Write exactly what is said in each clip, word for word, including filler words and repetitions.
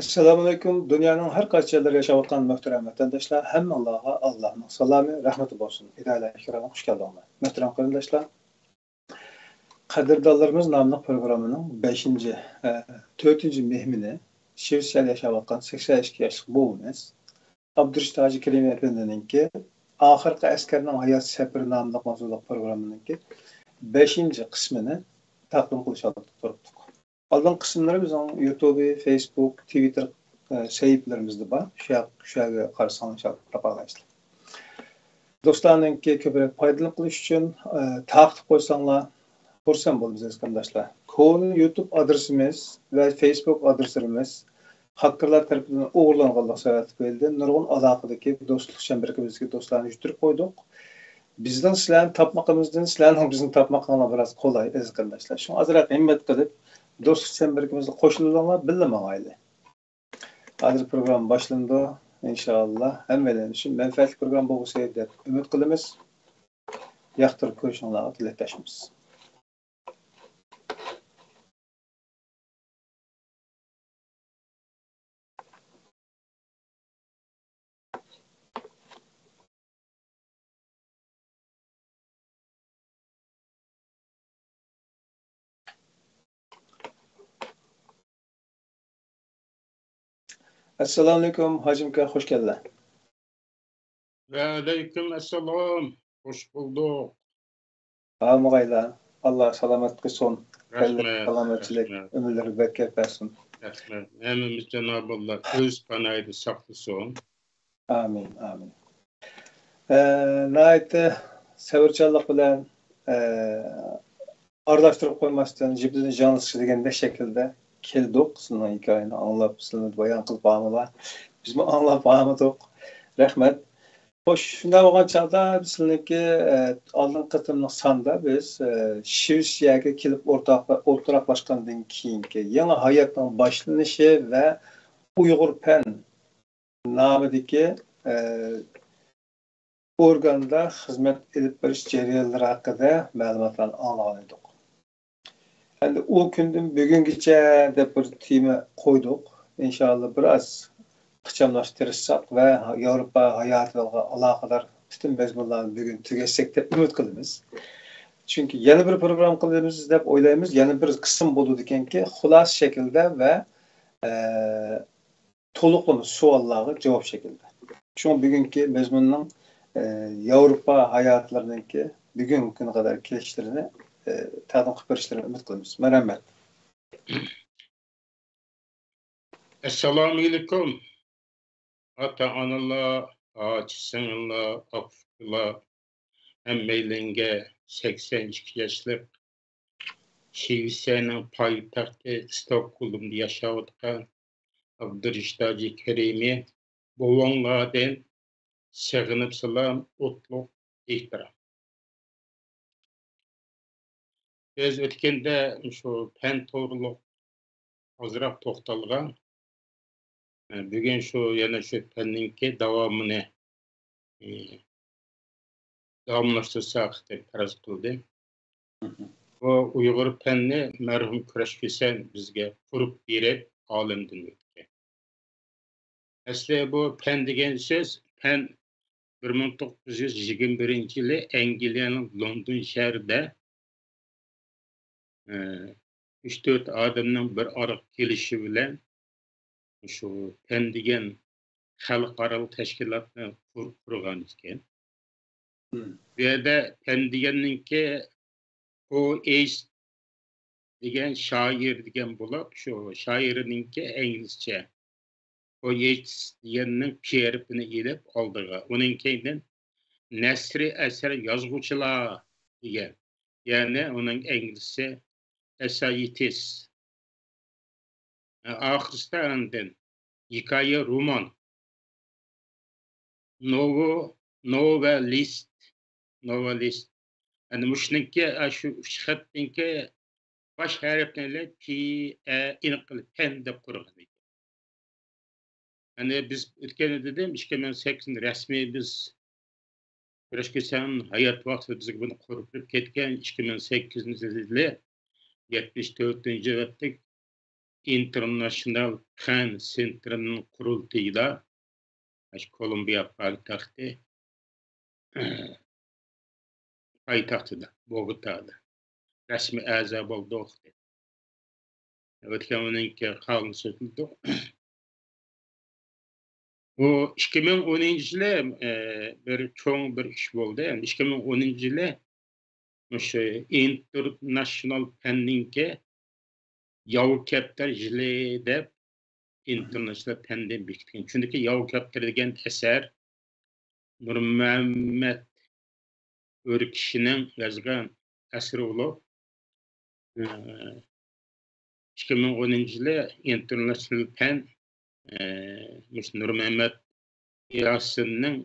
ئەسسالامۇئەلەيكۇم، دۇنيانىڭ ھەر قايسى يەرلىرىدە ياشاۋاتقان مۆھتەرەم ۋەتەنداشلار، ھەممىڭلارغا ئاللانىڭ سالامى، رەھمىتى بولسۇن. ھىدايەت ئىكرامى، خۇش كەلدىڭلار. مۆھتەرەم قېرىنداشلار، قەدىردانلىرىمىز ناملىق پروگراممىنىڭ بەشىنچى، ئە، تۆتىنچى مېھمىنى، شىۋېتسىيەدە ياشاۋاتقان سەكسەن ئىككى ياشلىق بوۋىمىز ئابدۇرېشىت ھاجى كېرىم ئەپەندىنىڭكى ئاخىرقى ئەسكەرنىڭ ھايات سەپىرى ناملىق ماۋزۇلۇق پروگراممىنىڭكى بەشىنچى قىسمىنى تەقدىم قىلىش ئالدىدا تۇرۇپتۇق. ئالدىنقى قىسىملىرى بىزنىڭ يۇتۇبى، فېيسبۇك، تىۋىتتېر، ئە، سەھىپىلىرىمىزدە بار. شۇ ياق-، شۇ يەرگە قارىساڭلار ئىنشاللا تاپالايسىلەر. دوستلارنىڭكى كۆپرەك پايدىلىنىپ قېلىش ئۈچۈن، ئە، تارقىتىپ قويساڭلار خۇرسەن بولىمىز، ئەزىز قېرىنداشلار. كونا يۇتۇب ئادرېسىمىز ۋە فېيسبۇك ئادرېسلىرىمىز ھاككېرلار تەرىپىدىن ئوغرىلانغانلىق سەۋەبىدىن نۇرغۇن ئالاقىدىكى دوستلۇق چەمبىرىكىمىزدىكى دوستلارنى يۈتتۈرۈپ قويدۇق. بىزنىڭ سىلەرنى تاپمىقىمىزدىن سىلەرنىڭ بىزنى تاپمىقىڭلار بىراز قولاي، ئەزىز قېرىنداشلار. شۇڭا ئازراق ھىممەت قىلىپ، دوستلۇق چەمبىرىكىمىزگە قوشۇلۇڭلار، بىللە ماڭايلى. ھازىر پروگرامما باشلىنىدۇ. ئىنشاللا ھەممەيلەن ئۈچۈن مەنپەئەتلىك پروگرامما بولغۇسى دەپ ئۈمىد قىلىمىز. ياقتۇرۇپ كۆرۈشۈڭلارغا تىلەكداشمىز. ئەسسالامۇئەلەيكۇم، ھاجىم ئاكا، خۇش كەلدىڭ. ۋەئەلەيكۇم ئەسسالام، خۇش بولدۇق. ھامىغايلا، ئاللا سالامەت قىلسۇن. رەھمەت، سالامەتچىلىك، رەھمەت. ئۆمۈرلىرىگە بەرىكەت بەرسۇن. رەھمەت. ھەممىمىزنى جانابى ئاللا ئۆز پاناھىدا ساقلىسۇن. ئامىن، ئامىن. ئە، ناھايىتى سەۋرچانلىق بىلەن، ئە، ئارىلاشتۇرۇپ قويماستىن، جىپىدىن جانلىسىش دېگەندەك شەكىلدە كەلدۇق. سىزنىڭ ھېكايىنى ئاڭلاپ، سىلەرنى بايان قىلىپ بارمىلا، بىزمۇ ئاڭلاپ بارمىدۇق. رەھمەت. خوش، شۇنداق بولغان چاغدا بىز سىلىنىڭكى، ئە، ئالدىنقى قېتىملىق ساندا بىز، ئە، شىۋېتسىيەگە كېلىپ ئورتاق-، ئولتۇراقلاشقاندىن كېيىنكى يېڭى ھاياتنىڭ باشلىنىشى ۋە ئۇيغۇر پەن نامىدىكى، ئە، ئورگاندا خىزمەت ئېلىپ بېرىش جەريانلىرى ھەققىدە مەلۇماتلارنى ئاڭلىغان ئىدۇق. ئەمدى ئۇ كۈندىن بۈگۈنگىچە دەپ بىر تېما قويدۇق. ئىنشاللا بىر ئاز ئىخچاملاشتۇرساق ۋە ياۋروپا ھاياتىغا ئالاقىدار پۈتۈن مەزمۇنلارنى بۈگۈن تۈگەتسەك دەپ ئۈمىد قىلىمىز. چۈنكى يەنە بىر پروگرامما قىلىمىز دەپ ئويلايمىز. يەنە بىر قىسىم بولىدىكەنكى، خۇلاسە شەكىلدە ۋە، ئە، تولۇقلىما سوئاللارغا جاۋاب شەكلىدە. شۇڭا بۈگۈنكى مەزمۇننىڭ، ئە، ياۋروپا ھاياتلىرىنىڭكى بۈگۈنكى كۈنگە قەدەر كېلىشلىرىنى، ئە، تەقدىم قىلىپ بېرىشلىرىنى ئۈمىد قىلىمىز. مەرھەمەت. ئەسسالامۇئەلەيكۇم. ئاتا-ئانىلار، ئاچا-سىڭىللار، ئاكا-ئۇكىلار، ھەممەيلەنگە سەكسەن ئىككى ياشلىق شىۋېتسىيەنىڭ پايتەختى ستوكھولمدا ياشاۋاتقان ئابدۇرېشىت ھاجى كېرىمى بوۋاڭلاردىن سېغىنىپ سالام، ئوتلۇق ئېھتىرام. بىز ئۆتكەندە شۇ پەن توغرۇلۇق ئازراق توختالغان. بۈگۈن شۇ يەنە شۇ پەننىڭكى داۋامىنى، ئى، داۋاملاشتۇرساق دەپ پەرەز قىلدىم. مھم. بۇ ئۇيغۇر پەننى مەرھۇم كۈرەش كۈسەن بىزگە قۇرۇپ بېرىپ، ئالەمدىن ئۆتكەن. ئەسلى بۇ پەن دېگەن سۆز، پەن بىر مىڭ توققۇز يۈز يىگىرمە بىرىنچى يىلى ئەنگلىيەنىڭ لوندون شەھىرىدە، ئە، ئۈچ تۆت ئادەمنىڭ بىر ئارىغا كېلىشى بىلەن شۇ پەن دېگەن خەلقئارالىق تەشكىلاتنى قۇر-، قۇرغان ئىكەن. مم. بۇ يەردە پەن دېگەننىڭكى پوئېست دېگەن شائىر دېگەن بولۇپ، شۇ شائىرنىڭكى ئىنگلىزچە پوئېتس دېگەننىڭ پى ھەرپىنى ئېلىپ ئالدىغا، ئۇنىڭ كەينىدىن نەسرىي ئەسەر يازغۇچىلار دېگەن، يەنى ئۇنىڭ ئىنگلىزچە ئەسسايىتىس. ئاخىرسىدا ئاندىن ھېكايە، رومان، نوۋو-، نوۋېلىست، نوۋېلىست. ئەنە مۇشۇنىڭكى، ئاشۇ ئۈچ خەتنىڭكى باش ھەرپىنى ئېلىپ، پى، ئە، ئېنىق قىلىپ پەن دەپ قۇرغان ئىكەن. ئەنە بىز ئۆتكەندە دېدىم، ئىككى مىڭ سەككىزىنچى رەسمىي بىز كۈرەش كۈسەن ھايات ۋاقتىدا بىزگە بۇنى قۇرۇپ بېرىپ كەتكەن، ئىككى مىڭ سەككىزىنچى يىلى يەتمىش تۆتىنچى ئاۋاتتۇق. ئىنتېرناتسىيونال پەن سېنتىرىنىڭ قۇرۇلتىيىدا، مۇشۇ كولومبىيە پايتەختى، پايتەختىدە، بوگوتادا رەسمىي ئەزا بولدۇق. ئۆتكەن ئونىنچى قانۇن سوتلىدۇق. بۇ ئىككى مىڭ ئونىنچى يىلى، ئە، بىر چوڭ بىر ئىش بولدى. يەنى ئىككى مىڭ ئونىنچى يىلى مۇشۇ ئىنتېرناتسىيونال پەننىڭكى ياۋا كەپتەر يىلى دەپ ئىنتېرناتسىيونال پەندىن بېكىتكەن. چۈنكى ياۋا كەپتەر دېگەن ئەسەر نۇرمەمەت ئۆركىشىنىڭ يازغان ئەسىرى بولۇپ، ئىككى مىڭ ئونىنچى يىلى ئىنتېرناتسىيونال پەن، ئە، مۇشۇ نۇرمەمەت ياسىننىڭ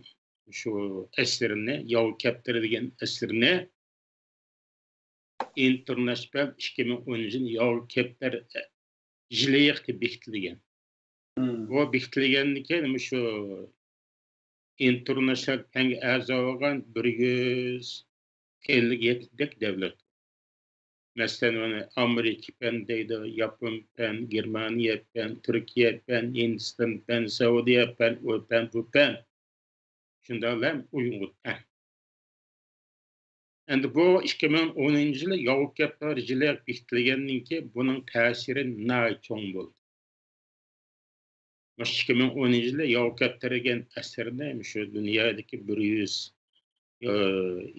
شۇ ئەسىرىنى، ياۋا كەپتەر دېگەن ئەسىرىنى ئىنتېرناتسىيونال ئىككى مىڭ ئونىنچى يىلى ياۋا كەپتەر يىلى قىلىپ بېكىتىلگەن. بۇ بېكىتىلگەندىن كېيىن مۇشۇ ئىنتېرناتسىيونال پەنگە ئەزا بولغان بىر يۈز ئەللىك يەتتىدەك دەۋلەت. مەسىلەن، ئۇنى ئامېرىكا پەن دەيدۇ، ياپون پەن، گېرمانىيە پەن، تۈركىيە پەن، ھىندىستان پەن، سەئۇدىيە پەن، ئۇ پەن، بۇ پەن. شۇنداقلا ئۇيغۇر پەن. ئەمدى بۇ ئىككى مىڭ ئونىنچى يىلى ياۋا كەپتەر يىلى بېكىتىلگەندىن كېيىن بۇنىڭ تەسىرى ناھايىتى چوڭ بولدى. مۇشۇ ئىككى مىڭ ئونىنچى يىلى ياۋا كەپتەر دېگەن ئەسەرنى مۇشۇ دۇنيادىكى بىر يۈز، ئى،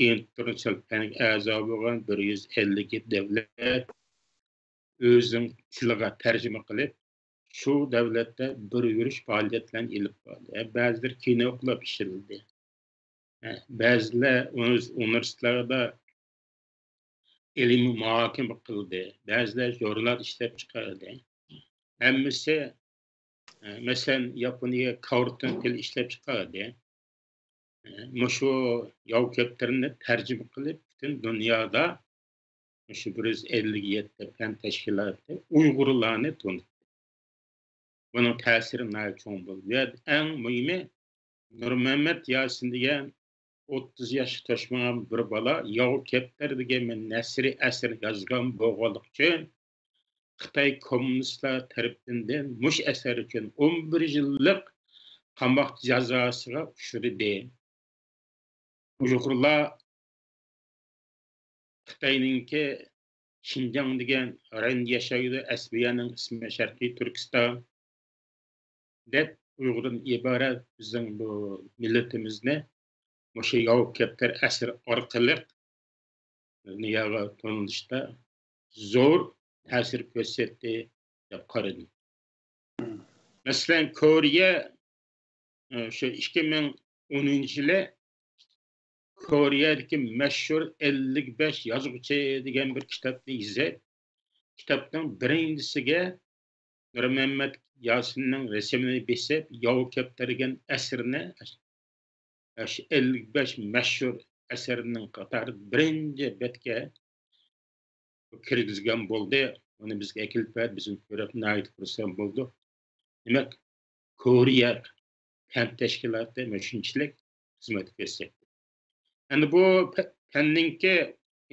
ئىنتېرناتسىيونال پەنگە ئەزا بولغان بىر يۈز ئەللىك دەۋلەت ئۆزىنىڭ تىلىغا تەرجىمە قىلىپ، شۇ دەۋلەتتە بىر يۈرۈش پائالىيەتلەرنى ئېلىپ باردى. بەزىلىرى كىنو قىلىپ ئىشلىدى. بەزىلەر ئۇنىۋېرسىتېتلاردا ئىلمىي مۇھاكىمە قىلدى، بەزىلەر ژۇرنال ئىشلەپ چىقاردى. ھەممىسى، ئە، مەسىلەن، ياپونىيە كارتون پىل ئىشلەپ چىقاردى. ئە، مۇشۇ ياۋا كەپتەرنى تەرجىمە قىلىپ، پۈتۈن دۇنيادا مۇشۇ بىر يۈز ئەللىك يەتتە پەن تەشكىلاتى ئۇيغۇرلارنى تونۇتتى. بۇنىڭ تەسىرى ناھايىتى چوڭ بولدى. ۋە ئەڭ مۇھىمى، نۇرمەمەت ياسىن دېگەن ئوتتۇز ياشقا توشمىغان بىر بالا ياۋا كەپتەر دېگەن بىر نەسرىي ئەسەر يازغان بولغانلىقى ئۈچۈن، خىتاي كوممۇنىستلار تەرىپىدىن مۇشۇ ئەسەر ئۈچۈن ئون بىر يىللىق قاماق جازاسىغا ئۇچرىدى. ئۇيغۇرلار خىتاينىڭكى شىنجاڭ دېگەن رايوندا ياشايدۇ، ئەسلى يەرنىڭ ئىسمى شەرقىي تۈركىستان دەپ، ئۇيغۇردىن ئىبارەت بىزنىڭ بۇ مىللىتىمىزنى مۇشۇ ياۋا كەپتەر ئەسىرى ئارقىلىق دۇنياغا تونۇلۇشتا زور تەسىر كۆرسەتتى دەپ قارىدىم. مەسىلەن، كورېيە، ئە، شۇ ئىككى مىڭ ئونىنچى يىلى كورېيەدىكى مەشھۇر ئەللىك بەش يازغۇچى دېگەن بىر كىتابنى يېزىپ، كىتابنىڭ بىرىنچىسىگە نۇرمەمەت ياسىننىڭ رەسىمىنى بېسىپ، ياۋا كەپتەر دېگەن ئەسىرىنى، ئەش-، ئەللىك بەش مەشھۇر ئەسەرنىڭ قاتارىدا بىرىنچى بەتكە كىرگۈزگەن بولدى. ئۇنى بىزگە ئەكېلىپ بەردى، بىزمۇ كۆرۈپ ناھايىتى خۇرسەن بولدۇق. دېمەك، كورېيە پەن تەشكىلاتى مۇشۇنچىلىك خىزمەت كۆرسەتتى. ئەمدى بۇ پە-، پەننىڭكى،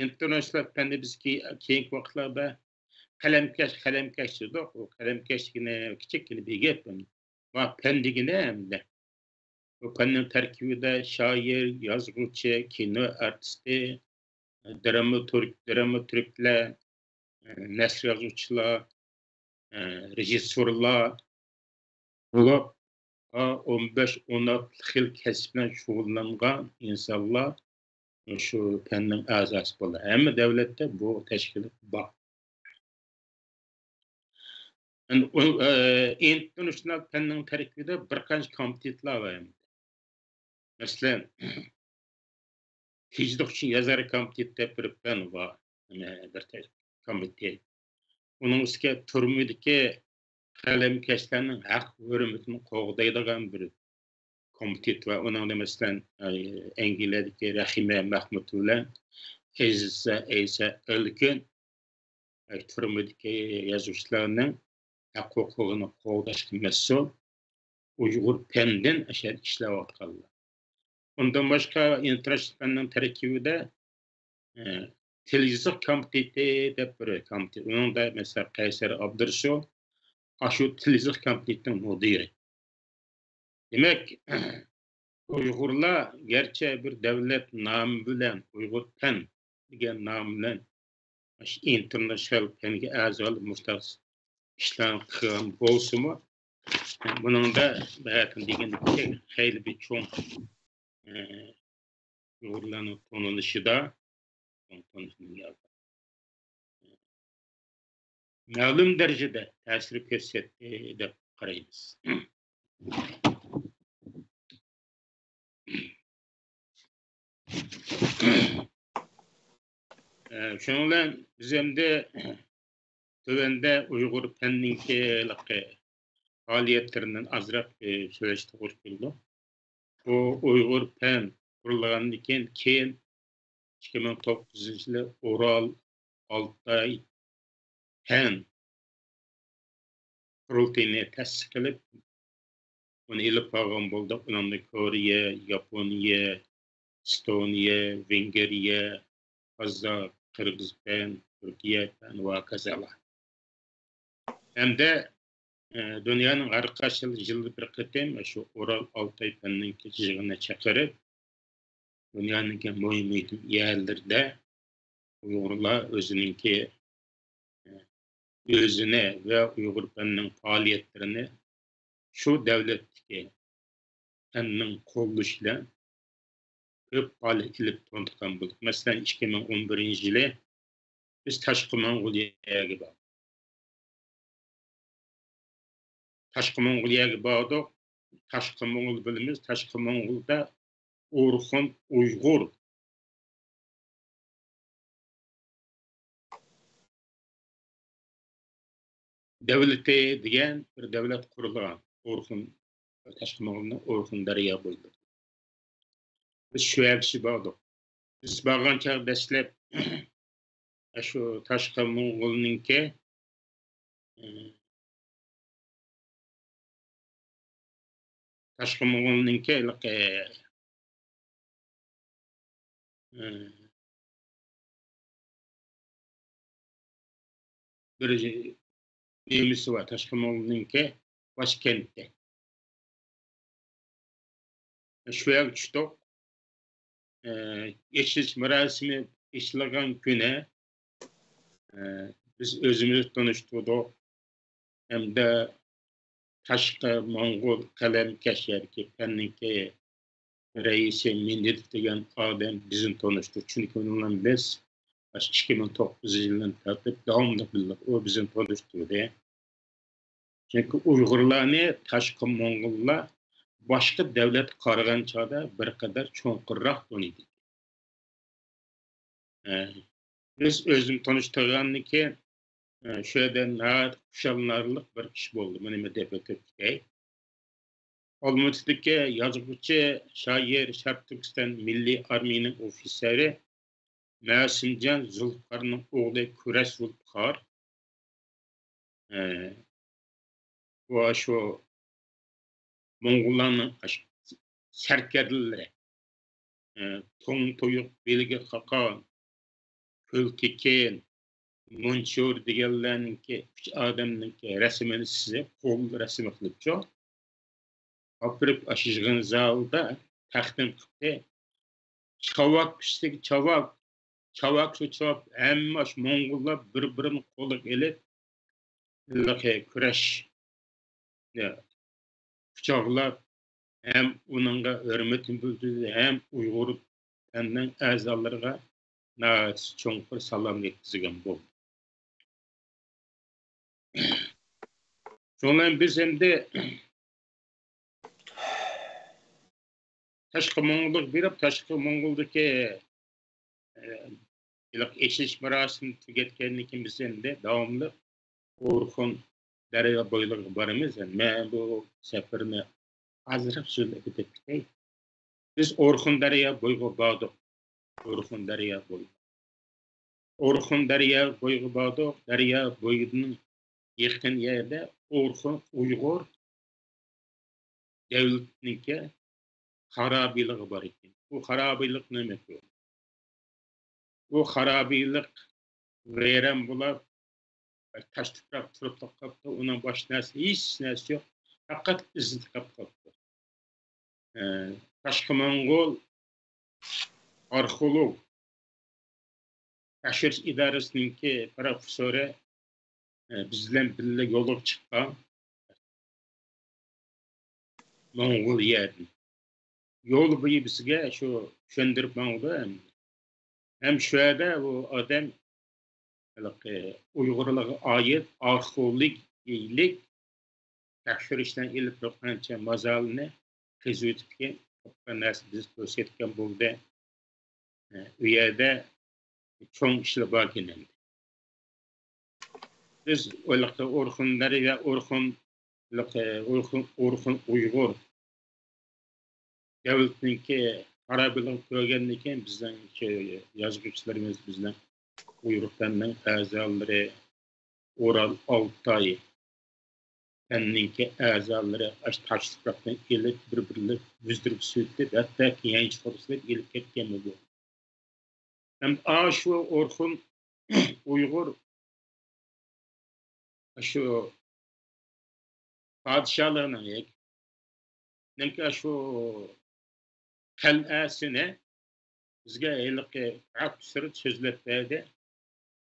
ئىنتېرناتسىيونال پەننى بىز كېي-، كېيىنكى ۋاقىتلاردا قەلەمكەش، قەلەمكەش دېدۇق. ئۇ قەلەمكەش دېگىنى كىچىككىنە بىر گەپ. ۋە پەن دېگىنى ئەمدى بۇ پەننىڭ تەركىبىدە شائىر، يازغۇچى، كىنو ئارتىستى، دراماتورگ، دراماتورگلار، نەسر يازغۇچىلار، رېژىسسورلار بولۇپ، ئون بەش، ئون ئالتە خىل كەسىپ بىلەن شۇغۇللانغان ئىنسانلار شۇ پەننىڭ ئەزاسى بولدى. ھەممە دەۋلەتتە بۇ تەشكىلات بار. ئەمدى ئۇ، ئە، ئىنتېرناتسىيونال پەننىڭ تەركىبىدە بىر قانچە كومىتېتلار بار. مەسىلەن، تىنچلىق ئۈچۈن يازار كومىتېتى دەپ بىر پەن بار. يەنە بىر تە-، كومىتېت. ئۇنىڭ ئۈستىگە تۈرمىدىكى قەلەمكەشلەرنىڭ ھەق ھۆرمىتىنى قوغدايدىغان بىر كومىتېت بار. ئۇنىڭدا، مەسىلەن، ئەنگلىيەدىكى رەھىمە مەخمۇت بىلەن ئەزىزە ئەيسا ئەلكۈن تۈرمىدىكى يازغۇچىلارنىڭ ھەق ھوقۇقىنى قوغداشقا مەسئۇل ئۇيغۇر پەندىن ئاشۇ يەردە ئىشلەۋاتقانلار. ئۇندىن باشقا ئىنتېرناتسىيونال پەننىڭ تەركىبىدە، ئە، تىل يېزىق كومىتېتى دەپ بىر كومىتېت. ئۇنىڭدا، مەسىلەن، قەيسەر ئابدۇرۇسۇل، ئاشۇ تىل يېزىق كابىنېتىنىڭ مۇدىرى. دېمەك، ئۇيغۇرلار گەرچە بىر دەۋلەت نامى بىلەن، ئۇيغۇر پەن دېگەن نام بىلەن ئاشۇ ئىنتېرناتسىيونال پەنگە ئەزا بولۇپ مۇشۇنداق ئىشلارنى قىلغان بولسىمۇ، بۇنىڭدا بەتىن دېگەندەك خېلى بىر چوڭ، ئە، ئۇيغۇرلارنىڭ تونۇلۇشىدا، تونۇلۇشىنىڭ مەلۇم دەرىجىدە تەسىر كۆرسەتتى دەپ قارايمىز. ئە، شۇنىڭ بىلەن بىز ئەمدى تۆۋەندە ئۇيغۇر پەننىڭكى ھېلىقى پائالىيەتلىرىدىن ئازراق، ئە، سۆزلەشكە توغرا كېلىدۇ. بۇ ئۇيغۇر پەن قۇرۇلغاندىن كېيىن، كېيىن ئىككى مىڭ توققۇزىنچى يىلى ئورال، ئالتاي پەن قۇرۇلتىيىنى تەسىس قىلىپ، ئۇنى ئېلىپ بارغان بولدۇق. ئۇنىڭدا كورېيە، ياپونىيە، ئېستونىيە، ۋېنگرىيە، قازاق، قىرغىز پەن، تۈركىيە پەن ۋە ھاكازالار. ھەمدە، ئە، دۇنيانىڭ ھەر قايسى يىلدا بىر قېتىم شۇ ئورال ئالتاي پەننىڭكى يىغىنىنى چاقىرىپ، دۇنيانىڭكى مۇھىم، مۇھىم يەرلىرىدە ئۇيغۇرلار ئۆزىنىڭكى، ئۆزىنى ۋە ئۇيغۇر پەننىڭ پائالىيەتلىرىنى شۇ دەۋلەتتىكى پەننىڭ قوللىشى بىلەن كۆپ پائالىيەت ئېلىپ تونۇتقان بولدۇق. مەسىلەن، ئىككى مىڭ ئون بىرىنچى يىلى بىز تاشقى موڭغۇلىيەگە باردۇق. تاشقى موڭغۇلىيەگە باردۇق. تاشقى موڭغۇل بىلىمىز، تاشقى موڭغۇلدا ئورخۇن ئۇيغۇر دەۋلىتى دېگەن بىر دەۋلەت قۇرۇلغان. ئورخۇن، تاشقى موڭغۇلنىڭ ئورخۇن دەريا بويىدا. بىز شۇ يەرگىچە باردۇق. بىز بارغان چاغدا دەسلەپ شۇ تاشقى موڭغۇلنىڭكى، ئى، تاشقى موڭغۇلنىڭكى ھېلىقى، ئى، بىر نېمىسى بار، تاشقى موڭغۇلنىڭكى باشكەنتى. شۇ يەرگە چۈشتۇق. ئېچىلىش مۇراسىمى ئېچىلغان كۈنى، بىز ئۆزىمىزنى تونۇشتۇردۇق. ھەمدە تاشقى موڭغۇل قەلەمكەش يەردىكى پەننىڭكى رەئىسى مىندىت دېگەن ئادەم بىزنى تونۇشتۇردى. چۈنكى ئۇنىڭ بىلەن بىز ئىككى مىڭ توققۇزىنچى يىلدىن تارتىپ داۋاملىق بىللە، ئۇ بىزنى تونۇشتۇردى. چۈنكى ئۇيغۇرلارنى تاشقى موڭغۇللار باشقا دەۋلەتكە قارىغان چاغدا بىر قەدەر چوڭقۇرراق تونۇيدۇ. ئە، بىز ئۆزىنى تونۇشتۇرغاندىن كېيىن، ئە، شۇ يەردە ناھايىتى خۇشاللىنارلىق بىر ئىش بولدى. بۇنى مەن دەپ ئۆتۈپ كېتەي. ئالمۇتىدىكى يازغۇچى، شائىر، شەرقىي تۈركىستان مىللىي ئارمىيىنىڭ ئوفىتسېرى مەسۇمجان زۇلپىقارنىڭ ئوغلى كۈرەش زۇلپىقار، ئە، بۇ شۇ موڭغۇللارنىڭ ئاشۇ سەركەردىلىرى، ئە، توڭ تويۇق، بېلىگە قاقان، كۆلكېكىن، مۇنچۇر دېگەنلەرنىڭكى ئۈچ ئادەمنىڭكى رەسىمىنى سىزىپ، قول رەسىمى قىلىپچۇ. ئاپىرىپ ئاشۇ يىغىن زالىدا تەقدىم قىپتۇ. چاۋاك ئۈستىگە چاۋاك، چاۋاك شۇ چاۋاك، ھەممە ئاشۇ موڭغۇللار بىر-بىرىنى قولىغا ئېلىپ، ھېلىقى كۈرەشنى قۇچاقلاپ، ھەم ئۇنىڭغا ھۆرمىتىنى بىلدۈردى، ھەم ئۇيغۇر پەننىڭ ئەزالىرىغا ناھايىتى چوڭقۇر سالام يەتكۈزگەن بولدى. شۇنىڭ بىلەن بىز ئەمدى تاشقى موڭغۇلغا بېرىپ، تاشقى موڭغۇلدىكى، ئە، ھېلىقى ئېچىلىش مۇراسىمىنى تۈگەتكەندىن كېيىن، بىز ئەمدى داۋاملىق ئورخۇن دەريا بويلىرىغا بارىمىز. مەن بۇ سەپىرىنى ئازراق سۆزلەپ ئۆتۈپ كېتەي. بىز ئورخۇن دەريا بويىغا باردۇق. ئورخۇن دەريا بويى. ئورخۇن دەريا بويىغا باردۇق. دەريا بويىدىن يېقىن يەردە ئورخۇن ئۇيغۇر دەۋلىتىنىڭكى خارابىلىقى بار ئىكەن. بۇ خارابىلىق نېمە؟ بۇ خارابىلىق ۋەيران بولۇپ، تاش تۇپراق تۇرۇپلا قاپتۇ. ئۇنىڭ باشقا نەرسە، ھېچ نەرسە يوق. پەقەت ئىزى قاپتۇ. ئە، تاشقى موڭغۇل ئارخېئولوگ تەكشۈرۈش ئىدارىسىنىڭكى پروفېسسورى، ئە، بىز بىلەن بىللە يولغا چىققان موڭغۇلىيەدىن. يول بويى بىزگە شۇ چۈشەندۈرۈپ ماڭىدۇ ھەم. ھەم شۇ يەردە ئۇ ئادەم ھېلىقى ئۇيغۇرلارغا ئائىت ئارخېئولوگىيەلىك تەكشۈرۈشلەرنى ئېلىپ بىر قانچە مازارنى قېزىۋېتىپتىكەن، تاپقان نەرسە بىز كۆرسەتكەن بولدى. ئۇ يەردە چوڭ ئىشلار باركەن ئەمدى. بىز ھېلىقى ئورخۇن دەريا، ئورخۇن، ھېلىقى ئورخۇن، ئورخۇن ئۇيغۇر دۆلىتىنىڭكى خارابىلىقىنى كۆرگەندىن كېيىن، بىزنىڭ شۇ يازغۇچىلىرىمىز، بىزنىڭ ئۇيغۇر پەننىڭ ئەزالىرى، ئورال، ئالتاي پەننىڭكى ئەزالىرى ئاشۇ تاش تۇپراقتىن ئېلىپ، بىر-بىرلەپ بۈزدۈرۈپ سۆتۈپ، ھەتتاكى يانچۇقىغا سېلىپ ئېلىپ كەتكەنمۇ بۇ. ھەم ئاشۇ ئورخۇن ئۇيغۇر شۇ پادىشاھلىرىنىڭ، نېمىكى شۇ قەلئەسىنى بىزگە ھېلىقى ئاپسېرت سۆزلەپ بەردى.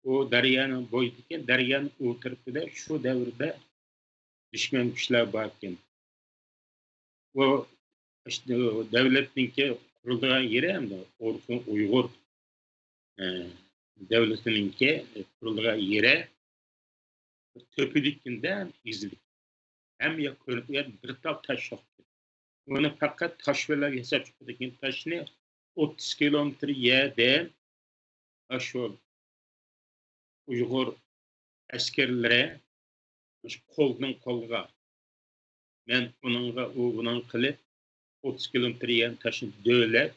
ئۇ دەريانىڭ بويىدىكەن، دەريانىڭ ئۇ تەرىپىدە شۇ دەۋردە دۈشمەن كۈچلەر باركەن. ئۇ دۆلەتنىڭكى قۇرۇلىدىغان يېرى ھەمدە ئورخۇن ئۇيغۇر، ئە، دۆلىتىنىڭكى قۇرۇلىدىغان يېرى تۆپىدىكىندە ئېگىزلىك. ھەممە ياق كۆرۈنۈپ، ئۇ يەردە بىر تال تاش يوق. ئۇنى پەقەت تاش بىلەن ھېساب چىقىدىكەن. تاشنى ئوتتۇز كىلومېتىر يەردىن ئاشۇ ئۇيغۇر ئەسكەرلىرى مۇشۇ قولدىن قولغا، مەن ئۇنىڭغا، ئۇ بۇنىڭغا قىلىپ، ئوتتۇز كىلومېتىر يەرنى تاشنى دۆۋىلەپ،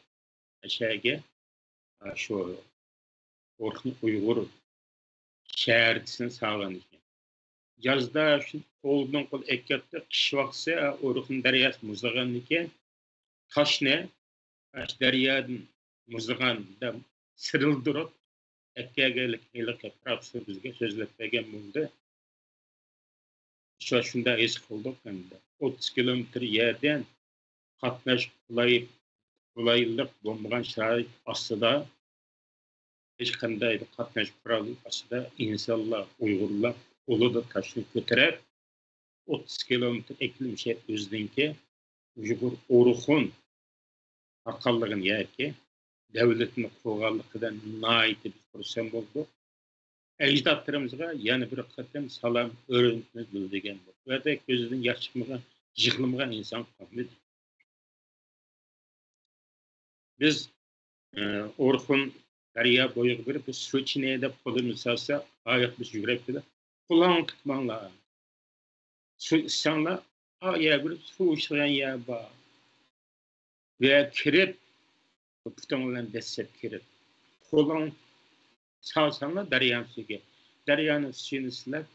ئەشەگە، شۇ ئورخۇن ئۇيغۇر شەھەرچىسىنى سالغان ئىكەن. يازدا شۇ قولدىن قول ئەكەپتۇ، قىش ۋاقتىسى ئورخۇن دەرياسى مۇزلىغاندىن كېيىن، تاشنى ئاشۇ دەريادىن مۇزلىغاندا سىرىلدۇرۇپ ئەكەلگەنلىكىنى ھېلىقى پروفېسسور بىزگە سۆزلەپ بەرگەن بولدى. شۇ، شۇنداق ھېس قىلدۇق ئەمدى. ئوتتۇز كىلومېتىر يەردىن قاتناش قولاي-، قولايلىق بولمىغان شارائىت ئاستىدا، ھېچقانداق قاتناش قورالى ئاستىدا ئىنسانلار، ئۇيغۇرلار قولىدا تاشنى كۆتۈرۈپ، ئوتتۇز كىلومېتىر ئەكىلمىشە ئۆزىنىڭكى ئۇيغۇر ئورخۇن تارقالغان يەركى دەۋلىتىنى قۇرغانلىقىدىن ناھايىتى بىز خۇرسەن بولدۇق. ئەجدادلىرىمىزغا يەنە بىر قېتىم سالام، ھۆرمىتىمىزنى بىلدۈرگەن بولدۇق. بۇ يەردە كۆزىدىن ياش چىقمىغان، يىغلىمىغان ئىنسان قالمىدى. بىز، ئە، ئورخۇن دەريا بويىغا بېرىپ، بىز سۇ ئىچىنى دەپ قولىمىزنى سالسا، ئاياغ بىز يۈگۈرۈپ كېلىپ، قولۇڭ تۇتماڭلار. سۇ ئىچسەڭلار، ئا يەرگە بېرىپ سۇ ئىچىدىغان يەر بار. بۇ يەرگە كىرىپ، پۇتۇڭ بىلەن دەسسەپ كىرىپ، قولۇڭ سالساڭلار دەريانىڭ سۈيىگە، دەريانىڭ سۈيىنى سىلەپ،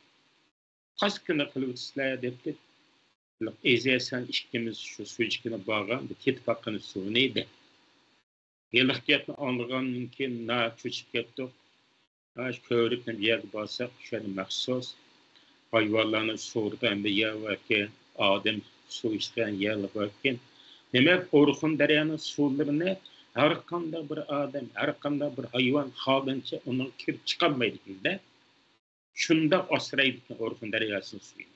پاسكىنا قىلىۋېتىسىلەر دەپتۇ. ئېزى ھەسەن ئىككىمىز شۇ سۇ ئىچكىلى بارغان، بۇ كېتىپ باققىنى سۇنى ئىدى. ھېلىقى گەپنى ئاڭلىغاندىن كېيىن ناھايىتى چۆچۈپ كەتتۇق. ھە، شۇ كۆۋرۈكنى بىر يەرگە بارساق، شۇ يەردە مەخسۇس ھايۋانلارنى سورىدىغان بىر يەر باركەن، ئادەم سۇ ئىچىدىغان يەرلەر باركەن. دېمەك، ئورخۇن دەريانىڭ سۇلىرىنى ھەر قانداق بىر ئادەم، ھەر قانداق بىر ھايۋان خالىغىنىچە ئۇنىڭغا كىرىپ چىقالمايدىكەن-دە. شۇنداق ئاسرايدىكەن ئورخۇن دەرياسىنىڭ سۈيىنى.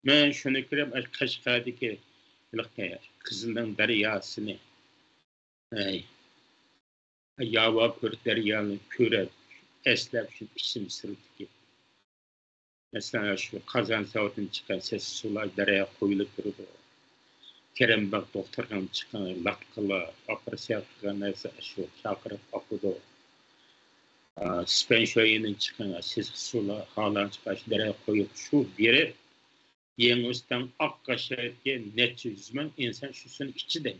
مەن شۇنى كۆرۈپ، ئاشۇ قەشقەردىكى ھېلىقى قىزىلنىڭ دەرياسىنى، ئەي، ياۋا كۆر دەريانى كۆرۈپ، ئەسلەپ شۇ ئىچىم سىرتىكى. مەسىلەن، شۇ قازان ساۋۇتتىن چىققان سېسىق سۇلار دەرياغا قۇيۇلۇپ تۇرىدۇ. كېرەمباغ دوختۇرخانىدىن چىققان لاتقىلار، ئوپېراتسىيە قىلغان نەرسە شۇ چاقىرىپ ئاقىدۇ. ئا، سىپەنشۇيىدىن چىققان سېسىق سۇلار، ھالان چىققان شۇ دەرياغا قۇيۇپ، شۇ بېرىپ، يېڭىسىتان ئاق قەشەدىكى نەچچە يۈز مىڭ ئىنسان شۇ سۇنى ئىچىدۇ.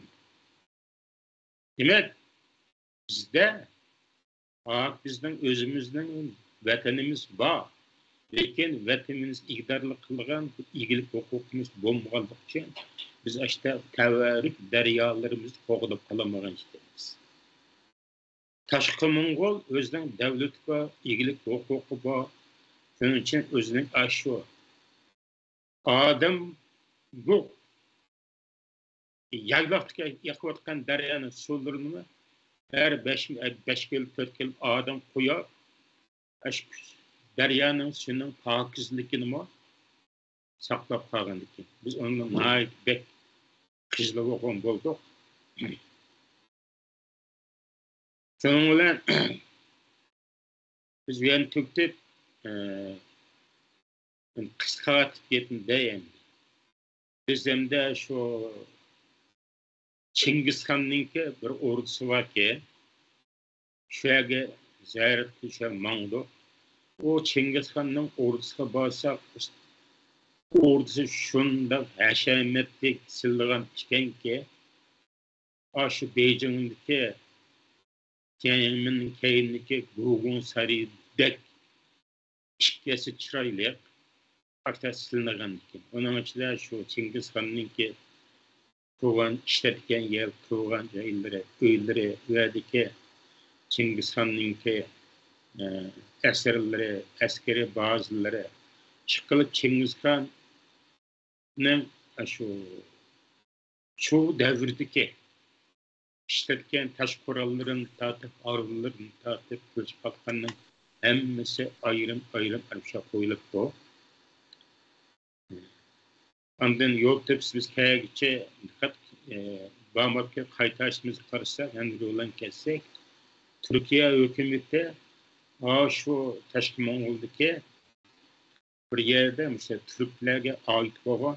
دېمەك، بىزدە، ئا، بىزنىڭ ئۆزىمىزنىڭ ۋەتىنىمىز بار. لېكىن ۋەتىنىمىز ئىگىدارلىق قىلىدىغان بىر ئىگىلىك ھوقۇقىمىز بولمىغانلىقى ئۈچۈن، بىز ئاشتا تەۋەررۈك دەريالىرىمىزنى قوغداپ قالالمىغان ئىكەنمىز. تاشقى موڭغۇل ئۆزىنىڭ دەۋلىتى بار، ئىگىلىك ھوقۇقى بار، شۇنىڭ ئۈچۈن ئۆزىنىڭ ئاشۇ ئادەم بۇ يايلاقتىكى ئېقىۋاتقان دەريانىڭ سۇلىرىنىمۇ ھەر بەش، بەش كىلو، تۆت كىلو ئادەم قويۇپ، ئاشۇ دەريانىڭ سۈيىنىڭ پاكىزلىكىنىمۇ ساقلاپ قالغان ئىكەن. بىز ئۇنى ناھايىتى بەك قىزىقىۋالغان بولدۇق. شۇنىڭ بىلەن بىز يەنە تۈگىتىپ، ئە، قىسقارتىپ گېپىمنى دەي ئەمدى. بىز ئەمدى شۇ چىڭگىزخاننىڭكى بىر ئوردىسى باركەن، شۇ يەرگە زىيارەت قىلىشقا ماڭدۇق. ئۇ چىڭگىزخاننىڭ ئوردىسىغا بارساق، ئوردىسى شۇنداق ھەشەمەتلىك سېلىنغان ئىكەنكى، ئاشۇ بېيجىڭدىكى تيەنئەنمېن كەينىدىكى گۇگۇڭ سارىيىدەك ئىككىسى چىرايلىق، ئاشۇنداق سېلىنغان ئىكەن. ئۇنىڭ ئىچىدە شۇ چىڭگىزخاننىڭكى قۇرغان، ئىشلەتكەن يەر، قۇرغان جايلىرى، ئۆيلىرى، ئۇ يەردىكى چىڭگىزخاننىڭكى، ئە، ئەسىرلىرى، ئەسكىرىي بازىلىرى، ئىشقىلىپ چىڭگىزخاننىڭ ئاشۇ شۇ دەۋردىكى ئىشلەتكەن تاش قوراللىرىدىن تارتىپ، ئارغۇنلىرىدىن تارتىپ، قىلىچ قالقاننىڭ ھەممىسى ئايرىم-ئايرىم ئارىشاپ قويۇلۇپتۇ. ئاندىن يول تېپىسى بىز كەلگۈچە دىققەت، ئى، باماككە قايتاشىمىزغا قارىساق، يەنە رولان كەتسەك، تۈركىيە ھۆكۈمىتى ئاشۇ تاشقى موڭغۇلدىكى بىر يەردە مۇشۇ تۈركلەرگە ئائىت بولغان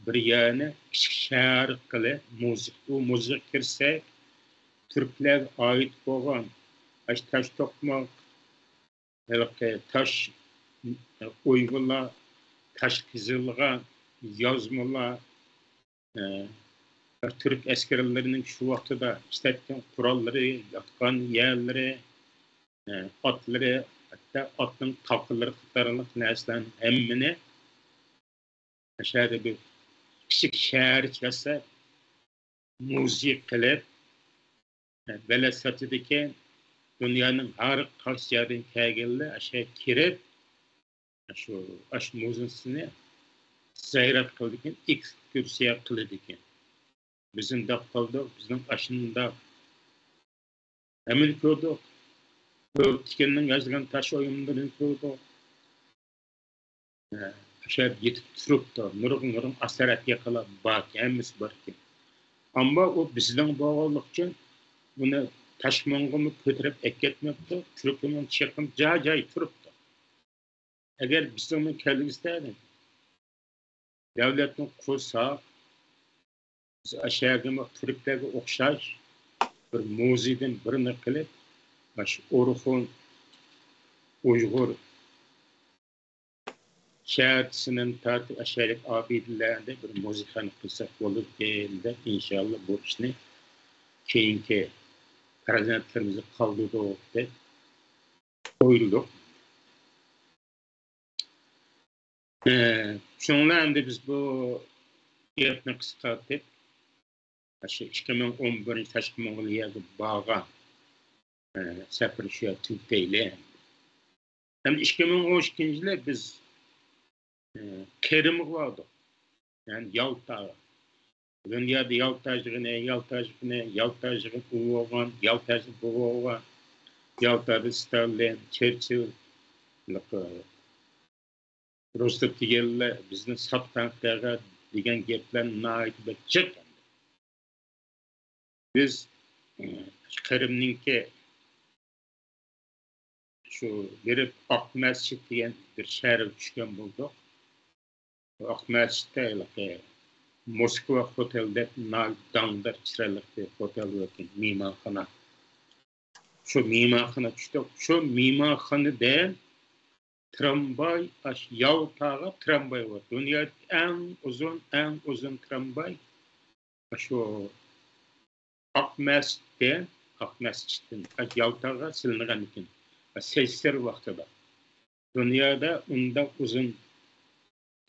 بىر يەرنى كىچىك شەھەر قىلىپ، مۇزېي، ئۇ مۇزېيغا كىرسەك، تۈركلەرگە ئائىت بولغان ئاشۇ تاش توقۇماق، ھېلىقى تاش ئويمىلار، تاش قېزىلغان يازمىلار، ئە، تۈرك ئەسكەرلىرىنىڭ شۇ ۋاقتىدا ئىشلەتكەن قوراللىرى، ياتقان يەرلىرى، ئە، ئاتلىرى، ھەتتا ئاتنىڭ تاقىلىرى قاتارلىق نەرسىلەرنىڭ ھەممىنى ئاشۇ يەردە بىر كىچىك شەھەرچە ياساپ، مۇزېي قىلىپ، بېلەت ساتىدىكەن. دۇنيانىڭ ھەر قايسى يەردىن كەلگەنلەر ئاشۇ يەرگە كىرىپ، شۇ ئاشۇ مۇزېينى زىيارەت قىلىدىكەن، ئېكسكۇرسىيە قىلىدىكەن. بىز ئۇنداق قىلدۇق، بىزنىڭ ئاشۇنداق ھەممىنى كۆردۇق. كۆپتىكىننىڭ يازغان تاش ئويۇنلىرىنى كۆردۇق. ئاشۇ يەردە يېتىپ تۇرۇپتۇ. نۇرغۇن، نۇرغۇن ئەسەر ئەتىقىلار باركەن، ھەممىسى باركەن. ئەمما ئۇ بىزنىڭ بولغانلىقى ئۈچۈن ئۇنى تاشمونغىمۇ كۆتۈرۈپ ئەكەتمەپتۇ. تۈركىمۇ چېقىم جاي-جاي تۇرۇپتۇ. ئەگەر بىزنىڭمۇ كەلگۈسىدە دەۋلەتنى قۇرساق، بىز ئاشۇ يەرگىمۇ تۈركلەرگە ئوخشاش بىر مۇزېيدىن بىرنى قىلىپ، مانا شۇ ئورخۇن، ئۇيغۇر شەھەرچىسىدىن تارتىپ ئاشۇ يەرلىك ئابىدىلەردە بىر مۇزېيخانا قىلساق بولىدىكەن دەپ، ئىنشاللا بۇ ئىشنى كېيىنكى پەرزەنتلىرىمىزگە قالدۇردۇق دەپ ئويلىدۇق. ئە، شۇنىڭ بىلەن ئەمدى بىز بۇ گەپنى قىسقارتىپ، شۇ ئىككى مىڭ ئون بىرىنچى تاشقى موڭغۇلىيەگە بارغان، ئە، سەپىرى شۇ يەردە تۈگىتەيلى. ئەمدى ئىككى مىڭ ئون ئىككىنچى يىلى بىز، ئە، قىرىمغا باردۇق. يەنى يالتاغا. دۇنيادا يالتا يىغىنى، يالتا يىغىنى، يالتا يىغىنى ئۇ بولغان، يالتا يىغىنى بۇ بولغان. يالتادا ستالىن، چېرچىل، روزۋېلت دېگەنلەر بىزنى ساتقان خىتايغا دېگەن گەپلەر ناھايىتى بەك جىق. بىز، ئى، قىرىمنىڭكى شۇ بېرىپ ئاق مەسچىت دېگەن بىر شەھەرگە چۈشكەن بولدۇق. ئاق مەسچىتتە ھېلىقى موسكۋا خوتېل دەپ ناھايىتى داڭدار چىرايلىق بىر خوتېل باركەن، مېھمانخانا. شۇ مېھمانخانا چۈشتۇق. شۇ مېھمانخانىدىن ترامۋاي، ئاشۇ يالتاغا ترامۋاي بار. دۇنيادىكى ئەڭ ئۇزۇن، ئەڭ ئۇزۇن ترامۋاي شۇ ئاق مەسچىتتىن، ئاق مەسچىتتىن يالتاغا سېلىنغان ئىكەن. سەيسىر ۋاقتىدا. دۇنيادا ئۇنداق ئۇزۇن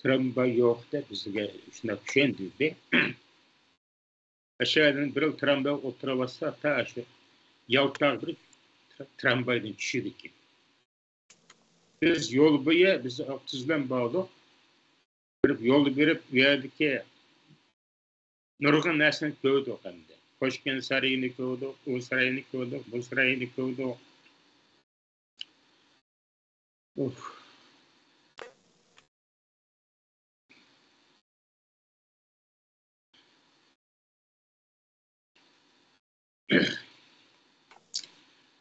ترامۋاي يوق دەپ بىزگە شۇنداق چۈشەندۈردى. ئاشۇ يەردىن بىر ترامۋاي ئولتۇرۇۋاتسا، تا شۇ يالتاغا بىر ترامۋايدىن چۈشىدىكەن. بىز يول بويى، بىز ئاق تۈزلەم باردۇق. بېرىپ، يولدا بېرىپ، ئۇ يەردىكى نۇرغۇن نەرسىنى كۆردۇق ئەمدى. پۇشكىن سارىيىنى كۆردۇق، ئۇ سارىيىنى كۆردۇق، بۇ سارىيىنى كۆردۇق. ئۇھ.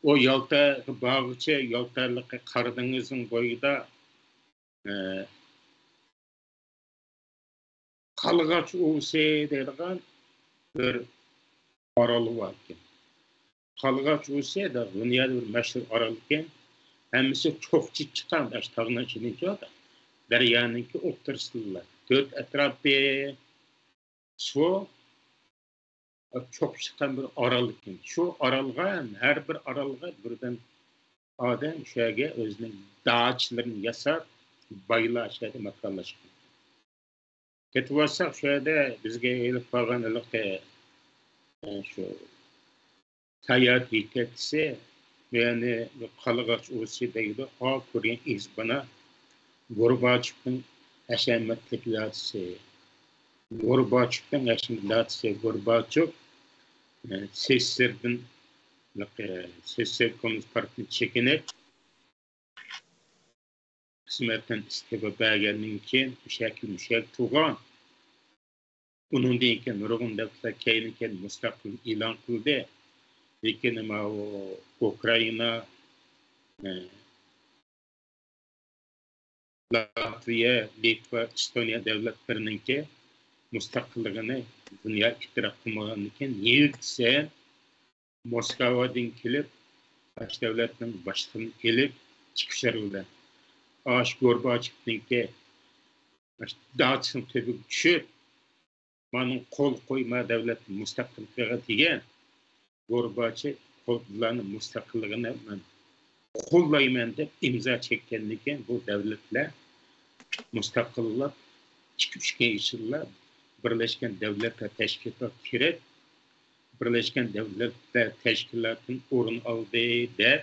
ئۇ يالتا بارغۇچە، يالتالىقى قارا دېڭىزنىڭ بويىدا، ئە، قالغاچ ئۇۋىسى دەيدىغان بىر ئارال بار ئىكەن. قالغاچ ئۇۋىسى دە دۇنيادا بىر مەشھۇر ئارال ئىكەن. ھەممىسى چوقچى چىققان، ئاشۇ تاغنىڭ ئىچىدىن چىقىدۇ. دەريانىڭكى ئوتتۇرىسىدىلا. تۆت ئەتراپى سۇ، چوقچى چىققان بىر ئارال ئىكەن. شۇ ئارالغا، ھەر بىر ئارالغا بىردىن ئادەم شۇ يەرگە ئۆزىنىڭ داچىلىرىنى ياساپ، بايلار شۇ يەردە ماكانلاشقان. كېتىۋاتساق، شۇ يەردە بىزگە ئېلىپ بارغان ھېلىقى، ئە، شۇ ساياھەت يېتەكچىسى، يەنى قالغاچ ئۇۋىسى دەيدۇ، ئا، كۆرگەن ئىز بىنا گورباچېۋنىڭ ھەشەمەتلىك داچىسى. گورباچېۋنىڭ ھەشەمەتلىك داچىسى. گورباچېۋ، ئە، سېسسىردىن، ئە، سېسسىر كوممۇنىست پارتىيىدىن چېكىنىپ، خىزمەتتىن ئىستېپا بەرگەندىن كېيىن، مۇشەكىل مۇشەك تۇرغان. ئۇنىڭدىن كېيىن نۇرغۇن دۆلەتلەر كەينى-كەينىدىن مۇستەقىل ئېلان قىلدى. لېكىن ماۋۇ ئۇكرائىنا، ئە، لاتۋىيە، لىتۋا، ئېستونىيە دۆلەتلىرىنىڭكى مۇستەقىللىقىنى دۇنيا ئېتىراپ قىلمىغاندىن كېيىن، يىگىرمە سەن موسكۋادىن كېلىپ، ئاشۇ دۆلەتنىڭ باشلىقىنى ئېلىپ، ئىككى ئۈچەر بىلەن ئاشۇ گورباچېۋنىڭكى داچىسىنىڭ تۈۋىگە چۈشۈپ، مانا قول قوي، ما دۆلەتنى مۇستەقىل قىلغىن دېگەن گورباچېۋ، قول، بۇلارنىڭ مۇستەقىللىقىنى مەن قوللايمەن دەپ ئىمزا چەككەندىن كېيىن، بۇ دۆلەتلەر مۇستەقىللاپ، ئىككى، ئۈچ يىللا بىرلەشكەن دۆلەتلەر تەشكىلاتىغا كىرىپ، بىرلەشكەن دۆلەتلەر تەشكىلاتىدىن ئورۇن ئالدى دەپ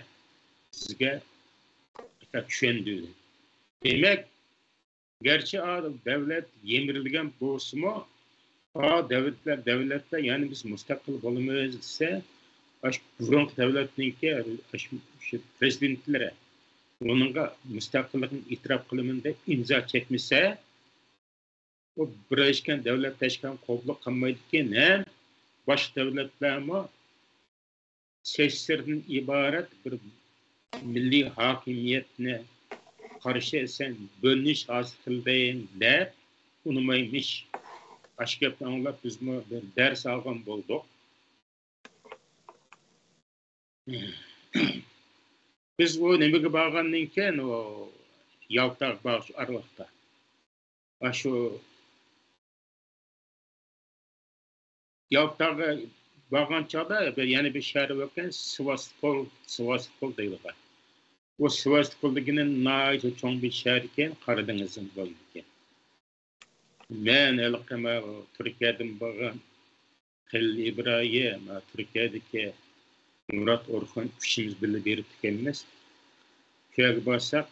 بىزگە چۈشەندۈردى. دېمەك، گەرچە ئا دۆلەت يىمىرىلگەن بولسىمۇ، ئا دۆلەتلەر، دۆلەتلەر يەنە بىز مۇستەقىل بولىمىز دېسە، ئاشۇ بۇرۇنقى دۆلەتنىڭكى، ئاشۇ، شۇ پرېزىدېنتلىرى ئۇنىڭغا مۇستەقىللىقنى ئېتىراپ قىلىمەن دەپ ئىمزا چەكمىسە، ئۇ بىرلەشكەن دۆلەت تەشكىلاتىنى قوبۇل قىلمايدىكەن، ھەم باشقا دۆلەتلەرمۇ سېسسىردىن ئىبارەت بىر مىللىي ھاكىمىيەتنى قارشى، سەن بۆلۈنۈش ھاسىل قىلدىڭ دەپ ئۇنىمايمىش. ئاشۇ گەپنى ئاڭلاپ بىزمۇ بىر دەرس ئالغان بولدۇق. بىز ئۇ نېمىگە بارغاندىن كېيىن، ئۇ يالتاغا بارغۇچە ئارىلىقتا، ئاشۇ يالتاغا بارغان چاغدا بىر، يەنە بىر شەھەر باركەن، سېۋاستوپول، سېۋاستوپول دەيدىغان. ئۇ سېۋاستوپول دېگىنى ناھايىتى چوڭ بىر شەھەر ئىكەن، قارا دېڭىزنىڭ بويىدا ئىكەن. مەن ھېلىقى ماۋۇ تۈركىيەدىن بارغان خېلىل ئىبراھىم، تۈركىيەدىكى مۇرات ئورخۇن ئۈچىمىز بىللە بېرىپتىكەنمىز. شۇ يەرگە بارساق،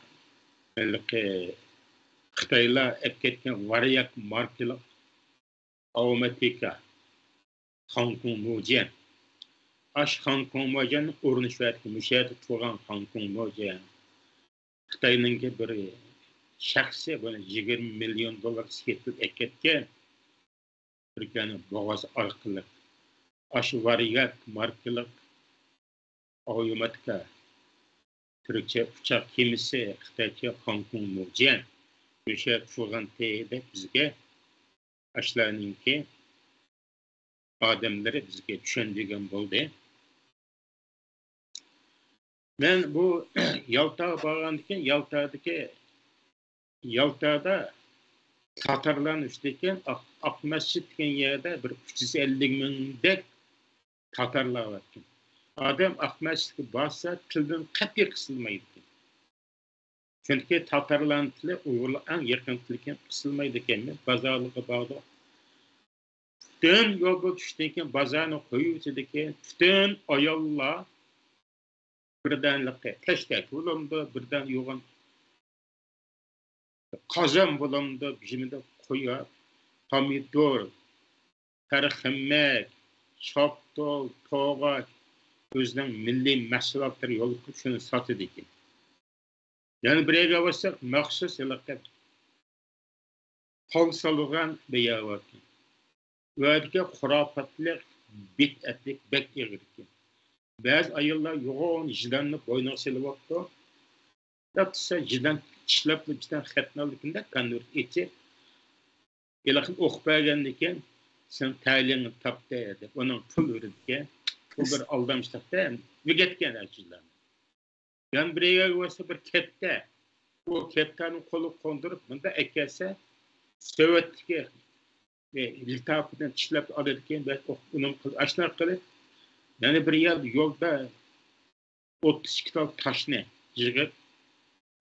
ھېلىقى خىتايلار ئەپ كەتكەن ۋارياك ماركىلىق ئاۋماتىكا، خاڭكۇڭ موجيەن. ئاشۇ خاڭكۇڭ موجيەننى ئورنىشىۋەتكەن، مۇشۇ يەردە تۇرغان خاڭكۇڭ موجيەن. خىتاينىڭكى بىر شەخسى بۇنى يىگىرمە مىليون دوللار سېتىپ ئەكەتكەن. تۈركىيەنىڭ بوغازى ئارقىلىق ئاشۇ ۋارياك ماركىلىق ئاۋيوماتىكا، تۈركچە ئۇچاق كېمىسى، خىتايچە خاڭكۇڭ موجيەن، مۇشۇ يەردە تۇرغانتى دەپ بىزگە ئاشۇلارنىڭكى ئادەملىرى بىزگە چۈشەندۈرگەن بولدى. مەن بۇ يالتاغا بارغاندىكىن، يالتادىكى، يالتادا تاتارلارنىڭ ئۈستىدىكى ئاق، ئاق مەسچىت دېگەن يەردە بىر ئۈچ يۈز ئەللىك مىڭدەك تاتارلار باركەن. ئادەم ئاق مەسچىتكە بارسا، تىلدىن قەتئىي قىسىلمايدىكەن. چۈنكى تاتارلارنىڭ تىلى ئۇيغۇرلار ئەڭ يېقىن تىلىكەن، قىسىلمايدىكەن. بىز بازارلارغا باردۇق. پۈتۈن يول بويى چۈشتىن كېيىن بازارنى قويۇۋېتىدىكەن. پۈتۈن ئاياللار بىردەملىككە تەشتەك بولامدۇ، بىردەم يوغان قازان بولامدۇ، بىژىمدە قويۇپ، پامىدور، تەرخەمەك، شاپتۇل، پوغاچ، ئۆزىنىڭ مىللىي مەھسۇلاتلىرى يولغا قويۇپ، شۇنى ساتىدىكەن. يەنە بىر يەرگە بارساق، مەخسۇس ھېلىقى پال سالغان بىر يەر باركەن. ئۇ يەردىكى خۇراپاتلىق، بىدئەتلىك بەك ئېغىر ئىكەن. بەزى ئاياللار يوغان يىلاننى بوينىغا سېلىۋاپتۇ. دەپ دېسە، يىلان چىشلەپلا بىر دانە خەتنى ئالىدىكەن-دە، كونۋېرت ئېچىپ، ھېلىقىنى ئوقۇپ بەرگەندىن كېيىن، سېنىڭ تەلىيىڭنى تاپتى دەپ، ئۇنىڭ پۇل بېرىدىكەن. بۇ بىر ئالدامچىلىق-تە، ئۆگەتكەن ئاشۇلارنى. يەنە بىر يەرگە بارسا، بىر كەپتەر. ئۇ كەپتەرنى قولىغا قوندۇرۇپ، مۇنداق ئەكەلسە، سۆۋەتتىكى، ئە، لىتاپىدىن چىشلەپ ئالىدىكەن، بەك ئۇنىمۇ قىل-، ئاشۇنداق قىلىپ، يەنە بىر يەر يولدا ئوتتۇز ئىككى تال تاشنى يىغىپ،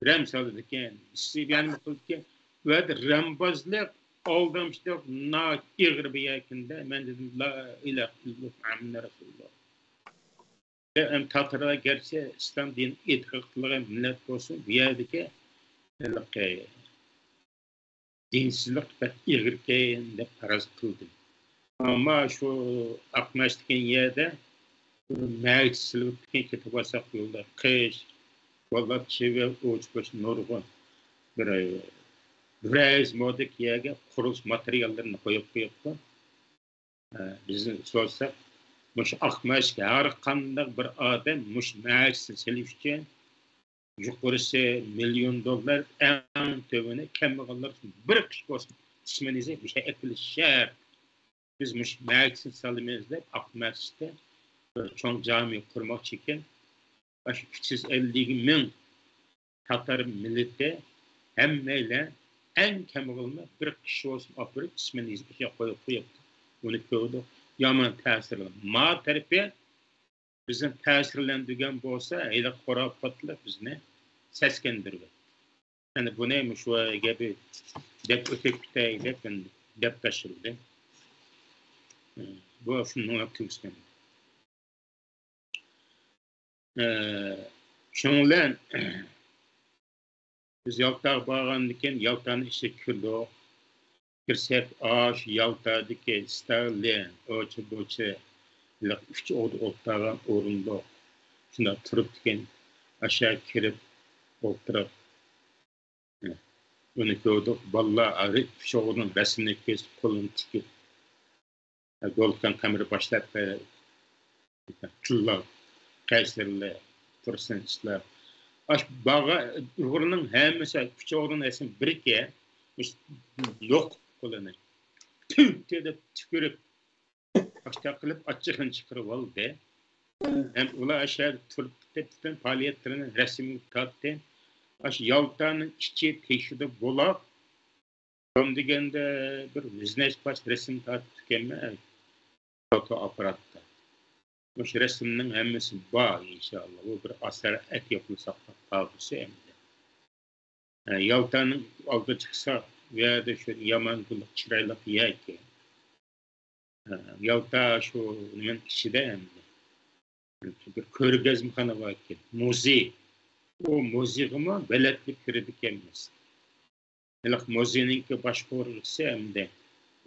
رەم سالىدىكەن، ئىسسىپ يەنە نېمە قىلىدىكەن. بۇ يەردە رەمبازلىق، ئالدامچىلىق ناھايىتى ئېغىر بىر يەر ئىكەن-دە، مەن دېدىم، لا ئىلاھە ئىللاللاھ مۇھەممەدۇر رەسۇلۇللاھ. ئەم، تاتارلار گەرچە ئىسلام دىنىغا ئېتىقاد قىلغان مىللەت بولسىمۇ، بۇ يەردىكى ھېلىقى دىنسىزلىق بەك ئېغىركەن دەپ پەرەز قىلدىم. ئەمما شۇ ئاقمەش دېگەن يەردە بىر مەگىچ سېلىۋېتىپتىكەن، كېتىپ بارساق يولدا قىش، بالىلار چىۋىن، ئوچ-پوچ نۇرغۇن بىر، بىرەر يۈز مودېك يەرگە قۇرۇلۇش ماتېرىياللىرىنى قويۇپ قويۇپتۇ. ئە، بىزنى سورىساق، مۇشۇ ئاقمەشكە ھەر قانداق بىر ئادەم مۇشۇ مەگىچنى سېلىش ئۈچۈن يۇقىرىسى مىليون دوللار، ئەڭ تۆۋىنى كەمبەغەللەر ئۈچۈن بىر قىش بولسۇن ئىسمىنى يېزىپ مۇشۇ يەرگە ئەكېلىش شەرت. بىز مۇشۇ مەگىچنى سالىمىز دەپ، ئاقمەسچىتتە بىر چوڭ جامى قۇرماقچى ئىكەن. ئاشۇ ئۈچ يۈز ئەللىك مىڭ تاتار مىللىتى ھەممەيلەن ئەڭ كەمبەغەلنى بىر قىش بولسۇن ئاپىرىپ، ئىسمىنى يېزىپ ئىشىگە قويۇپ قويۇپتۇ. ئۇنى كۆردۇق. يامان تەسىرلەندى. ما تەرىپى بىزنى تەسىرلەندۈرگەن بولسا، ھېلىقى خۇراپاتلىق بىزنى سەسكەندۈرگەن. يەنى بۇنى مۇشۇ گەپنى دەپ ئۆتۈپ كېتەي دەپ، دەپ تاشلىدى. بۇ شۇنىڭ بىلەن تۈگىسۇن. ئە، شۇنىڭ بىلەن بىز يالتاغا بارغاندىن كېيىن يالتانىڭ ئىچىگە كىردۇق. كىرسەك، ئاشۇ يالتادىكى ستالىن، ئوچە-بوچە، ئۈچ ئوغدا ئولتۇرغان ئورۇندۇق. شۇنداق تۇرۇپتىكەن، ئاشۇ كىرىپ ئولتۇرۇپ، بۇنى كۆردۇق. بالىلار ئۈچ ئوغدىنىڭ رەسىمىنى كۆرسىتىپ، قولىنى تىكىپ، گولكان قەمرى باشلاپ، تىللاپ، قەيسەرلەر، تۇرسۇن ئىسلام. ئاشۇ بارغان ئۇيغۇرنىڭ ھەممىسى ئۈچ ئوغدىنىڭ رەسىمى بىركەن، نوق قولىنى، تۈ دەپ تۈكۈرۈپ، ئاشۇنداق قىلىپ ئاچچىقىنى چىقىرىۋالدى. ھەم ئۇلار ئاشۇ يەردە تۇرۇپ، پۈتۈن پائالىيەتلىرىنى رەسىمگە تارتتى. ئاشۇ يالتانىڭ ئىچى تېشىدا بولاپ، كوم دېگەندە بىر يۈز نەچچە پارچە رەسىم تارتىپتىكەنمەن، فوتو ئاپپاراتتا. مۇشۇ رەسىمنىڭ ھەممىسى بار، ئىنشائاللا. بۇ بىر ئاسارەت يوقلا ساقلاپ قالغۇسى ئەمدى. ھە، يالتانىڭ ئالدىغا چىقساق، بۇ يەردە شۇ يامان گۈل چىرايلىق يەركەن. ھە، يالتا شۇ نېمىنىڭ ئىچىدە ئەمدى. بىر كۆرگەزمىخانا باركەن، مۇزېي. ئۇ مۇزېيغىمۇ بېلەت ئېلىپ كىرىدىكەنمىز. ھېلىقى مۇزېينىڭكى باشقۇرغۇچىسى ئەمدى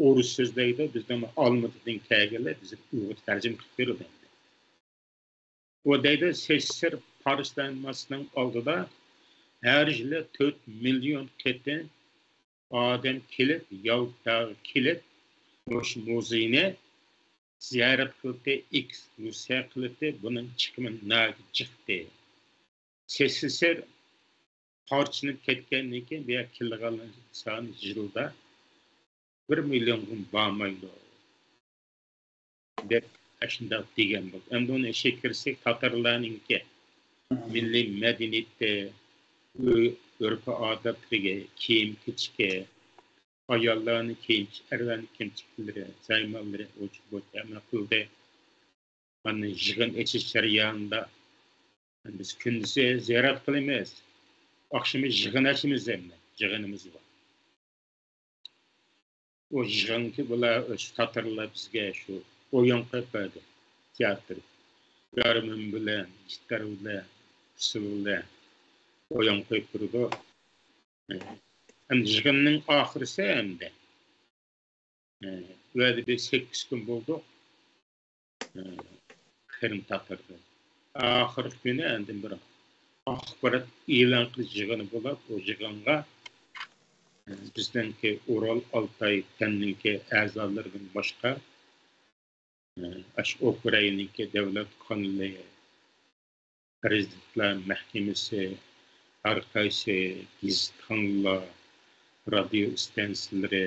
ئورۇس سۆزلەيدۇ، بىزنىڭ ئالمۇتىدىن كەلگەنلەر بىزگە ئۇيغۇرچە تەرجىمە قىلىپ بېرىدۇ ئەمدى. ئۇ دەيدۇ، سېسسىر پارچىلانماسىنىڭ ئالدىدا ھەر يىلى تۆت مىليون قېتىم ئادەم كېلىپ، يالتاغا كېلىپ، مۇشۇ مۇزېينى زىيارەت قىلدى، ئېكسكۇرسىيە قىلدى، بۇنىڭ چىقىمى ناھايىتى جىقتى. سېسسىر پارچىلىنىپ كەتكەندىن كېيىن، بۇ يەرگە كېلىدىغانلارنىڭ سانى يىلدا بىر مىليوندىن بارمايدۇ، دەپ ئاشۇنداق دېگەن بولدى. ئەمدى ئۇنى ئىچىگە كىرسەك، تاتارلارنىڭكى مىللىي مەدەنىيىتى، ئۆ-، ئۆرپ-ئادەتلىرىگە، كىيىم-كېچىكى، ئاياللارنىڭ كىيىم-، ئەرلەرنىڭ كىيىم-كېچەكلىرى، زايمانلىرى، ئوچۇق بويىچە ئەمەل قىلدى. ئاندىن يىغىن ئېچىش جەريانىدا، بىز كۈندۈزى زىيارەت قىلىمىز، ئاخشىمى يىغىن ئېچىمىز، ئەمدى يىغىنىمىز بار. ئۇ يىغىنغا بۇلار، ئۆشە تاتارلار بىزگە شۇ ئويۇن قويۇپ بەردى، تىياتىر. گارمون بىلەن، گىتار بىلەن، ئۇسسۇل بىلەن ئويۇن قويۇپ بېرىدۇ. ئەمدى يىغىننىڭ ئاخىرىسى ئەمدى. ئە، ئۇ يەردە بىر سەككىز كۈن بولدۇق. ئە، قىرىم تاتاردا. ئاخىرقى كۈنى ئاندىن بىر ئاخبارات ئېلان قىلىش يىغىنى بولۇپ، ئۇ يىغىنغا، ئە، بىزنىڭكى ئۇرال ئالتاي پەننىڭكى ئەزالىرىدىن باشقا، ئە، ئاشۇ ئۇكرائىنىنىڭكى دۆلەت قانىلى، پىرېزىدېنتلار مەھكىمىسى، ھەر قايسى گېزىتخانىلار، رادىيو ئىستانسىلىرى،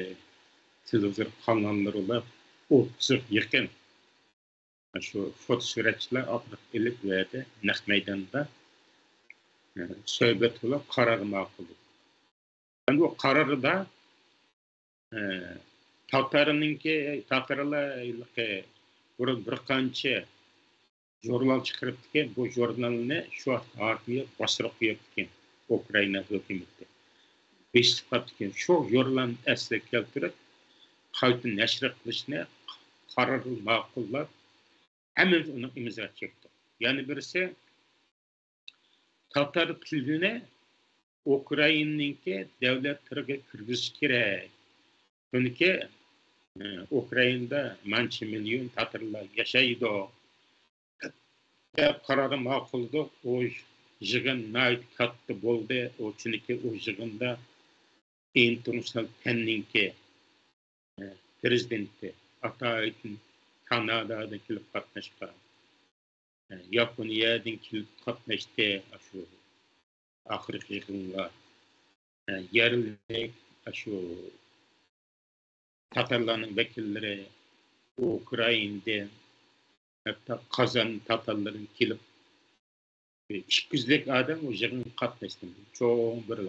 تېلېۋىزور قاناللىرى بولۇپ، ئوتتۇزغا يېقىن شۇ فوتو سۈرەتچىلەر ئاپىرىپ ئېلىپ، ئۇ يەردە نەق مەيداندا، ئە، سۆھبەت قىلىپ، قارار ماقۇللىدى. ئەمدى ئۇ قاراردا، ئە، تاتارنىڭكى، تاتارلار ھېلىقى بۇرۇن بىر قانچە ژۇرنال چىقىرىپتىكەن، بۇ ژۇرنالنى شۇ ھاكىمىيەت باستۇرۇپ قويۇپتىكەن، ئۇكرائىنا ھۆكۈمىتى. بېسىپ قاپتىكەن. شۇ ژۇرنالنى ئەسلىگە كەلتۈرۈپ، قايتا نەشر قىلىشنى قارار ماقۇللاپ، ھەممىمىز ئۇنىڭ ئىمزا چەكتۇق. يەنە بىرسى، تاتار تىلىنى ئۇكرائىنىنىڭكى دۆلەت تىلىگە كىرگۈزۈش كېرەك. چۈنكى، ئە، ئۇكرائىندا مانچە مىليون تاتارلار ياشايدۇ، دەپ قارارنى ماقۇللىدۇق. ئۇ يىغىن ناھايىتى كاتتا بولدى. ئۇ، چۈنكى ئۇ يىغىندا ئىنتېرناتسىيونال پەننىڭكى، ئە، پىرېزىدېنتى ئاتايتىن كانادادىن كېلىپ قاتناشقان، ئە، ياپونىيەدىن كېلىپ قاتناشتى. ئاشۇ ئاخىرقى يىغىنغا، ئە، يەرلىك ئاشۇ تاتارلارنىڭ ۋەكىللىرى ئۇكرائىنادىن، ھەتتا قازان تاتارلىرىدىن كېلىپ، ئىككى يۈزلۈك ئادەم ئۇ يىغىنغا قاتناشتى. چوڭ بىر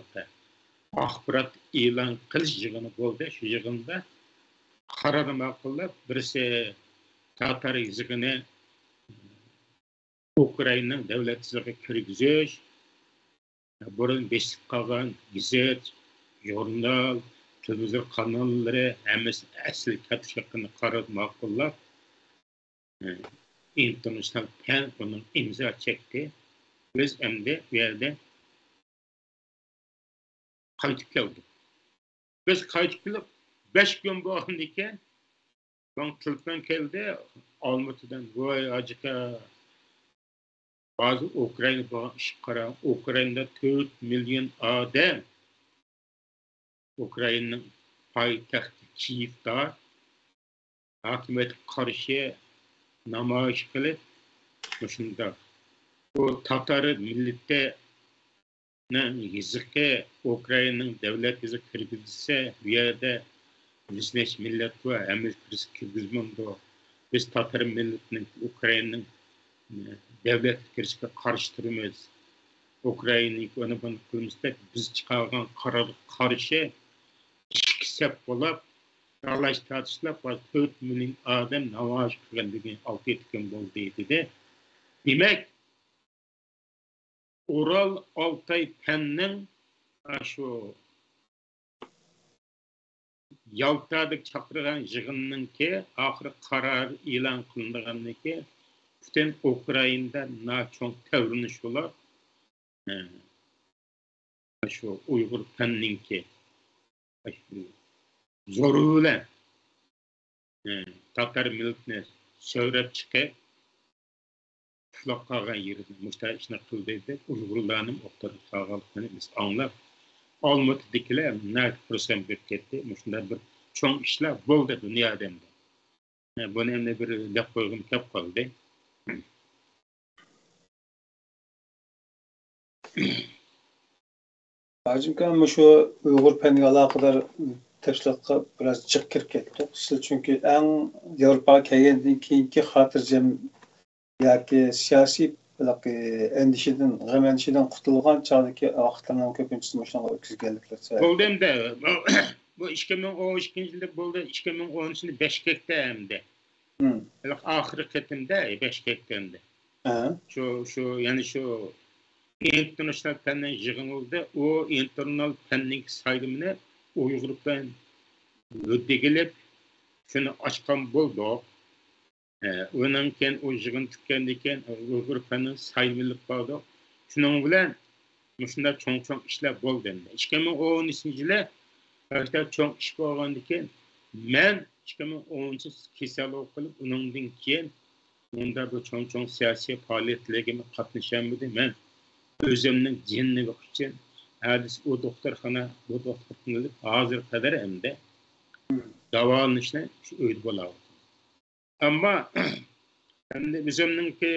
ئاخبارات ئېلان قىلىش يىغىنى بولدى. شۇ يىغىندا قارار ماقۇللاپ، بىرسى تاتار يېزىقىنى ئۇكرائىنانىڭ دۆلەت يېزىقىغا كىرگۈزۈش، بۇرۇن بېسىلىپ قالغان گېزىت، ژۇرنال، تېلېۋىزور قاناللىرى ھەممىسى ئەسلىگە كەلتۈرۈش ھەققىدە قارار ماقۇللاپ، ئىنتېرناتسىيونال پەن ئۇنىڭ ئىمزا چەكتى. بىز ئەمدى بۇ يەردە قايتىپ كەلدۇق. بىز قايتىپ كېلىپ، بەش كۈن بولغاندىن كېيىن، ماڭا تېلېفون كەلدى ئالمۇتىدىن: «ۋاي، ھاجىكا، ھازىر ئۇكرائىنادا بولغان ئىشقا قاراڭ. ئۇكرائىنادا تۆت مىليون ئادەم ئۇكرائىنانىڭ پايتەختى كىيېۋدا ھاكىمىيەتكە قارشى نامايىش قىلىپ، مۇشۇنداق، بۇ تاتار مىللىتىنىڭ يېزىقى ئۇكرائىنانىڭ دۆلەت يېزىقىغا كىرگۈزسە، بۇ يەردە يۈز نەچچە مىللەت بار، ھەممىسى كىرسە كىرگۈزمەمدۇ؟ بىز تاتار مىللىتىنىڭ ئۇكرائىنانىڭ دۆلەتكە كىرىشىگە قارشى تۇرىمىز. ئۇكرائىنانىڭكى ئۇنى بۇنى قىلىمىز» دەپ، بىز چىقارغان قارارغا قارشى ئىككى سەپ بولۇپ، تالاش تارتىشلار، ھازىر تۆت مىليون ئادەم نامايىش قىلغىنىغا ئالتە يەتتە كۈن بولدى، دېدى. دېمەك، ئۇرال ئالتاي پەننىڭ ئاشۇ يالتادىكى چاقىرغان يىغىننىڭكى ئاخىرقى قارارى ئېلان قىلىنغاندىن كېيىن، پۈتۈن ئۇكرائىنادا ناچوڭ تەۋرىنىش بولۇپ، ئە، شۇ ئۇيغۇر پەننىڭكى زورى بىلەن، ئە، تاتار مىللىتىنى سۆرەپ چىقىپ، ئۇخلاپ قالغان يېرىدىن مۇشۇنداق ئىشنى قىلدى دەپ، ئۇيغۇرلارنىڭ ئوتتۇرىغا سالغانلىقىنى بىز ئاڭلاپ، ئالمۇتىدىكىلەر ناھايىتى خۇرسەن بولۇپ كەتتى. مۇشۇنداق بىر چوڭ ئىشلار بولدى دۇنيادا ئەمدى. بۇنى ئەمدى بىر دەپ قويغۇم كەپ قالدى. ھاجىم ئاكا، مۇشۇ ئۇيغۇر پەنىگە ئالاقىدار تەپسىلاتقا بىراز جىق كىرىپ كەتتۇق. سىز چۈنكى ئەڭ ياۋروپاغا كەلگەندىن كېيىنكى خاتىرجەم ياكى سىياسىي ھېلىقى ئەندىشىدىن، غەم ئەندىشىدىن قۇتۇلغان چاغدىكى ۋاقىتلارنىڭ كۆپىنچىسىنى مۇشۇنىڭغا ئۆتكۈزگەنلىكلەر سەۋەبلىك. بولدى ئەمدى. بۇ، بۇ ئىككى مىڭ ئون ئىككىنچى يىلدا بولدى. ئىككى مىڭ ئون ئۈچىنچى يىلى بىشكەكتە ئەمدى. ھىم. ھېلىقى ئاخىرقى قېتىمدا بىشكەكتە ئەمدى. ھە. شۇ، شۇ، يەنى شۇ ئىنتېرناتسىيونال پەننىڭ يىغىنىدا ئۇ ئىنتېرناتسىيونال پەننىڭ سايلىمىنى ئۇيغۇر پەن ھۆددىگە ئېلىپ، شۇنى ئاچقان بولدۇق. ئە، ئۇنىڭ كېيىن ئۇ يىغىن پۈتكەندىن كېيىن ئۇيغۇر پەننىڭ سايلىمىنى ئېلىپ باردۇق. شۇنىڭ بىلەن مۇشۇنداق چوڭ-چوڭ ئىشلار بولدى ئەمدى. ئىككى مىڭ ئون ئۈچىنچى يىلى بەك چوڭ ئىش بولغاندىكىن، مەن ئىككى مىڭ ئونىنچى كېسەل بولۇپ قېلىپ، ئۇنىڭدىن كېيىن مۇندا بۇ چوڭ-چوڭ سىياسىي پائالىيەتلەرگىمۇ قاتنىشالمىدىم. مەن ئۆزۈمنىڭ جېنىنى بېقىش ئۈچۈن ھەدىسى ئۇ دوختۇرخانا، بۇ دوختۇرخانا دەپ ھازىرغا قەدەر ئەمدى داۋالىنىشنى شۇ ئۆيدە بولاۋاتىمەن. ئەمما ئەمدى ئۆزۈمنىڭكى،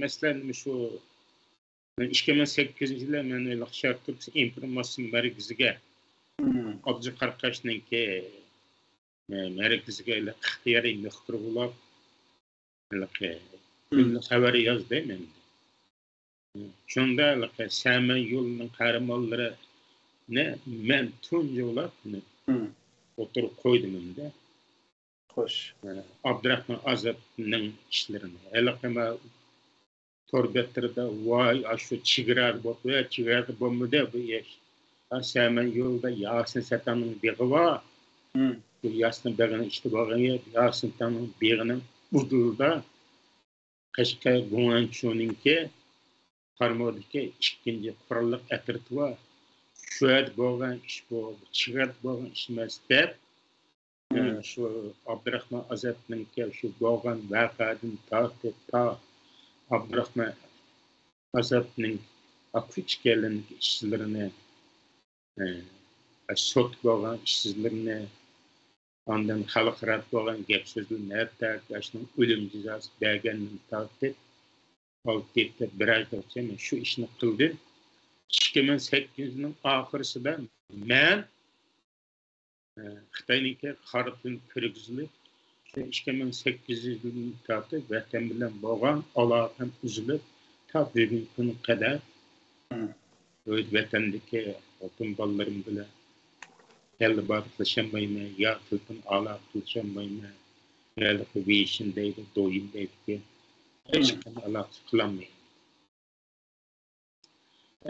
مەسىلەن، شۇ مەن ئىككى مىڭ سەككىزىنچى يىلى مەن شەرقىي تۈركىستان ئىنفورماتسىيە مەركىزىگە، ئابجىقارا قاشنىڭكى، ئە، مەركىزىگە ئىختىيارىي مۇخبىر بولۇپ، ھېلىقى كۈندە خەۋەر يازدىم ئەمدى. شۇندا ھېلىقى سەمەن يولىنىڭ قەھرىمانلىرىنى مەن تۇنجى بولۇپ ئوتتۇرىغا قويدۇم ئەمدى. خوش. ئابدۇراخمان ئازادنىڭ ئىشلىرىنى. ھېلىقى مەن تور بەتلىرىدە، ۋاي، ئاشۇ چېگرادا بولۇپتۇ، ھە، چېگرادا بولمىدى بۇ ئىش. ھە، سەمەن يولىدا ياسىن سەتەڭنىڭ بېغى بار. شۇ ياسىن بېغىنىڭ ئىچىدە بولغان ياسىن سەتەڭنىڭ بېغىنىڭ ئۇدۇلىدا قەشقەر گۇڭئەنچۇنىڭكى قارامۇدىكى ئىككىنچى قوراللىق ئەترىتى بار. شۇ يەردە بولغان ئىش بۇ، چېگرادا بولغان ئىش ئەمەس دەپ، ئە، شۇ ئابدۇراخمان ئازادنىڭكى شۇ بولغان ۋەقەدىن تارتىپ تا ئابدۇراخمان ئازادنىڭ ئاكا ئىككىيلەننىڭ ئىشلىرىنى، ئە، سوت بولغان ئىشلىرىنى، ئاندىن خەلقئارادا بولغان گەپ سۆزلىرىنى، ھەتتا ئاشۇنىڭ ئۆلۈم جازاسى بەرگەندىن تارتىپ، ئالتە يەتتە بىر ئايغىچە مەن شۇ ئىشنى قىلدىم. ئىككى مىڭ سەككىزىنچى يىلنىڭ ئاخىرسىدا مەن، ئە، خىتاينىڭكى قارا تىلىنى كىرگۈزۈلۈپ، شۇ ئىككى مىڭ سەككىزىنچى يىلدىن تارتىپ ۋەتەن بىلەن بولغان ئالاقەم ئۈزۈلۈپ، تا بۈگۈنكى كۈنگە قەدەر ئۆز ۋەتەندىكى خوتۇن بالىلىرىم بىلەن تېلېبات قىلىشالمايمەن، يا تېلېفون ئالاقە قىلىشالمايمەن. ھېلىقى ۋېيشىن دەيدۇ، دويىن دەيدىكەن. ھېچقانداق ئالاقە قىلالمايمەن.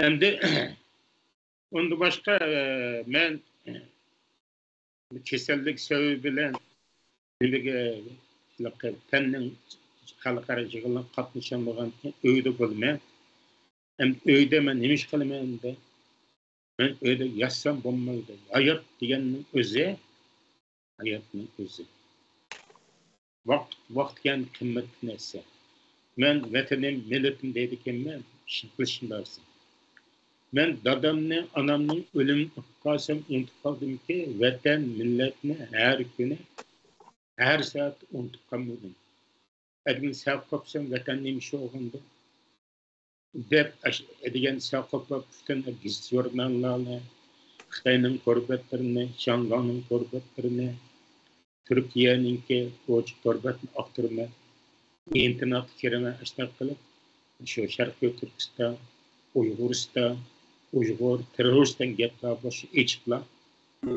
ئەمدى ئۇندىن باشقا، ئە، مەن كېسەللىك سەۋەبى بىلەن نېمىگە، پەننىڭ خەلقئارا يىغىنلىرىغا قاتنىشالمىغان، ئۆيدە بولىمەن. ئەمدى ئۆيدە مەن نېمە ئىش قىلىمەن ئەمدى؟ مەن ئۆيدە ياتسام بولمايدۇ. ھايات دېگەننىڭ ئۆزى، ھاياتنىڭ ئۆزى. ۋاقىت، ۋاقىت دېگەن قىممەتلىك نەرسە. مەن ۋەتىنىم، مىللىتىم دەيدىكەنمەن، ئىشنى قىلىشىم لازىم. مەن دادامنى، ئانامنىڭ ئۆلۈمىنى ئۇقۇپ قالسام، ئۇنتۇپ قالدىمكى، ۋەتەن، مىللەتنى ھەر كۈنى، ھەر سائەتتە ئۇنتۇپ قالمىدىم. ئەگەر سەل قوپسام، ۋەتەن نېمە ئىش بولغاندۇ؟ دەپ، ئەش-، دېگەن سەل قوپۇپ، پۈتۈن گېزىت-ژۇرناللارنى، خىتاينىڭ تور بەتلىرىنى، شياڭگاڭنىڭ تور بەتلىرىنى، تۈركىيەنىڭكى ئوچۇق تور بەتنى ئاختۇرىمەن. ئىنتېرنېتقا كىرىمەن، ئاشۇنداق قىلىپ، شۇ شەرقىي تۈركىستان، ئۇيغۇرىستان، ئۇيغۇر، تېررورىستان گەپلەر بولسا ئېچىپلا،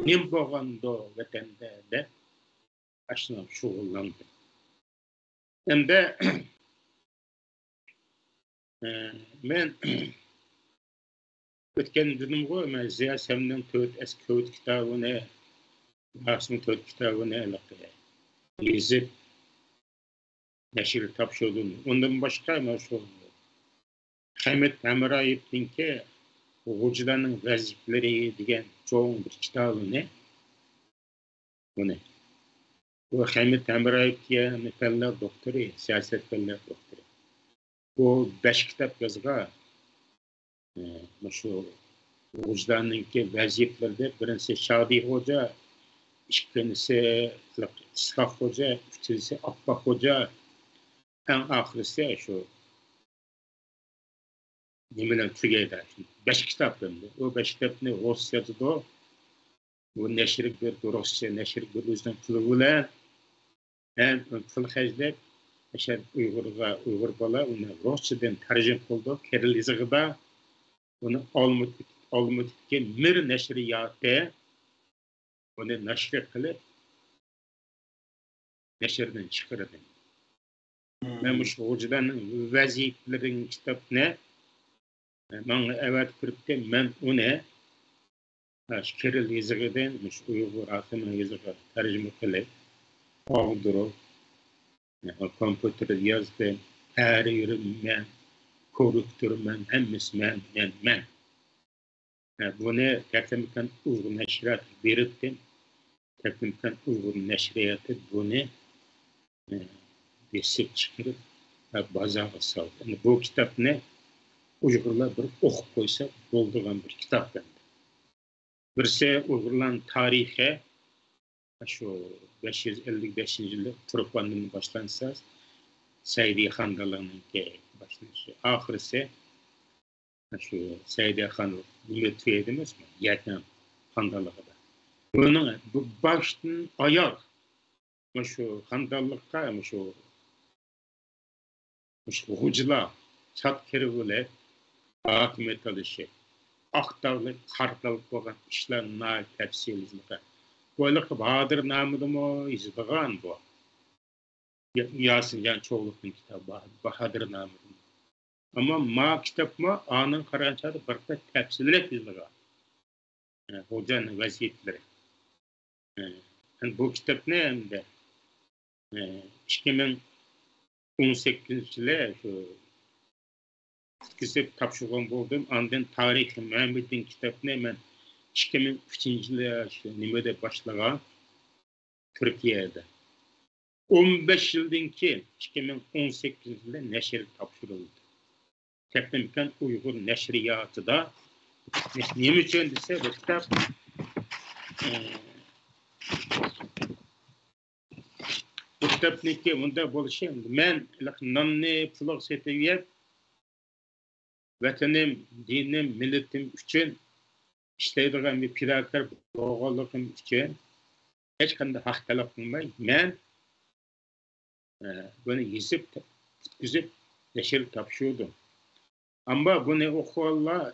نېمە بولغاندۇ ۋەتەندە دەپ، ئاشۇنداق شۇغۇللاندىم. ئەمدى، ئە، مەن ئۆتكەندە دېدىمغۇ، مەن زىيا سەمنىڭ تۆت ئەسكى كوۋىد كىتابىنى، ياسىننىڭ تۆت كىتابىنى ھېلىقى يېزىپ، نەشرگە تاپشۇردۇم. ئۇندىن باشقا، مەن شۇ خەمىت ھەمرايېۋنىڭكى غوجىلارنىڭ ۋەزىپىلىرى دېگەن چوڭ بىر كىتابىنى، بۇنى. بۇ خەمىت ھەمرايېۋ دېگەن پەنلەر دوكتورى، سىياسەت پەنلەر دوكتورى. بۇ بەش كىتاب يازغان. ئە، مۇشۇ غوجىلارنىڭكى ۋەزىپىلىرىدە بىرىنچىسى شادى خوجا، ئىككىنچىسى ئىسھاق خوجا، ئۈچىنچىسى ئاپپاق خوجا، ئەڭ ئاخىرىسى شۇ نېمە بىلەن تۈگەيدۇ؟ بەش كىتاب ئەمدى. ئۇ بەش كىتابنى رۇسچە يازىدۇ. بۇ نەشرگە بېرىدۇ، رۇسچە نەشرگە بېرىدۇ، ئۆزىنىڭ پۇلى بىلەن. ھەم پۇل خەجلەپ، ئەشەر ئۇيغۇرغا، ئۇيغۇر بالا ئۇنى رۇسچىدىن تەرجىمە قىلىدۇ، كىرىل يېزىقىدا. ئۇنى ئالمۇتى، ئالمۇتىدىكى مىر نەشرىياتى ئۇنى نەشر قىلىپ، نەشردىن چىقىرىدۇ. مەن مۇشۇ غوجىلارنىڭ ۋەزىپىلىرى دېگەن كىتابنى ماڭا ئەۋەتىپ بېرىپتۇ. مەن ئۇنى، ھە، شۇ كىرىل يېزىقىدىن مۇشۇ ئۇيغۇر ئاتىمىن يېزىقىغا تەرجىمە قىلىپ، ئاغدۇرۇپ، ھە، كومپيۇتېردا يازدىم. ھەر يېرى مەن، كوررېكتور مەن، ھەممىسى مەن، مەن، مەن. بۇنى تەكلىماكان ئۇيغۇر نەشرىياتىغا بېرىپتىن، تەكلىماكان ئۇيغۇر نەشرىياتى بۇنى بېسىپ چىقىرىپ، بازارغا سالدى. ئەمدى بۇ كىتابنى ئۇيغۇرلار بىر ئوقۇپ قويسا بولىدىغان بىر كىتاب ئەمدى. بىرسى ئۇيغۇرلارنىڭ تارىخى، شۇ بەش يۈز ئەللىك بەشىنچى يىلى تۇرپاندىن باشلانسا، سەئىدى خاندانلىقنىڭكى باشلىنىشى، ئاخىرسى شۇ سەئىدى خان نېمە تۈگەيدى ئەمەسمۇ؟ يەكەن خاندانلىقىدا. بۇنىڭ بۇ باشتىن ئاياغ مۇشۇ خاندانلىققا، مۇشۇ، مۇشۇ غوجىلار چات كىرىۋېلىپ ھاكىمىيەت ئېلىشى، ئاق داغلىق، قارا داغلىق بولغان ئىشلار ناھايىتى تەپسىلىي يېزىلغان. بۇ ھېلىقى باھادىرنامىدىمۇ يېزىلغان بۇ. يا-، ياسىنجان چوغلۇقنىڭ كىتابى باھ-، باھادىرنامىدىمۇ. ئەمما ما كىتابمۇ ئانىڭ قارىغان چاغدا بىر قەدەر تەپسىلىيرەك يېزىلغان. ئە، غوجانىڭ ۋەزىيەتلىرى. ئە، بۇ كىتابنى ئەمدى، ئە، ئىككى مىڭ ئون سەككىزىنچى يىلى شۇ قۇتقۇزۇپ تاپشۇرغان بولدۇم. ئاندىن تارىخى مۇھەممىدىن كىتابنى مەن ئىككى مىڭ ئۈچىنچى يىلى شۇ نېمىدە باشلىغان، تۈركىيەدە. ئون بەش يىلدىن كېيىن، ئىككى مىڭ ئون سەككىزىنچى يىلى نەشرگە تاپشۇرۇلدى. تەكلىماكان ئۇيغۇر نەشرىياتىدا نېمە ئۈچۈن دېسە، بۇ كىتاب، ئە، بۇ كىتابنىڭكى مۇنداق بولۇشى، مەن ناننى پۇلغا سېتىپ يەپ، ۋەتىنىم، دىنىم، مىللىتىم ئۈچۈن ئىشلەيدىغان بىر پىداكار بولغانلىقىم ئۈچۈن ھېچقانداق ھەق تەلەپ قىلماي، مەن، ئە، بۇنى يېزىپ، پۈتكۈزۈپ، نەشرگە تاپشۇردۇم. ئەمما بۇنى ئوقۇغانلار،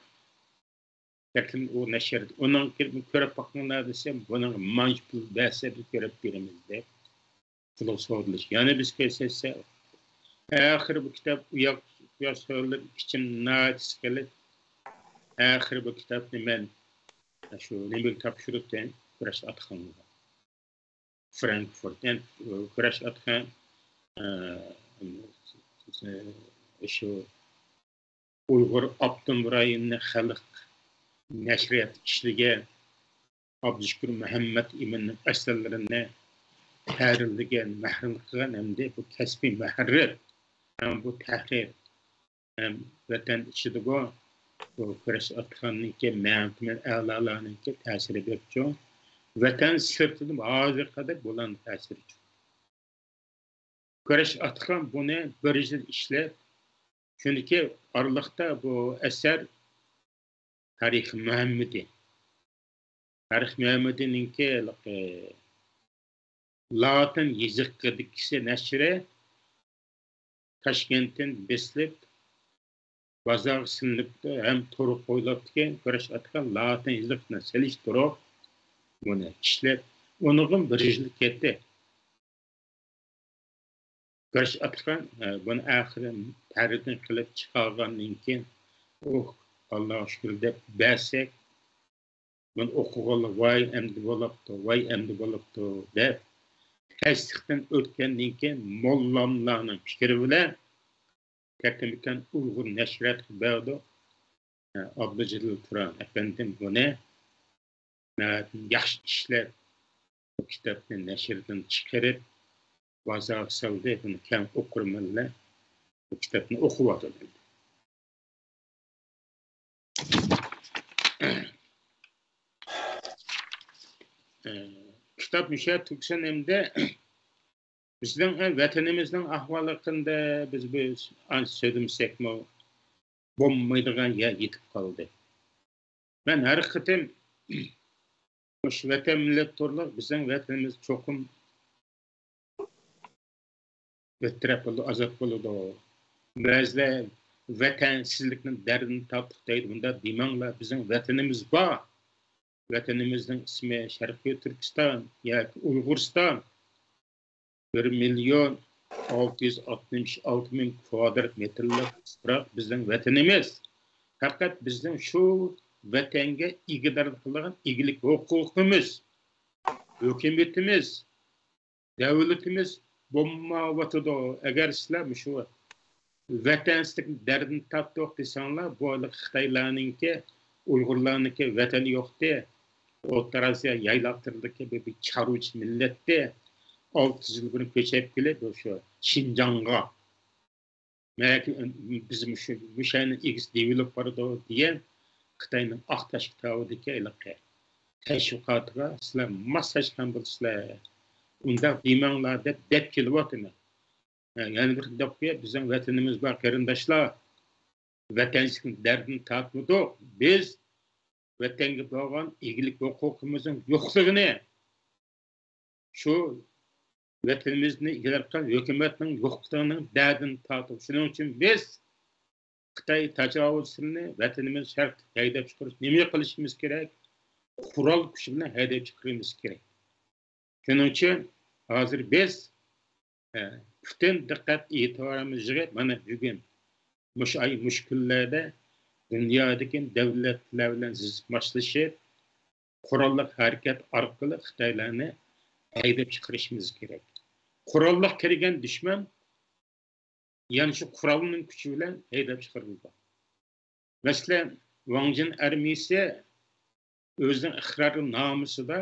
بەلكىم ئۇ نەشر، ئۇنىڭ كۆرۈپ باقىڭلار دېسەم، بۇنىڭغا مانچە پۇل بەرسە، بىز كۆرۈپ بېرىمىز دەپ. پۇلغا سودىلىشىش. يەنە بىز كەلسەكسە، ئاخىرى بۇ كىتاب ئۇياق، بۇياق سۆرىلىپ، ئىچىم ناھايىتى سىقىلىپ، ئاخىرى بۇ كىتابنى مەن شۇ نېمىگە تاپشۇرۇپتىن، كۈرەش ئاتىخانغا. فرانكفورت، يەنى كۈرەش ئاتىخان، ئە، شۇ ئۇيغۇر ئاپتونوم رايونىنى خەلق نەشرىياتى ئىشلىگەن، ئابدۇشۈكۈر مەھەممەت ئىمىننىڭ ئەسەرلىرىنى تەھرىرلىگەن، مەھرىر قىلغان ھەمدە بۇ كەسپىي مەھرىر ھەم بۇ تەھرىر ھەم ۋەتەن ئىچىدىغۇ بۇ كۈرەش ئاتىخاننىڭكى، مەمتىمىن ئەلالارنىڭكى تەسىرى بەك چوڭ. ۋەتەن سىرتىدا ھازىرغا قەدەر بۇلارنىڭ تەسىرى چوڭ. كۈرەش ئاتىخان بۇنى بىر يىل ئىشلەپ، چۈنكى ئارىلىقتا بۇ ئەسەر تارىخ مۇھەممىدى، تارىخ مۇھەممىدىنىڭكى ھېلىقى لاتىن يېزىقىدىكىسى نەشرى تاشكەنتتىن بېسىلىپ، بازارغا سېلىنىپتۇ ھەم تورغا قويۇلۇپتىكەن. كۈرەش ئاتىخان لاتىن يېزىقى بىلەن سېلىشتۇرۇپ، بۇنى ئىشلەپ، ئۇنىڭغىمۇ بىر يىل كەتتى. كۈرەش ئاتىخان، ئە، بۇنى ئاخىرى تەھرىردىن قىلىپ چىقارغاندىن كېيىن، ئۇھ، ئاللاغا شۈكۈر دەپ بەرسەك، بۇنى ئوقۇغانلار ۋاي ئەمدى بولاپتۇ، ۋاي ئەمدى بولاپتۇ دەپ، تەستىقتىن ئۆتكەندىن كېيىن، موللاملارنىڭ پىكرى بىلەن تەكلىماكان ئۇيغۇر نەشرىياتقا بەردۇق. ئابدۇجېلىل تۇران ئەپەندىم بۇنى ناھايىتى ياخشى ئىشلەپ، بۇ كىتابنى نەشردىن چىقىرىپ، بازارغا سالدى. بۇنى كەڭ ئوقۇرمەنلەر بۇ كىتابنى ئوقۇۋاتىدۇ. كىتاب مۇشۇ تۈگسۇن ئەمدى. بىزنىڭ ۋەتىنىمىزنىڭ ئەھۋالى ھەققىدە بىز بىر ئانچە سۆزلىمىسەكمۇ بولمايدىغان يەرگە يېتىپ قالدى. مەن ھەر قېتىم مۇشۇ ۋەتەن مىللەت تورلۇق بىزنىڭ ۋەتىنىمىز چوقۇم بىر تەرەپ بولىدۇ، ئازاد بولىدۇ. بەزىلەر ۋەتەنسىزلىكنىڭ دەردىنى تارتتۇق دەيدۇ. بۇنداق دېمەڭلار، بىزنىڭ ۋەتىنىمىز بار. ۋەتىنىمىزنىڭ ئىسمى شەرقىي تۈركىستان ياكى ئۇيغۇرىستان. بىر مىليون ئالتە يۈز ئاتمىش ئالتە مىڭ كۋادرات مېتىرلىق تۇپراق بىزنىڭ ۋەتىنىمىز. پەقەت بىزنىڭ شۇ ۋەتەنگە ئىگىدارلىق قىلىدىغان ئىگىلىك ھوقۇقىمىز، ھۆكۈمىتىمىز، دۆلىتىمىز بولمايۋاتىدۇ. ئەگەر سىلەر مۇشۇ ۋەتەنسىزلىك دەردىنى تارتتۇق دېسەڭلار، بۇ خىتايلارنىڭكى ئۇيغۇرلارنىڭكى ۋەتىنى يوقتى. ئوتتۇرا ئاسىيا يايلاقلىرىدىكى بىر، بىر چارۋىچى مىللەتتى. ئالتە يۈز يىل بۇرۇن كۆچۈپ كېلىپ، شۇ شىنجاڭغا، مەكى بىز مۇشۇ، مۇشۇ يەرنىڭ ئىگىسى دېيىلىپ بارىدۇ دېگەن خىتاينىڭ ئاق تاش كىتابىدىكى ھېلىقى تەشۋىقاتىغا سىلەر ماسلاشقان بولسىلەر، ئۇنداق دېمەڭلار دەپ، دەپ كېلىۋاتىمەن. ھە، يەنە بىر دەپ قوياي، بىزنىڭ ۋەتىنىمىز بار، قېرىنداشلار. ۋەتەنچىلىكنىڭ دەردىنى تارتمىدۇق. بىز ۋەتەنگە بولغان ئىگىلىك ھوقۇقىمىزنىڭ يوقلۇقىنى، شۇ ۋەتىنىمىزنى ئىگىلەپ قىلغان ھۆكۈمەتنىڭ يوقلۇقىنىڭ دەردىنى تارتىپ، شۇنىڭ ئۈچۈن بىز خىتاي تاجاۋۇزچىلىرىنى ۋەتىنىمىز شەرقتىن ھەيدەپ چىقىرىش، نېمە قىلىشىمىز كېرەك؟ قورال كۈچى بىلەن ھەيدەپ چىقىرىشىمىز كېرەك. شۇنىڭ ئۈچۈن ھازىر بىز، ئە، پۈتۈن دىققەت ئېتىبارىمىزنى يىغىپ، مانا بۈگۈن مۇشۇ ئاي، مۇشۇ كۈنلەردە دۇنيادىكى دۆلەتلەر بىلەن زىچ ماسلىشىپ، قوراللىق ھەرىكەت ئارقىلىق خىتايلارنى ھەيدەپ چىقىرىشىمىز كېرەك. قوراللىق كىرگەن دۈشمەن يەنە شۇ قورالنىڭ كۈچى بىلەن ھەيدەپ چىقىرىلىدۇ. مەسىلەن، ۋاڭ جىن ئارمىيىسى ئۆزىنىڭ ئىقرارنامىسىدا،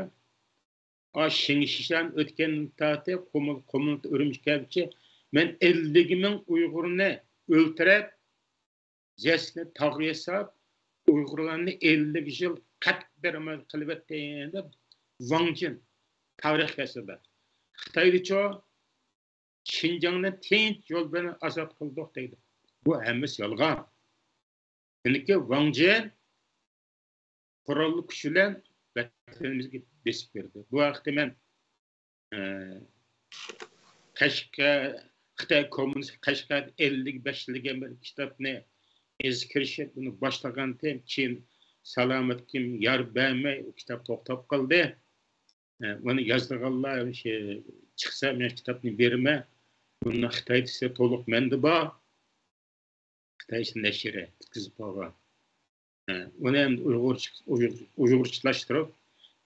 ئا، شېڭ شىشان ئۆتكەندىن تارتىپ، قۇمۇل، قۇمۇل ئۈرۈمچىگىچە مەن ئەللىك مىڭ ئۇيغۇرنى ئۆلتۈرۈپ، جەسىتىنى تاغ ياساپ، ئۇيغۇرلارنى ئەللىك يىل قەتئىي بىر ئەمەل قىلىۋەتتى دەپ، ۋاڭ جىن تارىخ يازىدۇ. خىتايلىچۇ شىنجاڭنى تىنچ يول بىلەن ئازاد قىلدۇق دەيدۇ. بۇ ھەممىسى يالغان. چۈنكى ۋاڭ جىن قوراللىق كۈچ بىلەن ۋەتىنىمىزگە بېسىپ كىردى. بۇ ھەقتە مەن، ئە، قەشقەر، خىتاي كوممۇنىست قەشقەردە ئەللىك بەش يىل دېگەن بىر كىتابنى ئىزكىرىشىپ، بۇنى باشلىغانتىم، كېيىن سالامەتلىكىم يار بەرمەي، ئۇ كىتاب توختاپ قالدى. ئە، ئۇنى يازىدىغانلار، شۇ، چىقسا، مەن كىتابنى بېرىمەن. بۇنىڭ خىتايچىسى تولۇق مەندە بار. خىتايچە نەشرى پۈتكۈزۈپ بولغان. ئە، ئۇنى ئەمدى ئۇيغۇرچە، ئۇيغۇر-، ئۇيغۇرچىلاشتۇرۇپ،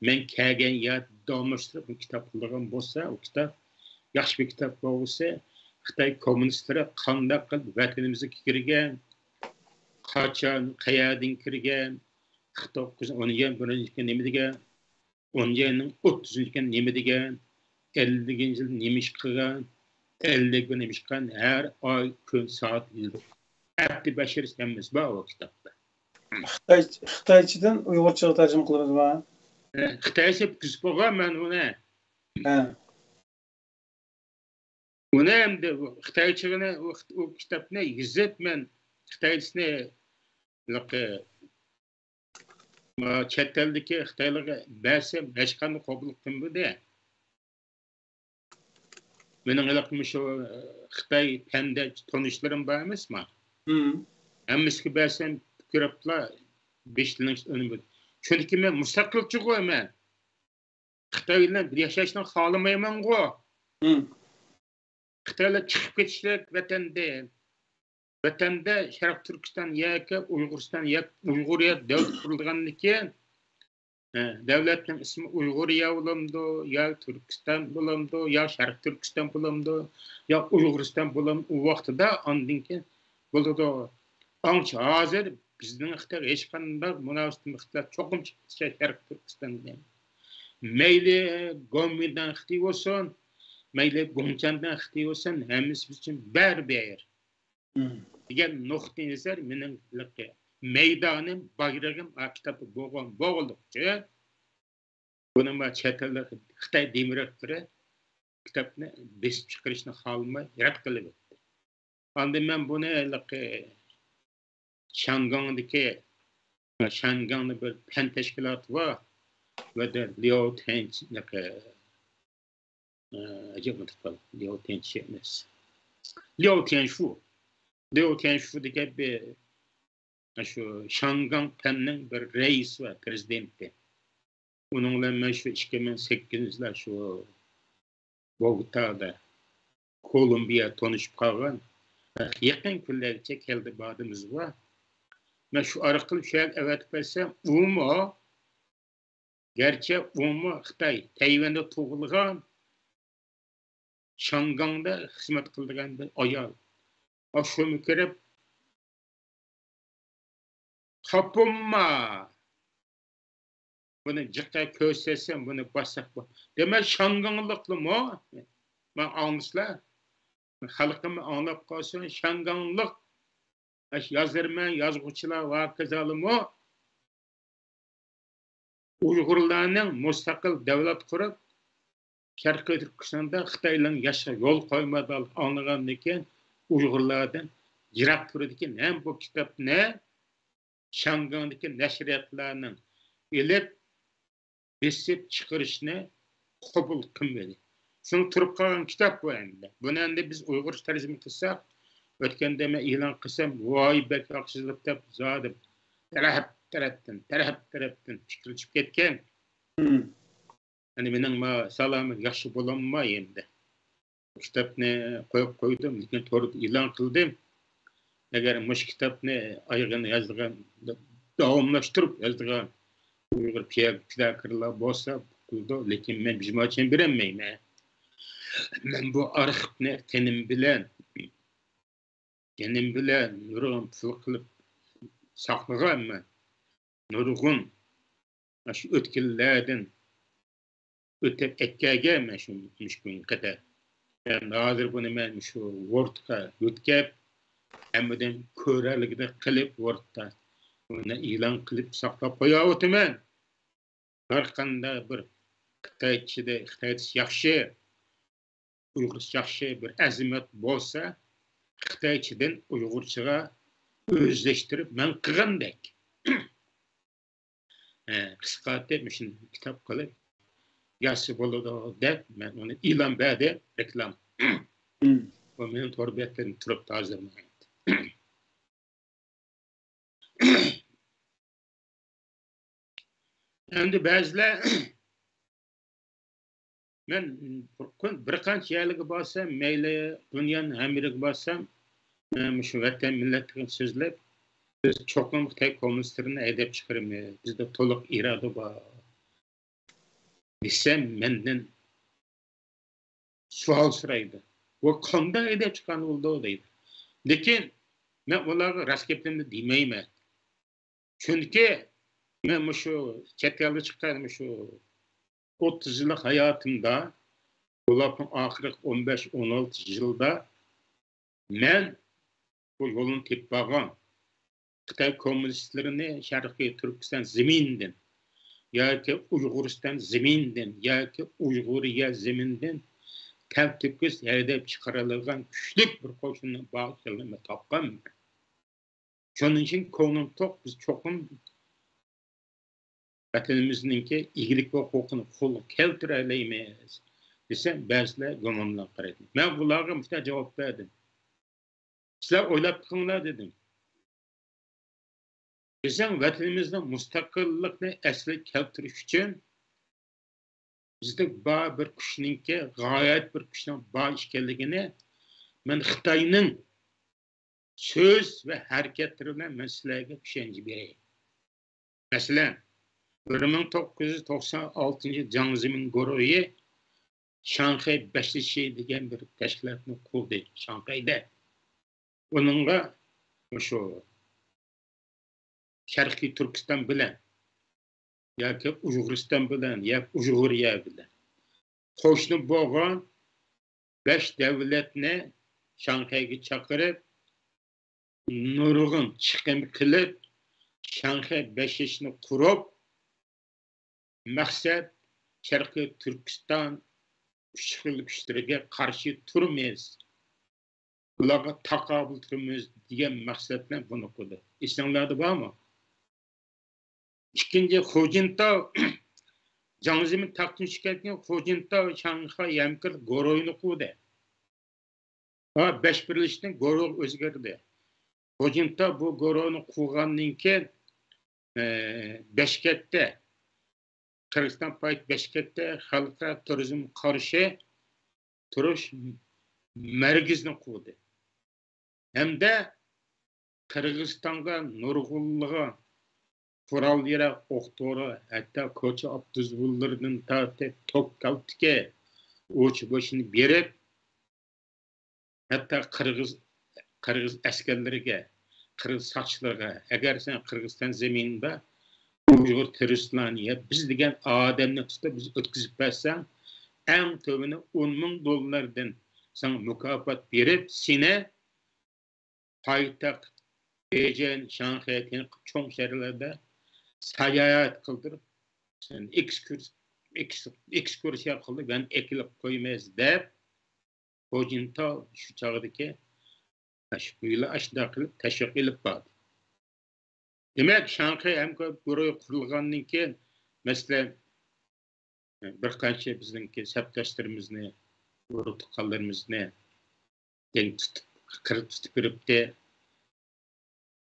مەن كەلگەن يەردە داۋاملاشتۇرۇپ بۇ كىتاب قىلىدىغان بولسا، ئۇ كىتاب ياخشى بىر كىتاب بولغۇسى، خىتاي كوممۇنىستلىرى قانداق قىلىپ ۋەتىنىمىزگە كىرگەن، قاچان، قەيەردىن كىرگەن، قىرىق توققۇز، ئون يىل بۇرۇن نېمە دېگەن، ئون يىلنىڭ ئوتتۇزىنچى كۈنى نېمە دېگەن، ئەللىكىنچى يىل نېمە ئىش قىلغان، ئەللىك بىر نېمە ئىش قىلغان، ھەر ئاي، كۈن، سائەت، يىل، ھەپتە بەشىرىسى ھەممىسى بار ئۇ كىتابتا. خىتاي، خىتايچىدىن ئۇيغۇرچىغا تەرجىمە قىلىمىزمۇ؟ خىتايچە كۈزۈپ بولغان مەن ئۇنى. ھە. ئۇنى ئەمدى خىتايچىغىنى، ئۇ، ئۇ كىتابنى يېزىپ، مەن خىتايچىسىنى، چەت ئەلدىكى خىتايلارغا بەرسەم، ھېچقانداق قوبۇل قىلمىدى. مېنىڭ ھېلىقى مۇشۇ خىتاي پەندە تونۇشلىرىم بار ئەمەسما؟ ھەممىسىگە بەرسەم، كۆرۈپلا بېشىنى ئۈنمىدى. چۈنكى مەن مۇستەقىلچىغۇ مەن. خىتاي بىلەن بىر ياشاشنى خالىمايمەنغۇ. خىتايلار چىقىپ كېتىشلىك ۋەتەندىن. ۋەتەندە شەرقىي تۈركىستان ياكى ئۇيغۇرىستان ياكى ئۇيغۇرىيە دۆلىتى قۇرۇلغاندىن كېيىن، ئە، دۆلەتنىڭ ئىسمى ئۇيغۇرىيە بولامدۇ، يا تۈركىستان بولامدۇ، يا شەرقىي تۈركىستان بولامدۇ، يا ئۇيغۇرىستان بولامدۇ؟ ئۇ ۋاقتىدا ئاندىن كېيىن بولىدۇ. ئاڭچە ھازىر بىزنىڭ خىتايغا ھېچقانداق مۇناسىۋىتىمىز، ئىختىلاپ چوقۇم چىقمىسا شەرقىي تۈركىستان بىلەن. مەيلى گومىنداڭ خىتاي بولسۇن، مەيلى گۇڭچانداڭ خىتاي بولسۇن، ھەممىسى بىز ئۈچۈن بەرىبىر دېگەن نۇقتىئى نەزەر مېنىڭ مەيدانىم، بايرىقىم ئا كىتابتا بولغان بولغانلىقى ئۈچۈن، بۇنىمۇ چەت ئەللىك خىتاي دېموكراتلىرى كىتابنى بېسىپ چىقىرىشنى خالىماي رەت قىلىۋەتتى. ئاندىن مەن بۇنى ھېلىقى شياڭگاڭدىكى، شياڭگاڭدا بىر پەن تەشكىلاتى بار. ۋە دە لياۋ تيەنچ، ھېلىقى، ئە، ئەجەب ئۇنتۇپ قالدىم. لياۋ تيەنچى ئەمەس. لياۋ تيەنشۇ. لياۋ تيەنشۇ دېگەن بىر، شۇ شياڭگاڭ پەننىڭ بىر رەئىسى ۋە پىرېزىدېنتى. ئۇنىڭ بىلەن مەن شۇ ئىككى مىڭ سەككىزىنچى يىلى شۇ بوگوتادا، كولومبىيە تونۇشۇپ قالغان. يېقىن كۈنلەرگىچە كەلدى باردىمىزغۇ. مەن شۇ ئارقىلىق شۇ يەرگە ئەۋەتىپ بەرسەم، ئۇمۇ، گەرچە ئۇمۇ خىتاي، تەيۋەندە تۇغۇلغان، شياڭگاڭدا خىزمەت قىلىدىغان بىر ئايال. ئاشۇمۇ كىرىپ، تاپىمما. بۇنى جىققا كۆرسەتسەم، بۇنى باسساق بۇ. دېمەك، شياڭگاڭلىقلىمۇ، ماڭا ئاڭلىسىلەر. خەلقىم ئاڭلاپ قالسۇن، شياڭگاڭلىق، ئاشۇ يازارمەن، يازغۇچىلار ۋە ھاكازالىمۇ ئۇيغۇرلارنىڭ مۇستەقىل دۆلەت قۇرۇپ، شەرقىي تۈركىستاندا خىتايلارنىڭ ياشىشىغا يول قويمايدىغانلىقىنى ئاڭلىغاندىن كېيىن، ئۇيغۇرلاردىن يىراق تۇرىدىكەن. ھەم بۇ كىتابنى شياڭگاڭدىكى نەشرىياتلارنىڭ ئېلىپ، بېسىپ چىقىرىشنى قوبۇل قىلمىدى. شۇڭا تۇرۇپ قالغان كىتاب بۇ ئەمدى. بۇنى ئەمدى بىز ئۇيغۇرچە تەرجىمە قىلساق، ئۆتكەندە مەن ئېلان قىلسام، ۋاي، بەك ياخشى دەپ، زادى تەرەپ تەرەپتىن، تەرەپ تەرەپتىن پىكىر چىقىپ كەتكەن. يەنى مېنىڭ ما سالامەت ياخشى بولالماي ئەمدى. كىتابنى قويۇپ قويدۇم، لېكىن توردا ئېلان قىلدىم. ئەگەر مۇشۇ كىتابنى ئايىغىنى يازىدىغان، داۋاملاشتۇرۇپ يازىدىغان ئۇيغۇر پىداكارلار بولسا قىلىدۇ، لېكىن مەن بىر ماچان بېرەلمەيمەن. مەن بۇ ئارخىپنى قېنىم بىلەن، جېنىم بىلەن نۇرغۇن پۇل قىلىپ ساقلىغانمەن. نۇرغۇن ئاشۇ ئۆتكەللەردىن ئۆتۈپ ئەكەلگەن مەن شۇ مۇشۇ كۈنگە قەدەر. ھازىر بۇنى مەن شۇ ۋورتقا يۆتكەپ، ھەممىدىن كۆرەرلىكىدەك قىلىپ ۋورتتا بۇنى ئېلان قىلىپ ساقلاپ قويۇۋاتىمەن. ھەر قانداق بىر خىتايچىدا، خىتايچە ياخشى، ئۇيغۇرچە ياخشى بىر ئەزىمەت بولسا، خىتايچىدىن ئۇيغۇرچىغا ئۆزلەشتۈرۈپ مەن قىلغاندەك. ئە، قىسقارتىپ مۇشۇنداق كىتاب قىلىپ يازسا بولىدۇ دەپ، مەن ئۇنى ئېلان بەردىم، رېكلام. بۇ مېنىڭ تور بەتلىرىم تۇرۇپتۇ ھازىر. ئەمدى بەزىلەر، مەن بىر قانچە يەرلەرگە بارسام، مەيلى دۇنيانىڭ ھەممە يېرىگە بارسام، مەن مۇشۇ ۋەتەن مىللەت دېگەن سۆزلەپ، بىز چوقۇم خىتاي كوممۇنىستلىرىنى ھەيدەپ چىقىرىمىز، بىزدە تولۇق ئىرادە بار دېسەم، مەندىن سوئال سورايدۇ. بۇ قانداق ھەيدەپ چىققان بولىدۇ دەيدۇ. لېكىن مەن ئۇلارغا راست گەپلىرىمنى دېمەيمەن. چۈنكى مەن مۇشۇ چەت ئەلگە چىققان مۇشۇ ئوتتۇز يىللىق ھاياتىمدا، بۇلارنىڭ ئاخىرقى ئون بەش، ئون ئالتە يىلدا مەن بۇ يولنى تېپىپ بارغان. خىتاي كوممۇنىستلىرىنى شەرقىي تۈركىستان زېمىنىدىن ياكى ئۇيغۇرىستان زېمىنىدىن ياكى ئۇيغۇرىيە زېمىنىدىن تەلتۆكۈس ھەيدەپ چىقىرالىدىغان كۈچلۈك بىر قوشۇننىڭ بارلىقىنى تاپقانمەن. شۇنىڭ ئۈچۈن كۆڭلۈم توق، بىز چوقۇم ۋەتىنىمىزنىڭكى ئىگىلىك ھوقۇقىنى قولغا كەلتۈرەلەيمىز دېسەم، بەزىلەر گۇمان بىلەن قارايدۇ. مەن بۇلارغا مۇشۇنداق جاۋاب بەردىم. سىلەر ئويلاپ بېقىڭلار دېدىم. بىزنىڭ ۋەتىنىمىزنىڭ مۇستەقىللىقنى ئەسلىگە كەلتۈرۈش ئۈچۈن بىزدە بار بىر كۈچنىڭكى، غايەت بىر كۈچنىڭ بار ئىكەنلىكىنى مەن خىتاينىڭ سۆز ۋە ھەرىكەتلىرى بىلەن مەن سىلەرگە چۈشەنچە بېرەي. مەسىلەن، بىر مىڭ توققۇز يۈز توقسان ئالتىنچى يىل جاڭ زېمىن گۇرۇھى شاڭخەي بەشلىشى دېگەن بىر تەشكىلاتنى قۇردى شاڭخەيدە. ئۇنىڭغا مۇشۇ شەرقىي تۈركىستان بىلەن ياكى ئۇيغۇرىستان بىلەن ياكى ئۇيغۇرىيە بىلەن قوشنا بولغان بەش دەۋلەتنى شاڭخەيگە چاقىرىپ، نۇرغۇن چىقىم قىلىپ، شاڭخەي بەشلىشىنى قۇرۇپ، مەقسەت شەرقىي تۈركىستان ئۈچ خىل كۈچلىرىگە قارشى تۇرىمىز، بۇلارغا تاقابىل تۇرىمىز دېگەن مەقسەت بىلەن بۇنى قۇردى. ئېسىڭلاردا بارمۇ؟ ئىككىنچى، خۇجىنتاۋ جاڭ زېمىن تەختتىن چۈشكەندىن كېيىن خۇجىنتاۋ شاڭخەي ھەمكارلىق گۇرۇھىنى قۇردى. ھا، بەش بىرلىشىشتىن گۇرۇھقا ئۆزگەردى. خۇجىنتاۋ بۇ گۇرۇھنى قۇرغاندىن كېيىن، ئە، بەشكەتتە، قىرغىزىستان پايتەختى بەشكەتتە خەلقئارا تېررورىزمغا قارشى تۇرۇش مەركىزىنى قۇردى. ھەمدە قىرغىزىستانغا نۇرغۇنلىغان قورال-ياراغ، ئوق-دورا، ھەتتا كوچا ئاپتوبۇسلىرىدىن تارتىپ توك كالتىكى، ئۇچ بېشىنى بېرىپ، ھەتتا قىرغىز، قىرغىز ئەسكەرلىرىگە قىرغىز ساقچىلىرىغا، ئەگەر سەن قىرغىزىستان زېمىنىدا ئۇيغۇر تېررورىستلارنى يا بىز دېگەن ئادەمنى تۇتۇپ بىز ئۆتكۈزۈپ بەرسەڭ، ئەڭ تۆۋىنى ئون مىڭ دوللاردىن ساڭا مۇكاپات بېرىپ، سېنى پايتەخت بېيجىڭ، شاڭخەي، چوڭ شەھەرلەردە ساياھەت قىلدۇرۇپ، سېنى ئېكسكۇرس-، ئېكس-، ئېكسكۇرسىيە قىلدۇرۇپ، يەنە ئەكېلىپ قويىمىز دەپ، خو جىنتاۋ شۇ چاغدىكى شۇ بۇيلا ئاشۇنداق قىلىپ تەشۋىق ئېلىپ باردى. دېمەك، شاڭخەي ھەمكارلىق گۇرۇھى قۇرۇلغاندىن كېيىن، مەسىلەن، بىر قانچە بىزنىڭكى سەپداشلىرىمىزنى، ئۇرۇق تۇغقانلىرىمىزنى دەڭ تۇتۇپ، قىرىپ تۇتۇپ بېرىپتۇ.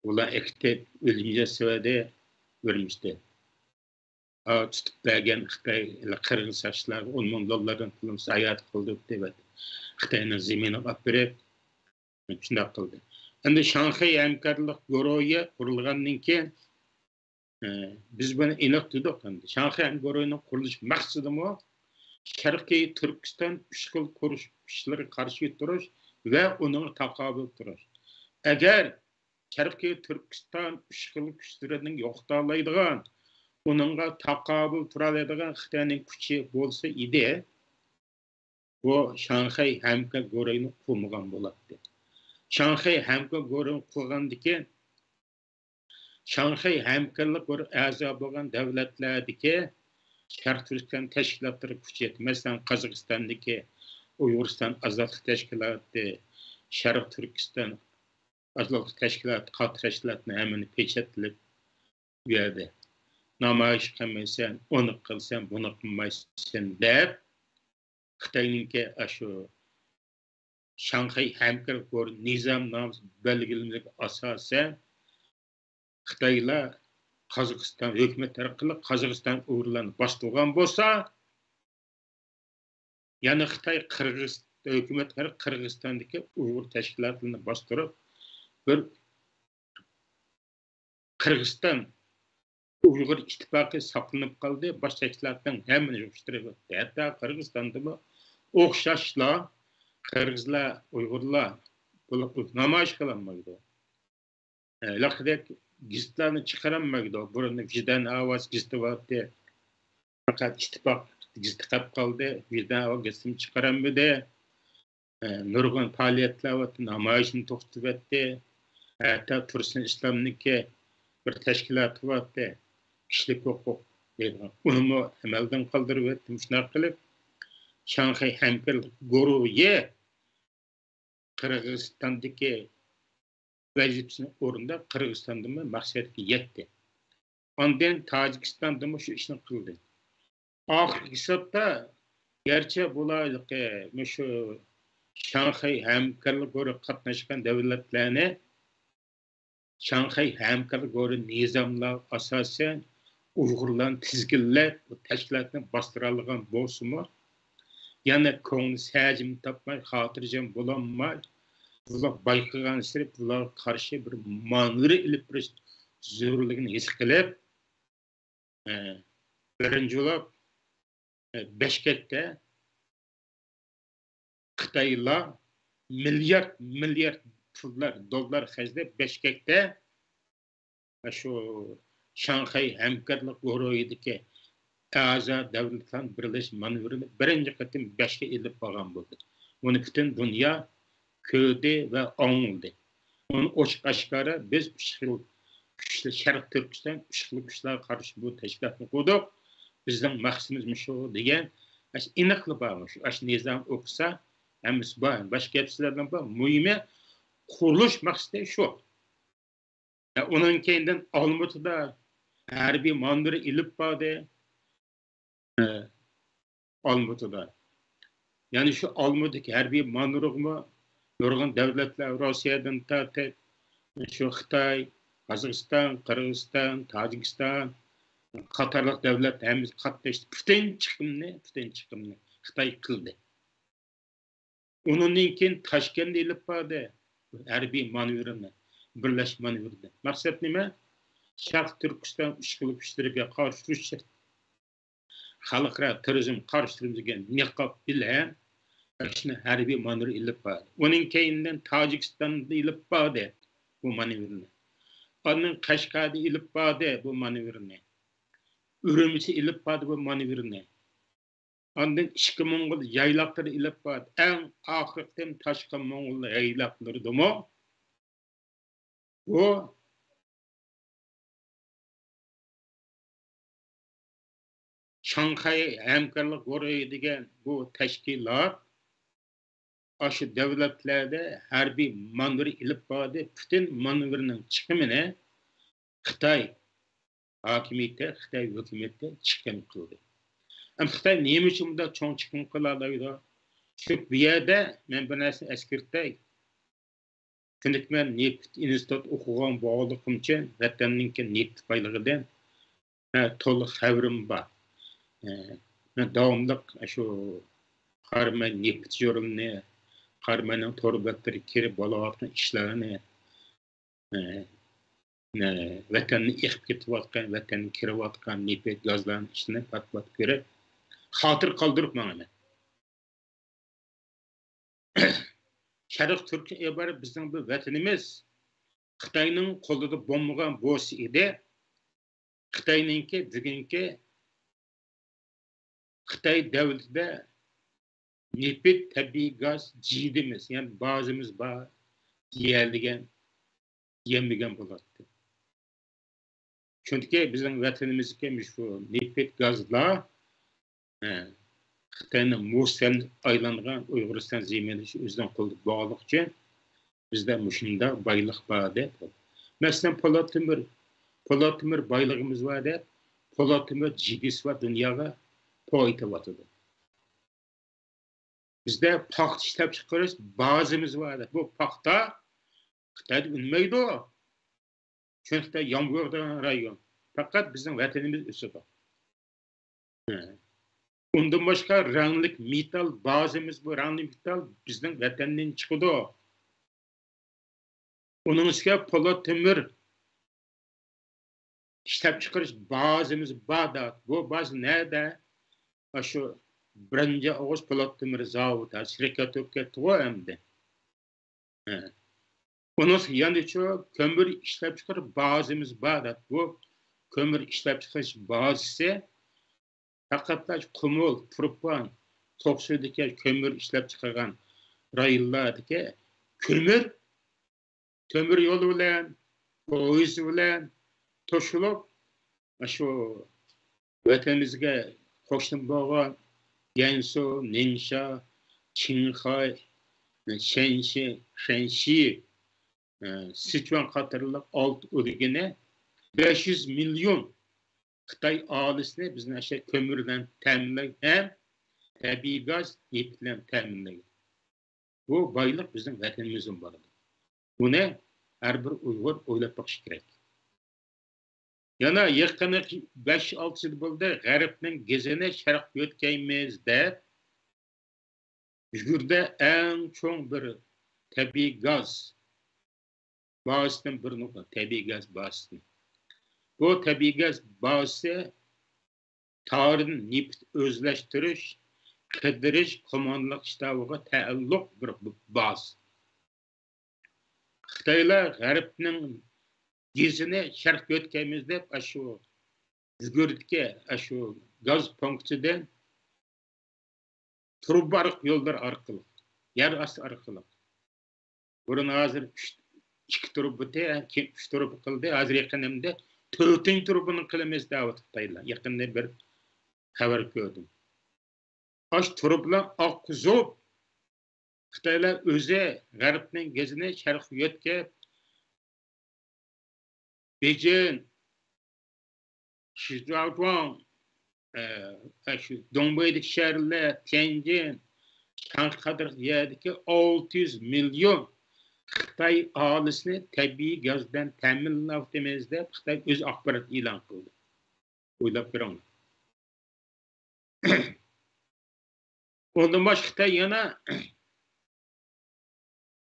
ئۇلار ئەكېتىپ ئۆلۈم جازاسى بەردى ئۈرۈمچىدە. ئا، تۇتۇپ بەرگەن خىتاي قىرغىز ساقچىلارغا ئون مىڭ دوللاردىن پۇلنى زايات قىلدۇرۇپتۇ، خىتاينىڭ زېمىنىغا ئاپىرىپ، شۇنداق قىلدى. ئەمدى شاڭخەي ھەمكارلىق گۇرۇھى قۇرۇلغاندىن كېيىن، ئە، بىز بۇنى ئېنىق دېدۇق ئەمدى. شاڭخەي ھەمكارلىق گۇرۇھىنىڭ قۇرۇلۇش مەقسىتىمۇ شەرقىي تۈركىستان ئۈچ خىل كۈچلىرىگە قارشى تۇرۇش ۋە ئۇنىڭغا تاقابىل تۇرۇش. ئەگەر شەرقىي تۈركىستان ئۈچ خىل كۈچلىرىنى يوقىتالايدىغان، ئۇنىڭغا تاقابىل تۇرالايدىغان خىتاينىڭ كۈچى بولسا ئىدى، بۇ شاڭخەي ھەمكار گۇرۇھىنى قۇرمىغان بولاتتى. شاڭخەي ھەمكار گۇرۇھىنى قۇرغاندىكىن، شاڭخەي ھەمكارلىق گۇرۇھىغا ئەزا بولغان دۆلەتلەردىكى شەرقىي تۈركىستان تەشكىلاتلىرى كۈچەيدى. مەسىلەن، قازاقىستاندىكى ئۇيغۇرىستان ئازادلىق تەشكىلاتى، شەرقىي تۈركىستان ئازادلىق تەشكىلاتى، قاتارلىق تەشكىلاتنى ھەممىنى پېچەتلەپ، بۇ يەردە نامايىش قىلمايسەن، ئۇنى قىلسەن، بۇنى قىلمايسەن دەپ، خىتاينىڭكى ئاشۇ شاڭخەي ھەمكارلىق گۇرۇھى نىزامنامىسى بەلگىلىمىلىرىگە ئاساسەن، خىتايلار قازاقىستان ھۆكۈمىتى ئارقىلىق قازاقىستان ئۇيغۇرلارنى باستۇرغان بولسا، يەنى خىتاي قىرغىز ھۆكۈمىتى قىرغىزىستاندىكى ئۇيغۇر تەشكىلاتلىرىنى باستۇرۇپ، بىر قىرغىزىستان ئۇيغۇر ئىتتىپاقى ساقلىنىپ قالدى، باشقا تەشكىلاتنىڭ ھەممىنى يىغىشتۇرۇۋەتتى. ھەتتا قىرغىزىستاندىمۇ ئوخشاشلا قىرغىزلار، ئۇيغۇرلار بولۇپ نامايىش قىلالمايدۇ. ھېلىقىدەك گېزىتلەرنى چىقىرالمايدۇ. بۇرۇن ۋىجدان ئاۋازى گېزىتى بارتتى. پەقەت ئىتتىپاق گېزىتى قېلىپ قالدى. ۋىجدان ئاۋازى گېزىتىنى چىقىرالمىدى. نۇرغۇن پائالىيەتلەر بارتتى، نامايىشنى توختىتىۋەتتى. ھەتتا تۇرسۇن ئىسلامنىڭكى بىر تەشكىلاتى بارتتى، كىشىلىك ھوقۇق دەيدىغان، ئۇنىمۇ ئەمەلدىن قالدۇرۇۋەتتى. مۇشۇنداق قىلىپ، شاڭخەي ھەمكارلىق گۇرۇھى قىرغىزىستاندىكى ۋەزىپىسىنى ئورۇنداپ، قىرغىزىستاندىمۇ مەقسەتكە يەتتى. ئاندىن تاجىكىستاندىمۇ شۇ ئىشنى قىلدى. ئاخىرقى ھېسابتا، گەرچە بۇلار مۇشۇ شاڭخەي ھەمكارلىق گۇرۇھىغا قاتناشقان دۆلەتلەرنى شاڭخەي ھەمكارلىق گۇرۇھى نىزاملارغا ئاساسەن ئۇيغۇرلارنى تىزگىنلەپ، بۇ تەشكىلاتنى باستۇرالىغان بولسىمۇ، يەنە كۆڭلى سەجىم تاپماي، خاتىرجەم بولالماي، بۇلار بايقىغانسېرى بۇلارغا قارشى بىر مانېۋىر ئېلىپ بېرىش زۆرۈرلۈكىنى ھېس قىلىپ، ئە، بىرىنچى بولۇپ، ئە، بىشكەكتە خىتايلار مىليارد، مىليارد پۇللار، دوللار خەجلەپ، بىشكەكتە شۇ شاڭخەي ھەمكارلىق گۇرۇھىدىكى ئەزا دۆلەتلەرنىڭ بىرلەشمە مانېۋىرىنى بىرىنچى قېتىم بەشكە ئېلىپ بارغان بولدى. بۇنى پۈتۈن دۇنيا كۆردى ۋە ئاڭلىدى. ئۇنى ئوچۇق ئاشكارا بىز ئۈچ خىل كۈچلەر، شەرقىي تۈركىستان ئۈچ خىل كۈچلەرگە قارشى بۇ تەشكىلاتنى قۇردۇق. بىزنىڭ مەقسىتىمىز مۇشۇ دېگەن ئاشۇ ئېنىقلا بار. مۇشۇ، ئاشۇ نىزام ئوقۇسا، ھەممىسى بار. باشقا گەپ سۆزلەردىن بار. مۇھىمى، قۇرۇلۇش مەقسىتى شۇ. ئۇنىڭ كەينىدىن ئالمۇتىدا ھەربىي مانېۋىر ئېلىپ باردى. ئالمۇتىدا. يەنى شۇ ئالمۇتىدىكى ھەربىي مانېۋىرغىمۇ نۇرغۇن دۆلەتلەر، روسىيەدىن تارتىپ، شۇ خىتاي، قازاقىستان، قىرغىزىستان، تاجىكىستان قاتارلىق دۆلەت ھەممىسى قاتناشتى. پۈتۈن چىقىمنى، پۈتۈن چىقىمنى خىتاي قىلدى. ئۇنىڭدىن كېيىن تاشكەنتتە ئېلىپ باردى ھەربىي مانېۋىرنى، بىرلەشمە مانېۋىرنى. مەقسەت نېمە؟ شەرقىي تۈركىستان ئۈچ خىل كۈچلىرىگە قارشى تۇرۇش، خەلقئارا تېررورىزمغا قارشى تۇرىمىز دېگەن نىقاب بىلەن شۇنى ھەربىي مانېۋىر ئېلىپ باردى. ئۇنىڭ كەينىدىن تاجىكىستاندا ئېلىپ باردى بۇ مانېۋىرنى. ئاندىن قەشقەردە ئېلىپ باردى بۇ مانېۋىرنى. ئۈرۈمچىدە ئېلىپ باردى بۇ مانېۋىرنى. ئاندىن ئىچكى موڭغۇل يايلاقلىرىدا ئېلىپ باردى. ئەڭ ئاخىرقى تاشقى موڭغۇل يايلاقلىرىدىمۇ بۇ شاڭخەي ھەمكارلىق گۇرۇھى دېگەن بۇ تەشكىلات ئاشۇ دۆلەتلەردە ھەربىي مانېۋىر ئېلىپ باردى. پۈتۈن مانېۋىرنىڭ چىقىمىنى خىتاي ھاكىمىيىتى، خىتاي ھۆكۈمىتى چىقىم قىلدى. ئەمدى خىتاي نېمە ئۈچۈن بۇنداق چوڭ چىقىم قىلالايدۇ؟ شۇ بۇ يەردە مەن بىر نەرسىنى ئەسكەرتەي. چۈنكى مەن نېفىت ئىنستىتۇت ئوقۇغان بولغانلىقىم ئۈچۈن ۋەتەننىڭكى نېفىت بايلىقىدىن، ھە، تولۇق خەۋىرىم بار. ئە، مەن داۋاملىق شۇ قاراماي نېفىت ژۇرنىلىنى، قاراماينىڭ تور بەتلىرىگە كىرىپ بولۇۋاتقان ئىشلارنى، ئە، ئە، ۋەتەندىن ئېقىپ كېتىۋاتقان، ۋەتەندىن كىرىۋاتقان نېفىت، گازلارنىڭ ئىشىنى پات-پات كۆرۈپ، خاتىرە قالدۇرۇپ ماڭىمەن. شەرقىي تۈركىستان ئىبارەت بىزنىڭ بىر ۋەتىنىمىز. خىتاينىڭ قولىدا بولمىغان بولسا ئىدى، خىتاينىڭكى بۈگۈنكى خىتاي دۆلىتىدە نېفىت، تەبىئىي گاز جىدىمىز، يەنى بازىمىز بار دېيەلىگەن، دېيەلمىگەن بولاتتى. چۈنكى بىزنىڭ ۋەتىنىمىزدىكى مۇشۇ نېفىت، گازلار، ھە، خىتاينىڭ مۇستەملىكىگە ئايلانغان ئۇيغۇرىستان زېمىنىدا ئۆزىنىڭ قولىدا بولغانلىقى ئۈچۈن بىزدە مۇشۇنداق بايلىق بار دەپ. مەسىلەن، پولات تۆمۈر، پولات تۆمۈر بايلىقىمىز بار دەپ، پولات تۆمۈر جىدىسى بار دۇنياغا پو ئېتىۋاتىدۇ. بىزدە پاختا ئىشلەپچىقىرىش بازىمىز بار. بۇ پاختا خىتايدا ئۈنمەيدۇ. چۈنكى خىتاي يامغۇر ياغىدىغان رايون. پەقەت بىزنىڭ ۋەتىنىمىز ئۆسىدۇ. ئۇندىن باشقا رەڭلىك مېتال بازىمىز، بۇ رەڭلىك مېتال بىزنىڭ ۋەتەندىن چىقىدۇ. ئۇنىڭ ئۈستىگە پولات تۆمۈر ئىشلەپچىقىرىش بازىمىز بار. بۇ باز نەدە؟ ئاشۇ بىرىنچى ئاغۇست پولات تۆمۈر زاۋۇتى، ھازىر رېكاتوپ كەتتىغۇ ئەمدى. ھە. ئۇنىڭ يەنە شۇ كۆمۈر ئىشلەپچىقىرىش بازىمىز بار. بۇ كۆمۈر ئىشلەپچىقىرىش بازىسى پەقەتلا قۇمۇل، تۇرپان، توقسۇدىكى كۆمۈر ئىشلەپچىقارغان رايونلاردىكى كۆمۈر تۆمۈر يولى بىلەن، پويىز بىلەن توشۇلۇپ، شۇ ۋەتىنىمىزگە قوشنا بولغان گەنسۇ، نىڭشا، چىڭخەي، شەنشى، شەنشى، ئە، سىچۈەن قاتارلىق ئالتە ئۆلكىنى بەش يۈز مىليون خىتاي ئاھالىسىنى بىزنىڭ ئاشۇ كۆمۈر بىلەن تەمىنلەيدۇ ھەم تەبىئىي گاز، نېفىت بىلەن تەمىنلەيدۇ. بۇ بايلىق بىزنىڭ ۋەتىنىمىزدىن بارىدۇ. بۇنى ھەر بىر ئۇيغۇر ئويلاپ بېقىشى كېرەك. يەنە يېقىنقى بەش-ئالتە يىل بولدى، غەربنىڭ گېزىنى شەرققە يۆتكەيمىز دەپ، ئۈگرىدە ئەڭ چوڭ بىر تەبىئىي گاز بازىسىدىن بىر نۇقتا، تەبىئىي گاز بازىسىدىن. بۇ تەبىئىي گاز بازىسى تارىدىن نېفىت ئۆزلەشتۈرۈش، قىدىرىش كوماندىلىق شتابىغا تەئەللۇق بىر بازا. خىتايلار غەربنىڭ گېزىنى شەرققە يۆتكەيمىز دەپ، ئاشۇ ئۈگرىدىكى ئاشۇ گاز پونكىتىدىن تۇرۇبا ئارقىلىق، يوللار ئارقىلىق، يەر ئاستى ئارقىلىق. بۇرۇن ھازىر ئۈچ، ئىككى تۇرۇبا، كېيىن ئۈچ تۇرۇبا قىلدى. ھازىر يېقىندا تۆتىنچى تۇرۇبىنى قىلىمىز دەۋاتىدۇ خىتايلار. يېقىندا بىر خەۋەر كۆردۈم. ئاشۇ تۇرۇبىلار ئاققۇزۇپ، خىتايلار ئۆزى غەربنىڭ گېزىنى شەرققە يۆتكەپ، بېيجىڭ، شىزاۋۇاڭ، ئە، ئە، شۇ دوڭبېيدىكى شەھەرلەر، تيەنجىن، شاڭخەي قاتارلىق يەردىكى ئالتە يۈز مىليون خىتاي ئاھالىسىنى تەبىئىي گاز بىلەن تەمىنلەۋاتىمىز دەپ خىتاي ئۆزى ئاخبارات ئېلان قىلدى. ئويلاپ كۆرۈڭلار. ئۇندىن باشقا خىتاي يەنە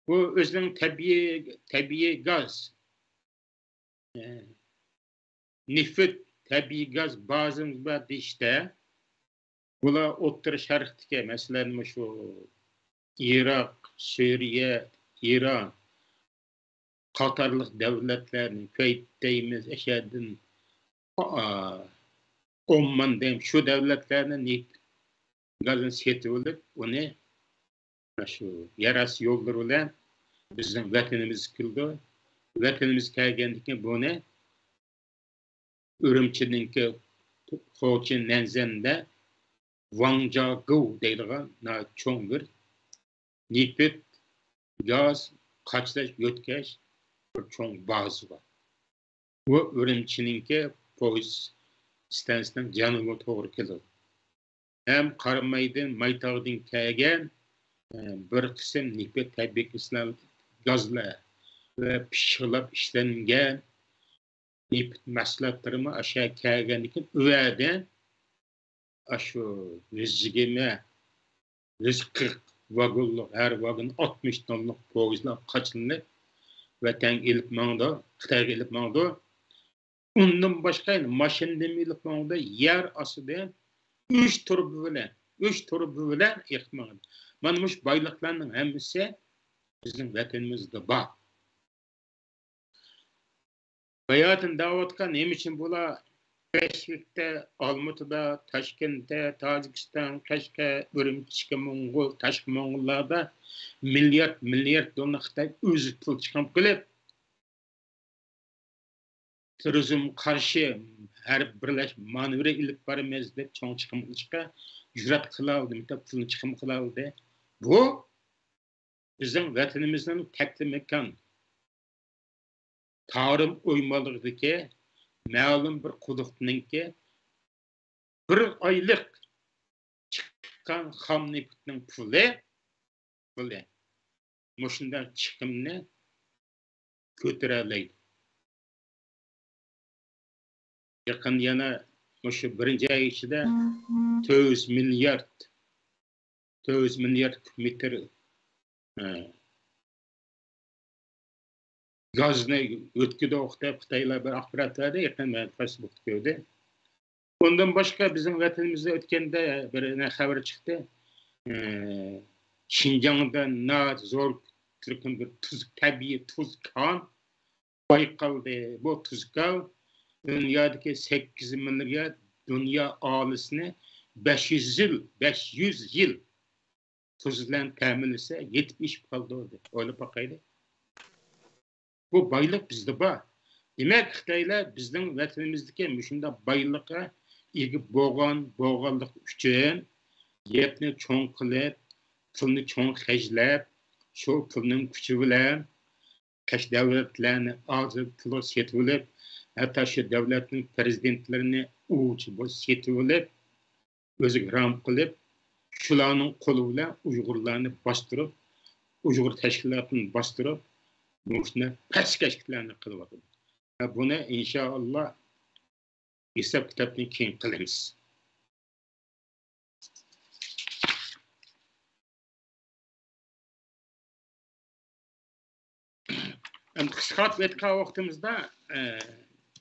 بۇ ئۆزىنىڭ تەبىئىي، تەبىئىي گاز، ئە، نېفىت، تەبىئىي گاز بازىمىز بار دېيىشتە، بۇلار ئوتتۇرا شەرقتىكى، مەسىلەن، مۇشۇ ئىراق، سۈرىيە، ئىران، قاتارلىق دۆلەتلەرنى، كۇۋەيت دەيمىز، ئەشەدىن، ئا، ئوممان دەيمىز، شۇ دۆلەتلەرنى نېفىت گازىنى سېتىۋېلىپ، ئۇنى شۇ يەر ئاستى يوللىرى بىلەن بىزنىڭ ۋەتىنىمىزگە كېلىدۇ. ۋەتىنىمىزگە كەلگەندىن كېيىن بۇنى ئۈرۈمچىنىڭكى خوچى نەنزەندە ۋاڭجاگۇ دەيدىغان ناھايىتى چوڭ بىر نېفىت، گاز قاچىلاش، يۆتكەش بىر چوڭ بازا بار. بۇ ئۈرۈمچىنىڭكى پويىز ئىستانسىسىنىڭ جەنۇبىغا توغرا كېلىدۇ. ھەم قارامايدىن، مايتاغدىن كەلگەن، ئە، بىر قىسىم نېفىت، تەبىئىي گازلار، گازلار ۋە پىششىقلاپ ئىشلەنگەن نېفىت مەھسۇلاتلىرىمۇ ئاشۇ يەرگە كەلگەندىن كېيىن، ئۇ يەردىن ئاشۇ يۈز يىگىرمە، يۈز قىرىق ۋاگونلۇق، ھەر ۋاگون ئاتمىش توننىلىق پويىزلار قاچىلىنىپ، ۋەتەنگە ئېلىپ ماڭىدۇ، خىتايغا ئېلىپ ماڭىدۇ. ئۇندىن باشقا يەنە ماشىنىدىمۇ ئېلىپ ماڭىدۇ، يەر ئاستىدىن ئۈچ تۇرۇبا بىلەن، ئۈچ تۇرۇبا بىلەن ئېقىپ ماڭىدۇ. مانا مۇشۇ بايلىقلارنىڭ ھەممىسى بىزنىڭ ۋەتىنىمىزدە بار. باياتىن دەۋاتقان، نېمە ئۈچۈن بۇلار بىشكېكتە، ئالمۇتىدا، تاشكەنتتە، تاجىكىستان، قەشقەر، ئۈرۈمچى، ئىچكى موڭغۇل، تاشقى موڭغۇللاردا مىليارد، مىليارد دوللار خىتاي ئۆزى پۇل چىقىم قىلىپ، تېررورىزمغا قارشى ھەربىي بىرلەشمە مانېۋىرى ئېلىپ بارىمىز دەپ چوڭ چىقىم قىلىشقا جۈرئەت قىلالىدى، پۇلنى چىقىم قىلالىدى. بۇ بىزنىڭ ۋەتىنىمىزنىڭ تەكلىماكان تارىم ئويمانلىقىدىكى مەلۇم بىر قۇدۇقنىڭكى بىر ئايلىق چىققان خام نېفىتنىڭ پۇلى، پۇلى مۇشۇنداق چىقىمنى كۆتۈرەلەيدۇ. يېقىن يەنە مۇشۇ بىرىنچى ئاي ئىچىدە تۆت يۈز مىليارد، تۆت يۈز مىليارد كۇب مېتىر، ھە، گازنى ئۆتكۈدۇق دەپ خىتايلار بىر ئاخبارات بەردى، يېقىن مەن فېيسبۇكتا كۆردۈم. ئۇندىن باشقا بىزنىڭ ۋەتىنىمىزدە ئۆتكەندە بىر خەۋەر چىقتى. ئى، شىنجاڭدا ناھايىتى زور تۈركۈم بىر تۇز، تەبىئىي تۇز كان بايقالدى. بۇ تۇز كان دۇنيادىكى سەككىز مىليارد دۇنيا ئاھالىسىنى بەش يۈز يىل، بەش يۈز يىل تۇز بىلەن تەمىنلىسە، يېتىپ ئېشىپ قالىدۇ، دەپ ئويلاپ باقايلى. بۇ بايلىق بىزدە بار. دېمەك، خىتايلار بىزنىڭ ۋەتىنىمىزدىكى مۇشۇنداق بايلىققا ئىگە بولغان، بولغانلىقى ئۈچۈن، گەپنى چوڭ قىلىپ، پۇلنى چوڭ خەجلەپ، شۇ پۇلنىڭ كۈچى بىلەن قەشقەر دۆلەتلەرنى ئاجىز پۇلغا سېتىۋېلىپ، ھەتتا شۇ دۆلەتنىڭ پىرېزىدېنتلىرىنى ئوۋچى بولۇپ سېتىۋېلىپ، ئۆزىگە رام قىلىپ، شۇلارنىڭ قولى بىلەن ئۇيغۇرلارنى باستۇرۇپ، ئۇيغۇر تەشكىلاتىنى باستۇرۇپ، مۇشۇنداق پەسكەشلىكلەرنى قىلىۋاتىدۇ. ۋە بۇنى ئىنشائاللا ھېساب كىتابنى كېيىن قىلىمىز. ئەمدى قىسقارتىپ ئېيتقان ۋاقتىمىزدا، ئە،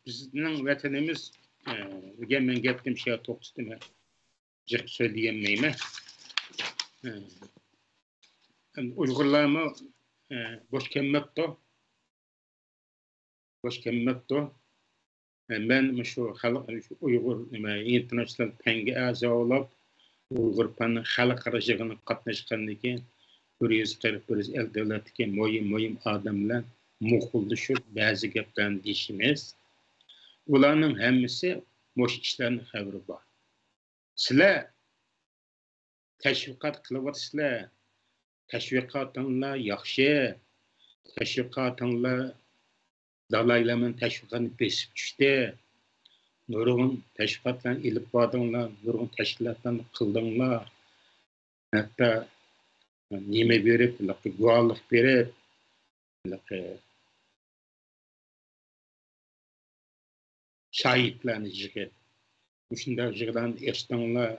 بىزنىڭ ۋەتىنىمىز، ئە، دېگەن مەن گەپنى شۇ يەردە توختىتىمەن. جىق سۆزلىيەلمەيمەن. ئە، ئەمدى ئۇيغۇرلارمۇ، ئە، بوش كەلمەپتۇ. بوش كەلمەپتۇ. مەن مۇشۇ خەلق، ئۇيغۇر، نېمە، ئىنتېرناتسىونال پەنگە ئەزا بولۇپ، ئۇيغۇر پەن خەلقئارا يىغىنىغا قاتناشقاندىن كېيىن، بىر يۈز قىرىق، بىر يۈز ئەللىك دۆلەتتىكى مۇھىم، مۇھىم ئادەم بىلەن مۇخلىشىپ، بەزى گەپلەرنى دېيىشىمىز. ئۇلارنىڭ ھەممىسى مۇشۇ ئىشلارنىڭ خەۋىرى بار. سىلەر تەشۋىقات قىلىۋاتىسىلەر. تەشۋىقاتىڭلار ياخشى. تەشۋىقاتىڭلار، دالاي لامىنىڭ تەشۋىقاتىنى بېسىپ چۈشتى. نۇرغۇن تەشۋىقاتلارنى ئېلىپ باردىڭلار، نۇرغۇن تەشكىلاتلارنى قىلدىڭلار. ھەتتا نېمە بېرىپ، ھېلىقى گۇۋاھلىق بېرىپ، ھېلىقى شاھىتلارنى يىغىپ، مۇشۇنداق يىغىنلارنى ئېچتىڭلار،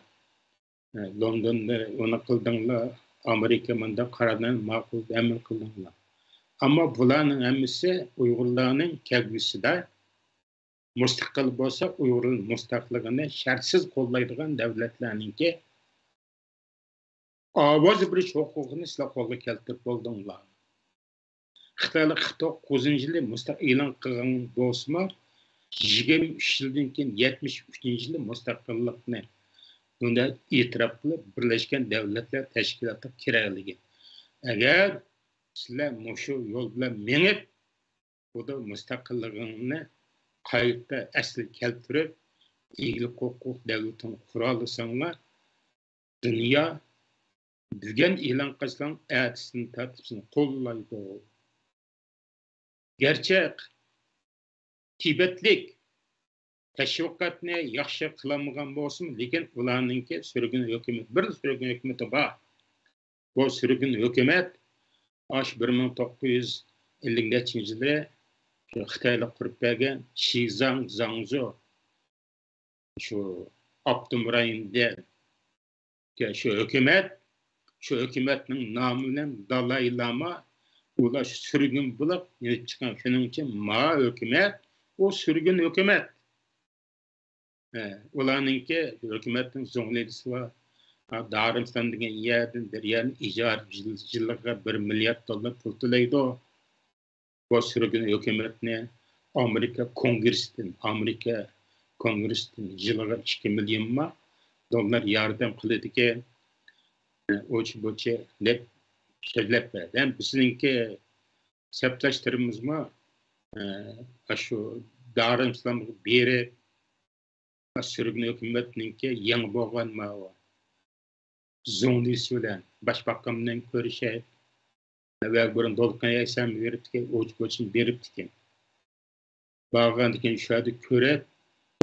لوندوندا ئۇنى قىلدىڭلار، ئامېرىكا مۇنداق قارارنى ماقۇل ئەمەل قىلدىڭلار. ئەمما بۇلارنىڭ ھەممىسى ئۇيغۇرلارنىڭ كەلگۈسىدە مۇستەقىل بولسا، ئۇيغۇرلار مۇستەقىللىقىنى شەرتسىز قوللايدىغان دۆلەتلەرنىڭكى ئاۋاز بېرىش ھوقۇقىنى سىلەر قولغا كەلتۈرۈپ بولدۇڭلار. خىتايلار قىرىق توققۇزىنچى يىلى مۇستەقىل ئېلان قىلغان بولسىمۇ، يىگىرمە ئۈچ يىلدىن كېيىن يەتمىش ئۈچىنچى يىلى مۇستەقىللىقنى بۇنى ئېتىراپ قىلىپ، بىرلەشكەن دۆلەتلەر تەشكىلاتىغا كىرەلىگەن. ئەگەر سىلەر مۇشۇ يول بىلەن مېڭىپ، بۇ مۇستەقىللىقىڭنى قايتا ئەسلىگە كەلتۈرۈپ، ئىگىلىك ھوقۇق دۆلىتىنى قۇرالىساڭلار، دۇنيا بۈگۈن ئېلان قىلساڭ، ئەتىسىدىن تارتىپ سېنى قوللايدۇ. گەرچە تىبەتلىك تەشۋىقاتنى ياخشى قىلالمىغان بولسىمۇ، لېكىن ئۇلارنىڭكى سۈرگۈن ھۆكۈمەت، بىر سۈرگۈن ھۆكۈمىتى بار. بۇ سۈرگۈن ھۆكۈمەت ئاشۇ بىر مىڭ توققۇز يۈز ئەللىك نەچچىنچى يىلى شۇ خىتايلار قۇرۇپ بەرگەن شىزاڭ زاڭزۇ شۇ ئاپتونوم رايوندا شۇ ھۆكۈمەت، شۇ ھۆكۈمەتنىڭ نامى بىلەن دالاي لاما ئۇلار شۇ سۈرگۈن بولۇپ يېنىپ چىققان. شۇنىڭ ئۈچۈن ما ھۆكۈمەت، ئۇ سۈرگۈن ھۆكۈمەت. ھە، ئۇلارنىڭكى ھۆكۈمەتنىڭ زۇڭلىسى بار. ھە، دارىمىستان دېگەن يەردىن بىر يەرنى ئىجارە يىل-، يىلىغا بىر مىليارد دوللار پۇل تۆلەيدۇ. بۇ سۈرگۈن ھۆكۈمەتنى ئامېرىكا كونگرېسىدىن، ئامېرىكا كونگرېسىدىن يىلىغا ئىككى مىليون ما دوللار ياردەم قىلىدىكەن. ئوچ بوچە دەپ سۆزلەپ بەردى. ھەم بىزنىڭكى سەپداشلىرىمىزمۇ، ئە، ئاشۇ دارىمىستانغا بېرىپ، سۈرگۈن ھۆكۈمەتنىڭكى يېڭى بولغان ماۋۇ زۇڭلىسى بىلەن، باشباققان بىلەن كۆرۈشەي. ۋە بۇرۇن دولقۇن ئەيسەم بېرىپتىكەن، ئوچ بوچىنى بېرىپتىكەن. بارغاندىكىن شۇ يەردە كۆرۈپ،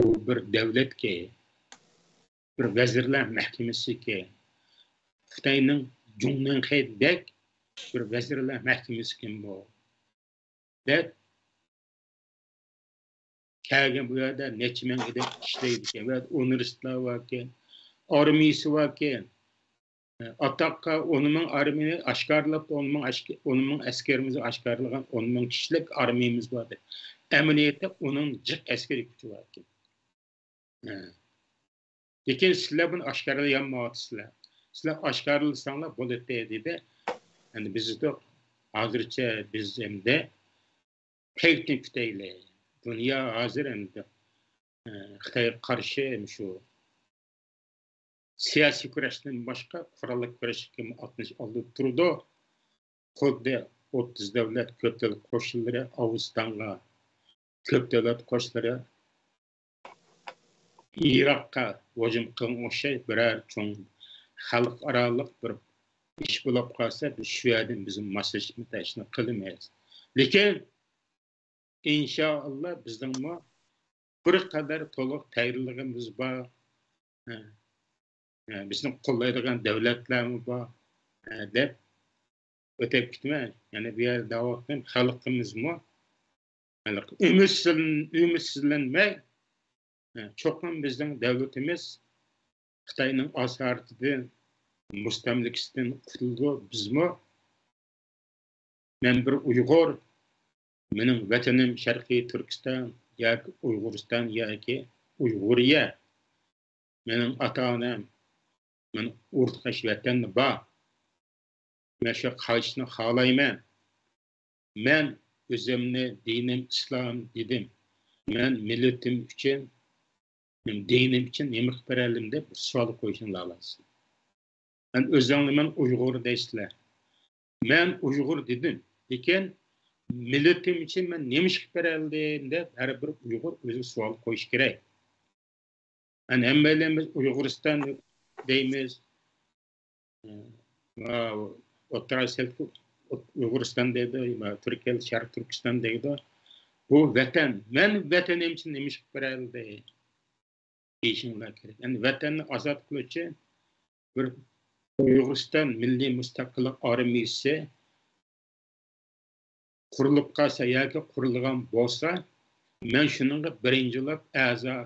بۇ بىر دۆلەتكە، بىر ۋەزىرلەر مەھكىمىسىكى، خىتاينىڭ جۇڭنىڭخېيدەك بىر ۋەزىرلەر مەھكىمىسىكەن بۇ. دەپ كەلگەن، بۇ يەردە نەچچە مىڭ ئادەم ئىشلەيدىكەن. بۇ يەردە ئۇنىۋېرسىتېتلار باركەن، ئارمىيىسى باركەن. ئاتاققا ئون مىڭ ئارمىيىنى ئاشكارىلاپ، ئون مىڭ ئاشك-، ئون مىڭ ئەسكىرىمىزنى ئاشكارىلىغان ئون مىڭ كىشىلىك ئارمىيىمىز بار دەپ. ئەمەلىيەتتە ئۇنىڭ جىق ئەسكىرىي كۈچى باركەن. ھە. لېكىن سىلەر بۇنى ئاشكارىلىيالمايۋاتىسىلەر. سىلەر ئاشكارىلىساڭلار بولاتتى دېدى. ئەمدى بىز دېدۇق، ھازىرچە بىز ئەمدى پەيتنى كۈتەيلى. دۇنيا ھازىر ئەمدى، ئە، خىتايغا قارشى شۇ سىياسىي كۈرەشتىن باشقا قوراللىق كۈرەشكە ئاتلىنىش ئالدىدا تۇرىدۇ. خۇددى ئوتتۇز دۆلەت كۆپ دۆلەت قوشۇنلىرى ئافغانىستانغا، كۆپ دۆلەت قوشۇنلىرى ئىراققا ھۇجۇم قىلغان ئوخشاش، بىرەر چوڭ خەلقئارالىق بىر ئىش بولۇپ قالسا، بىز شۇ يەردىن بىز ماسلىشىپ ھېچنېمە قىلىمىز. لېكىن ئىنشائاللا بىزنىڭمۇ بىر قەدەر تولۇق تەييارلىقىمىز بار. ھە. ھە، بىزنى قوللايدىغان دۆلەتلەرمۇ بار، ھە، دەپ ئۆتۈپ كېتىمەن. يەنە بۇ يەردە دەۋاتقان خەلقىمىزمۇ ئۈمىدسىزلەن-، ئۈمىدسىزلەنمەي، ھە، چوقۇم بىزنىڭ دۆلىتىمىز خىتاينىڭ ئاسارىتىدىن، مۇستەملىكىسىدىن قۇتۇلىدۇ. بىزمۇ، مەن بىر ئۇيغۇر، مېنىڭ ۋەتىنىم شەرقىي تۈركىستان ياكى ئۇيغۇرىستان ياكى ئۇيغۇرىيە. مېنىڭ ئاتا-ئانام، مەن ئۇرۇق-تۇغقان ۋەتەندە بار. مەن شۇ قايتىشنى خالايمەن. مەن ئۆزۈمنى دىنىم ئىسلام دېدىم. مەن مىللىتىم ئۈچۈن، مەن دىنىم ئۈچۈن نېمە قىلىپ بېرەلىدىم دەپ بىر سوئال قويۇشنى ئالايسىز. مەن ئۆزۈڭلار مەن ئۇيغۇر دەيسىلەر. مەن ئۇيغۇر دېدىم. لېكىن مىللىتىم ئۈچۈن مەن نېمە ئىش قىلىپ بېرەلىدىم دەپ ھەر بىر ئۇيغۇر ئۆزىگە سوئال قويۇشى كېرەك. مەن ھەممەيلەنمىز ئۇيغۇرىستان دەيمىز. ئوتتۇرا ئاسىيا ئۇيغۇرىستان دەيدۇ، تۈركىيە شەرقىي تۈركىستان دەيدۇ. بۇ ۋەتەن، مەن ۋەتىنىم ئۈچۈن نېمە ئىش قىلىپ بېرەلىدى دېيىشىڭلار كېرەك. يەنى ۋەتەننى ئازاد قىلىش ئۈچۈن بىر ئۇيغۇرىستان مىللىي مۇستەقىللىق ئارمىيىسى قۇرۇلۇپ قالسا ياكى قۇرۇلغان بولسا، مەن شۇنىڭغا بىرىنچى بولۇپ ئەزا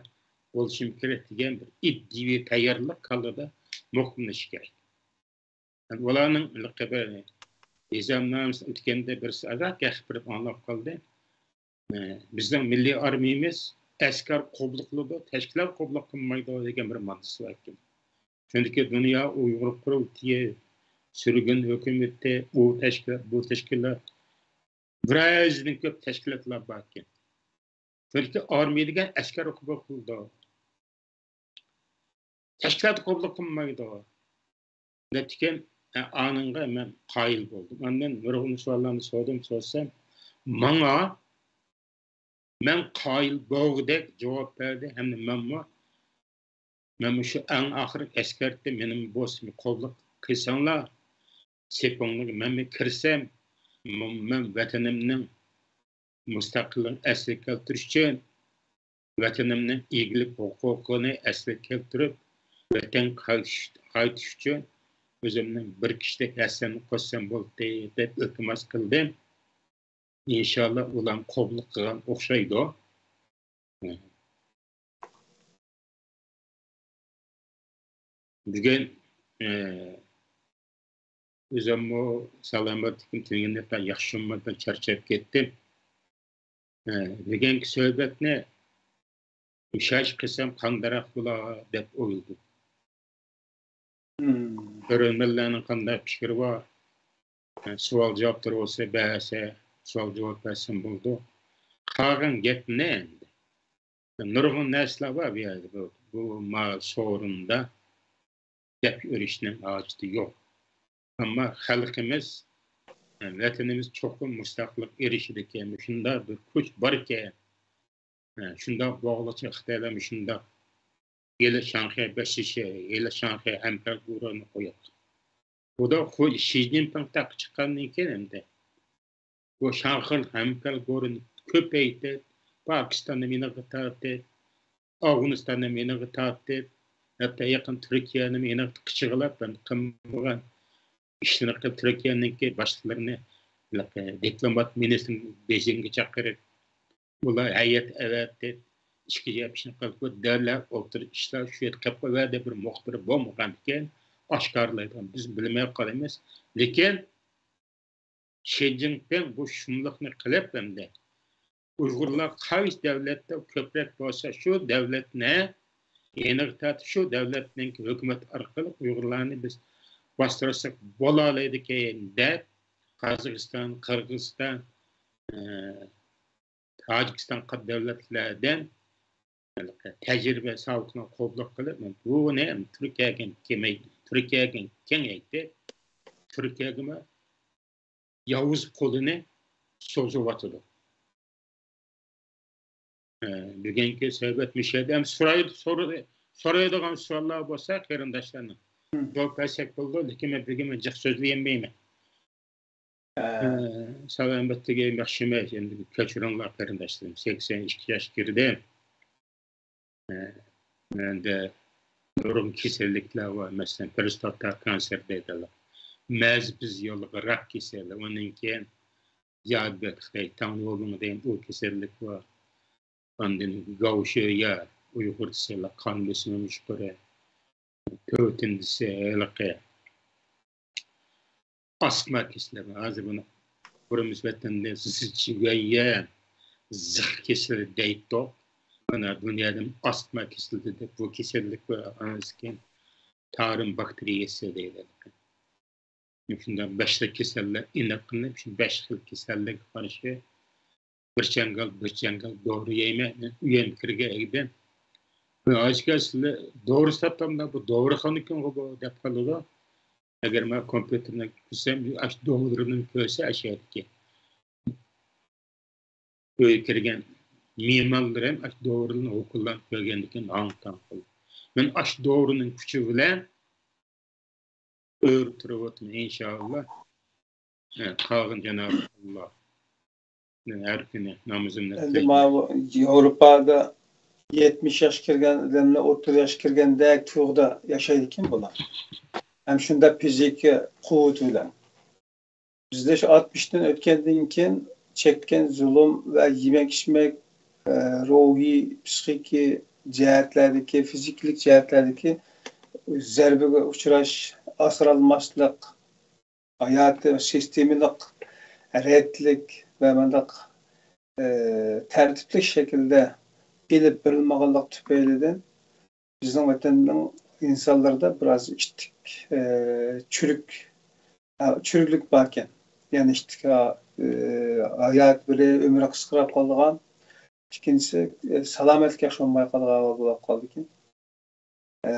بولۇشۇم كېرەك دېگەن بىر ئىدىيەۋى تەييارلىق كاللىدا مۇقىملىشىش كېرەك. ئۇلارنىڭ خەۋەر نىزامنامىسى ئۆتكەندە بىرسى ئازراق گەپ بېرىپ ئاڭلاپ قالدى. بىزنىڭ مىللىي ئارمىيىمىز ئەسكەر قوبۇل قىلىدۇ، تەشكىلات قوبۇل قىلمايدۇ دېگەن بىر ماددىسى بار ئىكەن. چۈنكى دۇنيا ئۇيغۇر قۇرۇلتىيى، سۈرگۈن ھۆكۈمىتى، ئۇ تەشكىلات، بۇ تەشكىلات بىر يۈزدىن كۆپ تەشكىلاتلار باركەن. چۈنكى ئارمىيە دېگەن ئەسكەر قوبۇل قىلىدۇ. تەشكىلات قوبۇل قىلمايدۇ. دەپتىكەن، ئانىڭغا مەن قايىل بولدۇم. ئاندىن نۇرغۇن سوئاللارنى سورىدىم، سورىسام، ماڭا مەن قايىل بولغۇدەك جاۋاب بەردى ھەمدە مەنمۇ، مەنمۇ شۇ ئەڭ ئاخىرقى ئەسكەرتتىم، مېنىڭ بوسۇمنى قوبۇل قىلساڭلار، سېپىڭلارغا مەنمۇ كىرسەم، مەن ۋەتىنىمنىڭ مۇستەقىللىقىنى ئەسلىگە كەلتۈرۈش ئۈچۈن، ۋەتىنىمنىڭ ئىگىلىك ھوقۇقىنى ئەسلىگە كەلتۈرۈپ، ۋەتەنگە قايتىش، قايتىش ئۈچۈن ئۆزۈمنىڭ بىر كىشىلىك ھەسسەمنى قوشسام بولدى، دەپ ئىلتىماس قىلدىم. ئىنشاللا، ئۇلار قوبۇل قىلغان ئوخشايدۇ. بۈگۈن، ئە، ئۆزۈممۇ سالامەتلىكىم تۈگىنىپ، ياخشىمۇ، چارچاپ كەتتىم. ئە، بۈگۈنكى سۆھبەتنى مۇشۇ قىلسام قانداقراق بولا دەپ ئويلىدىم. كۆرۈرمەنلەرنىڭ قانداق پىكرى بار؟ سوئال جاۋابلىرى بولسا بەرسە، سوئال جاۋاب بەرسەم بولىدۇ. قالغان گەپنى ئەمدى نۇرغۇن نەرسىلەر بار بۇ يەردە. بۇ، بۇ ما سورۇندا گەپ يۈرۈشنىڭ ھاجىتى يوق. ئەمما خەلقىمىز، ۋەتىنىمىز چوقۇم مۇستەقىللىققا ئېرىشىدىكەن، مۇشۇنداق بىر كۈچ باركەن، شۇنداق بولغۇچە خىتايلار مۇشۇنداق ھېلى شاڭخەي بەشلىشى، ھېلى شاڭخەي ھەمكارلىق گۇرۇھىنى قويۇپ، بۇ دا خۇ-، شى جىنپىڭ تەختكە چىققاندىن كېيىن ئەمدى بۇ شاڭخەي ھەمكارلىق گۇرۇھىنى كۆپەيتىپ، پاكىستاننى يېنىغا تارتىپ، ئافغانىستاننى يېنىغا تارتىپ، ھەتتا يېقىن تۈركىيەنى يېنىغا قىچىغىلاپ، قىلمىغان ئىشلىرىنى قىلىپ، تۈركىيەنىڭكى باشلىقلىرىنى، دىپلومات مىنىستىرىنى بېيجىڭغا چاقىرىپ، ئۇلار ھەيئەت ئەۋەتتى، ئىككى گەپ ئىشنى قىلىپ، دەللەر ئولتۇرۇپ ئىشلار شۇ يەردە قېلىپ قالىۋەردى، بىر مۇخبىر بولمىغاندىكىن ئاشكارىلايدىغان، بىز بىلمەي قالىمىز. لېكىن شى جىنپىڭ بۇ شۇملۇقنى قىلىپ، ئەمدى ئۇيغۇرلار قايسى دۆلەتتە كۆپرەك بولسا، شۇ دۆلەتنى يېنىغا تارتىپ، شۇ دۆلەتنىڭ ھۆكۈمىتى ئارقىلىق ئۇيغۇرلارنى بىز باستۇرساق بولالايدىكەن دەپ، قازاقىستان، قىرغىزىستان، ئە، تاجىكىستان قاتار دۆلەتلەردىن تەجرىبە ساۋىقىنى قوبۇل قىلىپ، بۇنى تۈركىيەگە كېمەي-، تۈركىيەگە كېڭەيتىپ، تۈركىيەگىمۇ ياۋۇز قولىنى سوزۇۋاتىدۇ. ئە، بۈگۈنكى سۆھبەت مۇشۇ يەردە. ئەمدى سوراي-، سورا-، سورايدىغان سوئاللار بولسا قېرىنداشلارنىڭ، مم، جاۋاب بەرسەك بولىدۇ، لېكىن مەن بۈگۈن جىق سۆزلىيەلمەيمەن. ئە، ئە، سالامەتلىكىم ياخشى ئەمەس، ئەمدى كەچۈرۈڭلار قېرىنداشلىرىم، سەكسەن ئىككى ياش كىردىم. ئە، مەندە نۇرغۇن كېسەللىكلەر بار، مەسىلەن، پروستاتا كانسېرى دەيدىغان، مەزى بېزى يولىغا راك كېسەلى، ئۇنىڭ كېيىن دىيابېت، خىتاي تاڭيۇبىڭ دېگەن ئۇ كېسەللىك بار. ئاندىن گاۋشۆيا، ئۇيغۇر دېسەلا قان بېسىمىمۇ يۇقىرى. تۆتىنچىسى ھېلىقى ئاستما كېسىلى. ھازىر بۇنى بۇرۇنمۇ ۋەتەندە زىچۈگۈەنيەن، زىخ كېسىلى دەيتتۇق. مانا دۇنيادىن ئاستما كېسىلى دەپ بۇ كېسەللىك بار. ئانىسىكەن تارىم باكتېرىيەسى دەيدۇ. مۇشۇنداق بەش خىل كېسەللەر ئېنىقلىنىپ، شۇ بەش خىل كېسەللىككە قارشى بىر چاڭگال، بىر چاڭگال دورا يەيمەن. مەن ئۆيۈمگە كىرگەن ئىدىم. ھاجىكا، سىلەر دورا ساتامدا، بۇ دورىخانىكەنغۇ بۇ دەپ قالىدۇ. ئەگەر مەن كومپيۇتېرنى كىرسەم، ئاشۇ دورىنى كۆرسە، ئاشۇ يەردىكى ئۆيگە كىرگەن مېھمانلىرىم ئاشۇ دورىنى ھوكۇللارنى كۆرگەندىن كېيىن ھاڭ-تاڭ قالدى. مەن ئاشۇ دورىنىڭ كۈچى بىلەن ئۆرە تۇرۇۋاتىمەن، ئىنشائاللا. ھە، قالغىن جانابى ئاللا. مەن ھەر كۈنى نامىزىمنى ئەمدى قىلىمەن. ماۋۇ ياۋروپادا يەتمىش ياش كىرگەن ئادەملەر ئوتتۇرا ياش كىرگەندەك تۇيغۇدا ياشايدىكەن بۇلار. ھەم شۇنداق فىزىكا قۇۋۋىتى بىلەن. بىزدە شۇ ئاتمىشتىن ئۆتكەندىن كېيىن چەككەن زۇلۇم ۋە يېمەك-ئىچمەك، ئە، روھىي، پسىخىكى جەھەتلەردىكى، فىزىكىلىق جەھەتلەردىكى زەربىگە ئۇچراش، ئاسرالماسلىق، ھاياتىي سىستېمىلىق رەتلىك ۋە مۇنداق، ئە، تەرتىپلىك شەكىلدە ئېلىپ بېرىلمىغانلىق تۈپەيلىدىن بىزنىڭ ۋەتەننىڭ ئىنسانلىرىدا بىر ئاز ئىتتىك، ئە، چۈرۈك، ئە، چۈرۈكلۈك باركەن. يەنى ئىتتىك، ئە، ئى، ھايات بىرى ئۆمرى قىسقىراپ قالىدىغان، ئىككىنچىسى، ئى، سالامەتلىك ياخشى بولماي قالىدىغان ئەھۋال بولۇپ قالىدىكەن. ئى،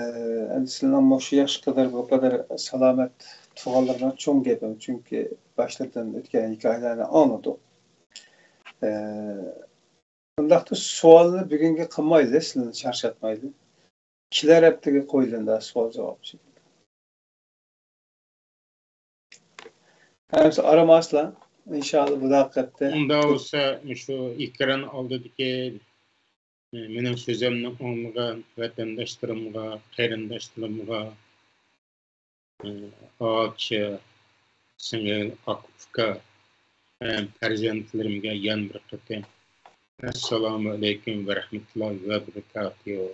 ئەمدى سىلەرنىڭ مۇشۇ ياشقا قەدەر بۇ قەدەر سالامەت تۇرغانلىرىڭىز چوڭ گەپ، چۈنكى باشلىرىدىن ئۆتكەن ھېكايىلەرنى ئاڭلىدۇق. ئى، ئۇنداقتا سوئالنى بۈگۈنگە قىلمايلى، سىلەرنى چارچاتمايلى. كېلەر ھەپتىگە قويۇلىدۇ سوئال جاۋاب شەكلىدە. ھەممىسى ئارام ئاسلا. ئىنشائاللا، بۇ ھەپتە. ئۇنداق بولسا، مۇشۇ ئېكران ئالدىدىكى، ئى، مېنىڭ سۆزۈمنى ئاڭلىغان ۋەتەنداشلىرىمغا، قېرىنداشلىرىمغا، ئاچا، سىڭىل، ئاكا، ئۇكا ھەم پەرزەنتلىرىمگە يەنە بىر قېتىم ئەسسالامۇ ئەلەيكۇم ۋە رەھمەتۇللاھى ۋە بەرىكاتۇھۇ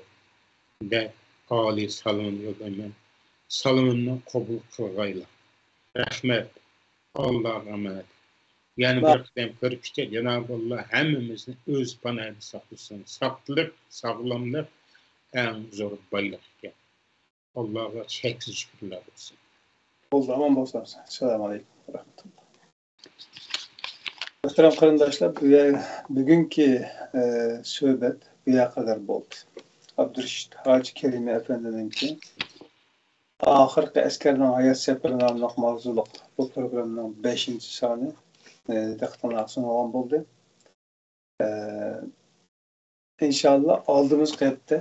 دەپ ئالىي سالامىمنى يوللايمەن. سالىمىمنى قوبۇل قىلغايلا. رەھمەت. ئاللاغا ئامانەت. يەنە بىر قېتىم كۆرۈشكىچە جانابى ئاللا ھەممىمىزنى ئۆز پاناھىدا ساقلىسۇن. ساقلىق، ساغلاملىق ئەڭ زور بايلىق ئىكەن. ئاللاغا چەكسىز شۈكۈرلەر بولسۇن. بولدى، ئامان بولسۇن. ئەسسالامۇ ئەلەيكۇم ۋە رەھمەتۇللا. مۆھتەرەم قېرىنداشلار، بۈگۈنكى، ئە، سۆھبەت بۇ يەرگە قەدەر بولدى. ئابدۇرېشىت ھاجى كېرىمى ئەپەندىنىڭكى ئاخىرقى ئەسكەرنىڭ ھايات سەپىرى ناملىق ماۋزۇلۇق بۇ پروگراممىنىڭ بەشىنچى سانى، ئە، دىققىتىڭلارغا سۇنۇلغان بولدى. ئە، ئىنشاللا ئالدىمىزقى ھەپتە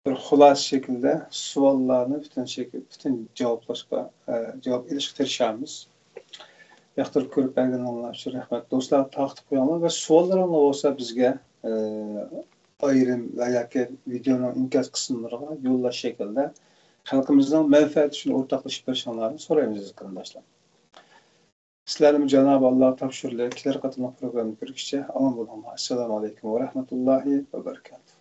بىر خۇلاسە شەكلىدە سوئاللارنى پۈتۈن شەكىل، پۈتۈن جاۋابلاشقا، ئە، جاۋاب ئېلىشقا تىرىشارمىز. ياقتۇرۇپ كۆرۈپ بەرگىنىڭلار ئۈچۈن رەھمەت. دوستلار، تارقىتىپ قويۇڭلار ۋە سوئاللىرىڭلار بولسا بىزگە، ئە، ئايرىم ۋە ياكى ۋىدېئونىڭ ئىنكاس قىسىملىرىغا يوللاش شەكلىدە خەلقىمىزنىڭ مەنپەئەتى ئۈچۈن ئورتاقلىشىپ بېرىشىڭلارنى سورايمىز، ئەزىز قېرىنداشلار. سىلەرنىمۇ جانابى ئاللاغا تاپشۇرىلى. كېلەر قېتىملىق پروگراممىدا كۆرۈشكىچە ئامان بولۇڭلار. ئەسسالامۇ ئەلەيكۇم ۋە رەھمەتۇللاھى ۋە بەرىكاتۇھ.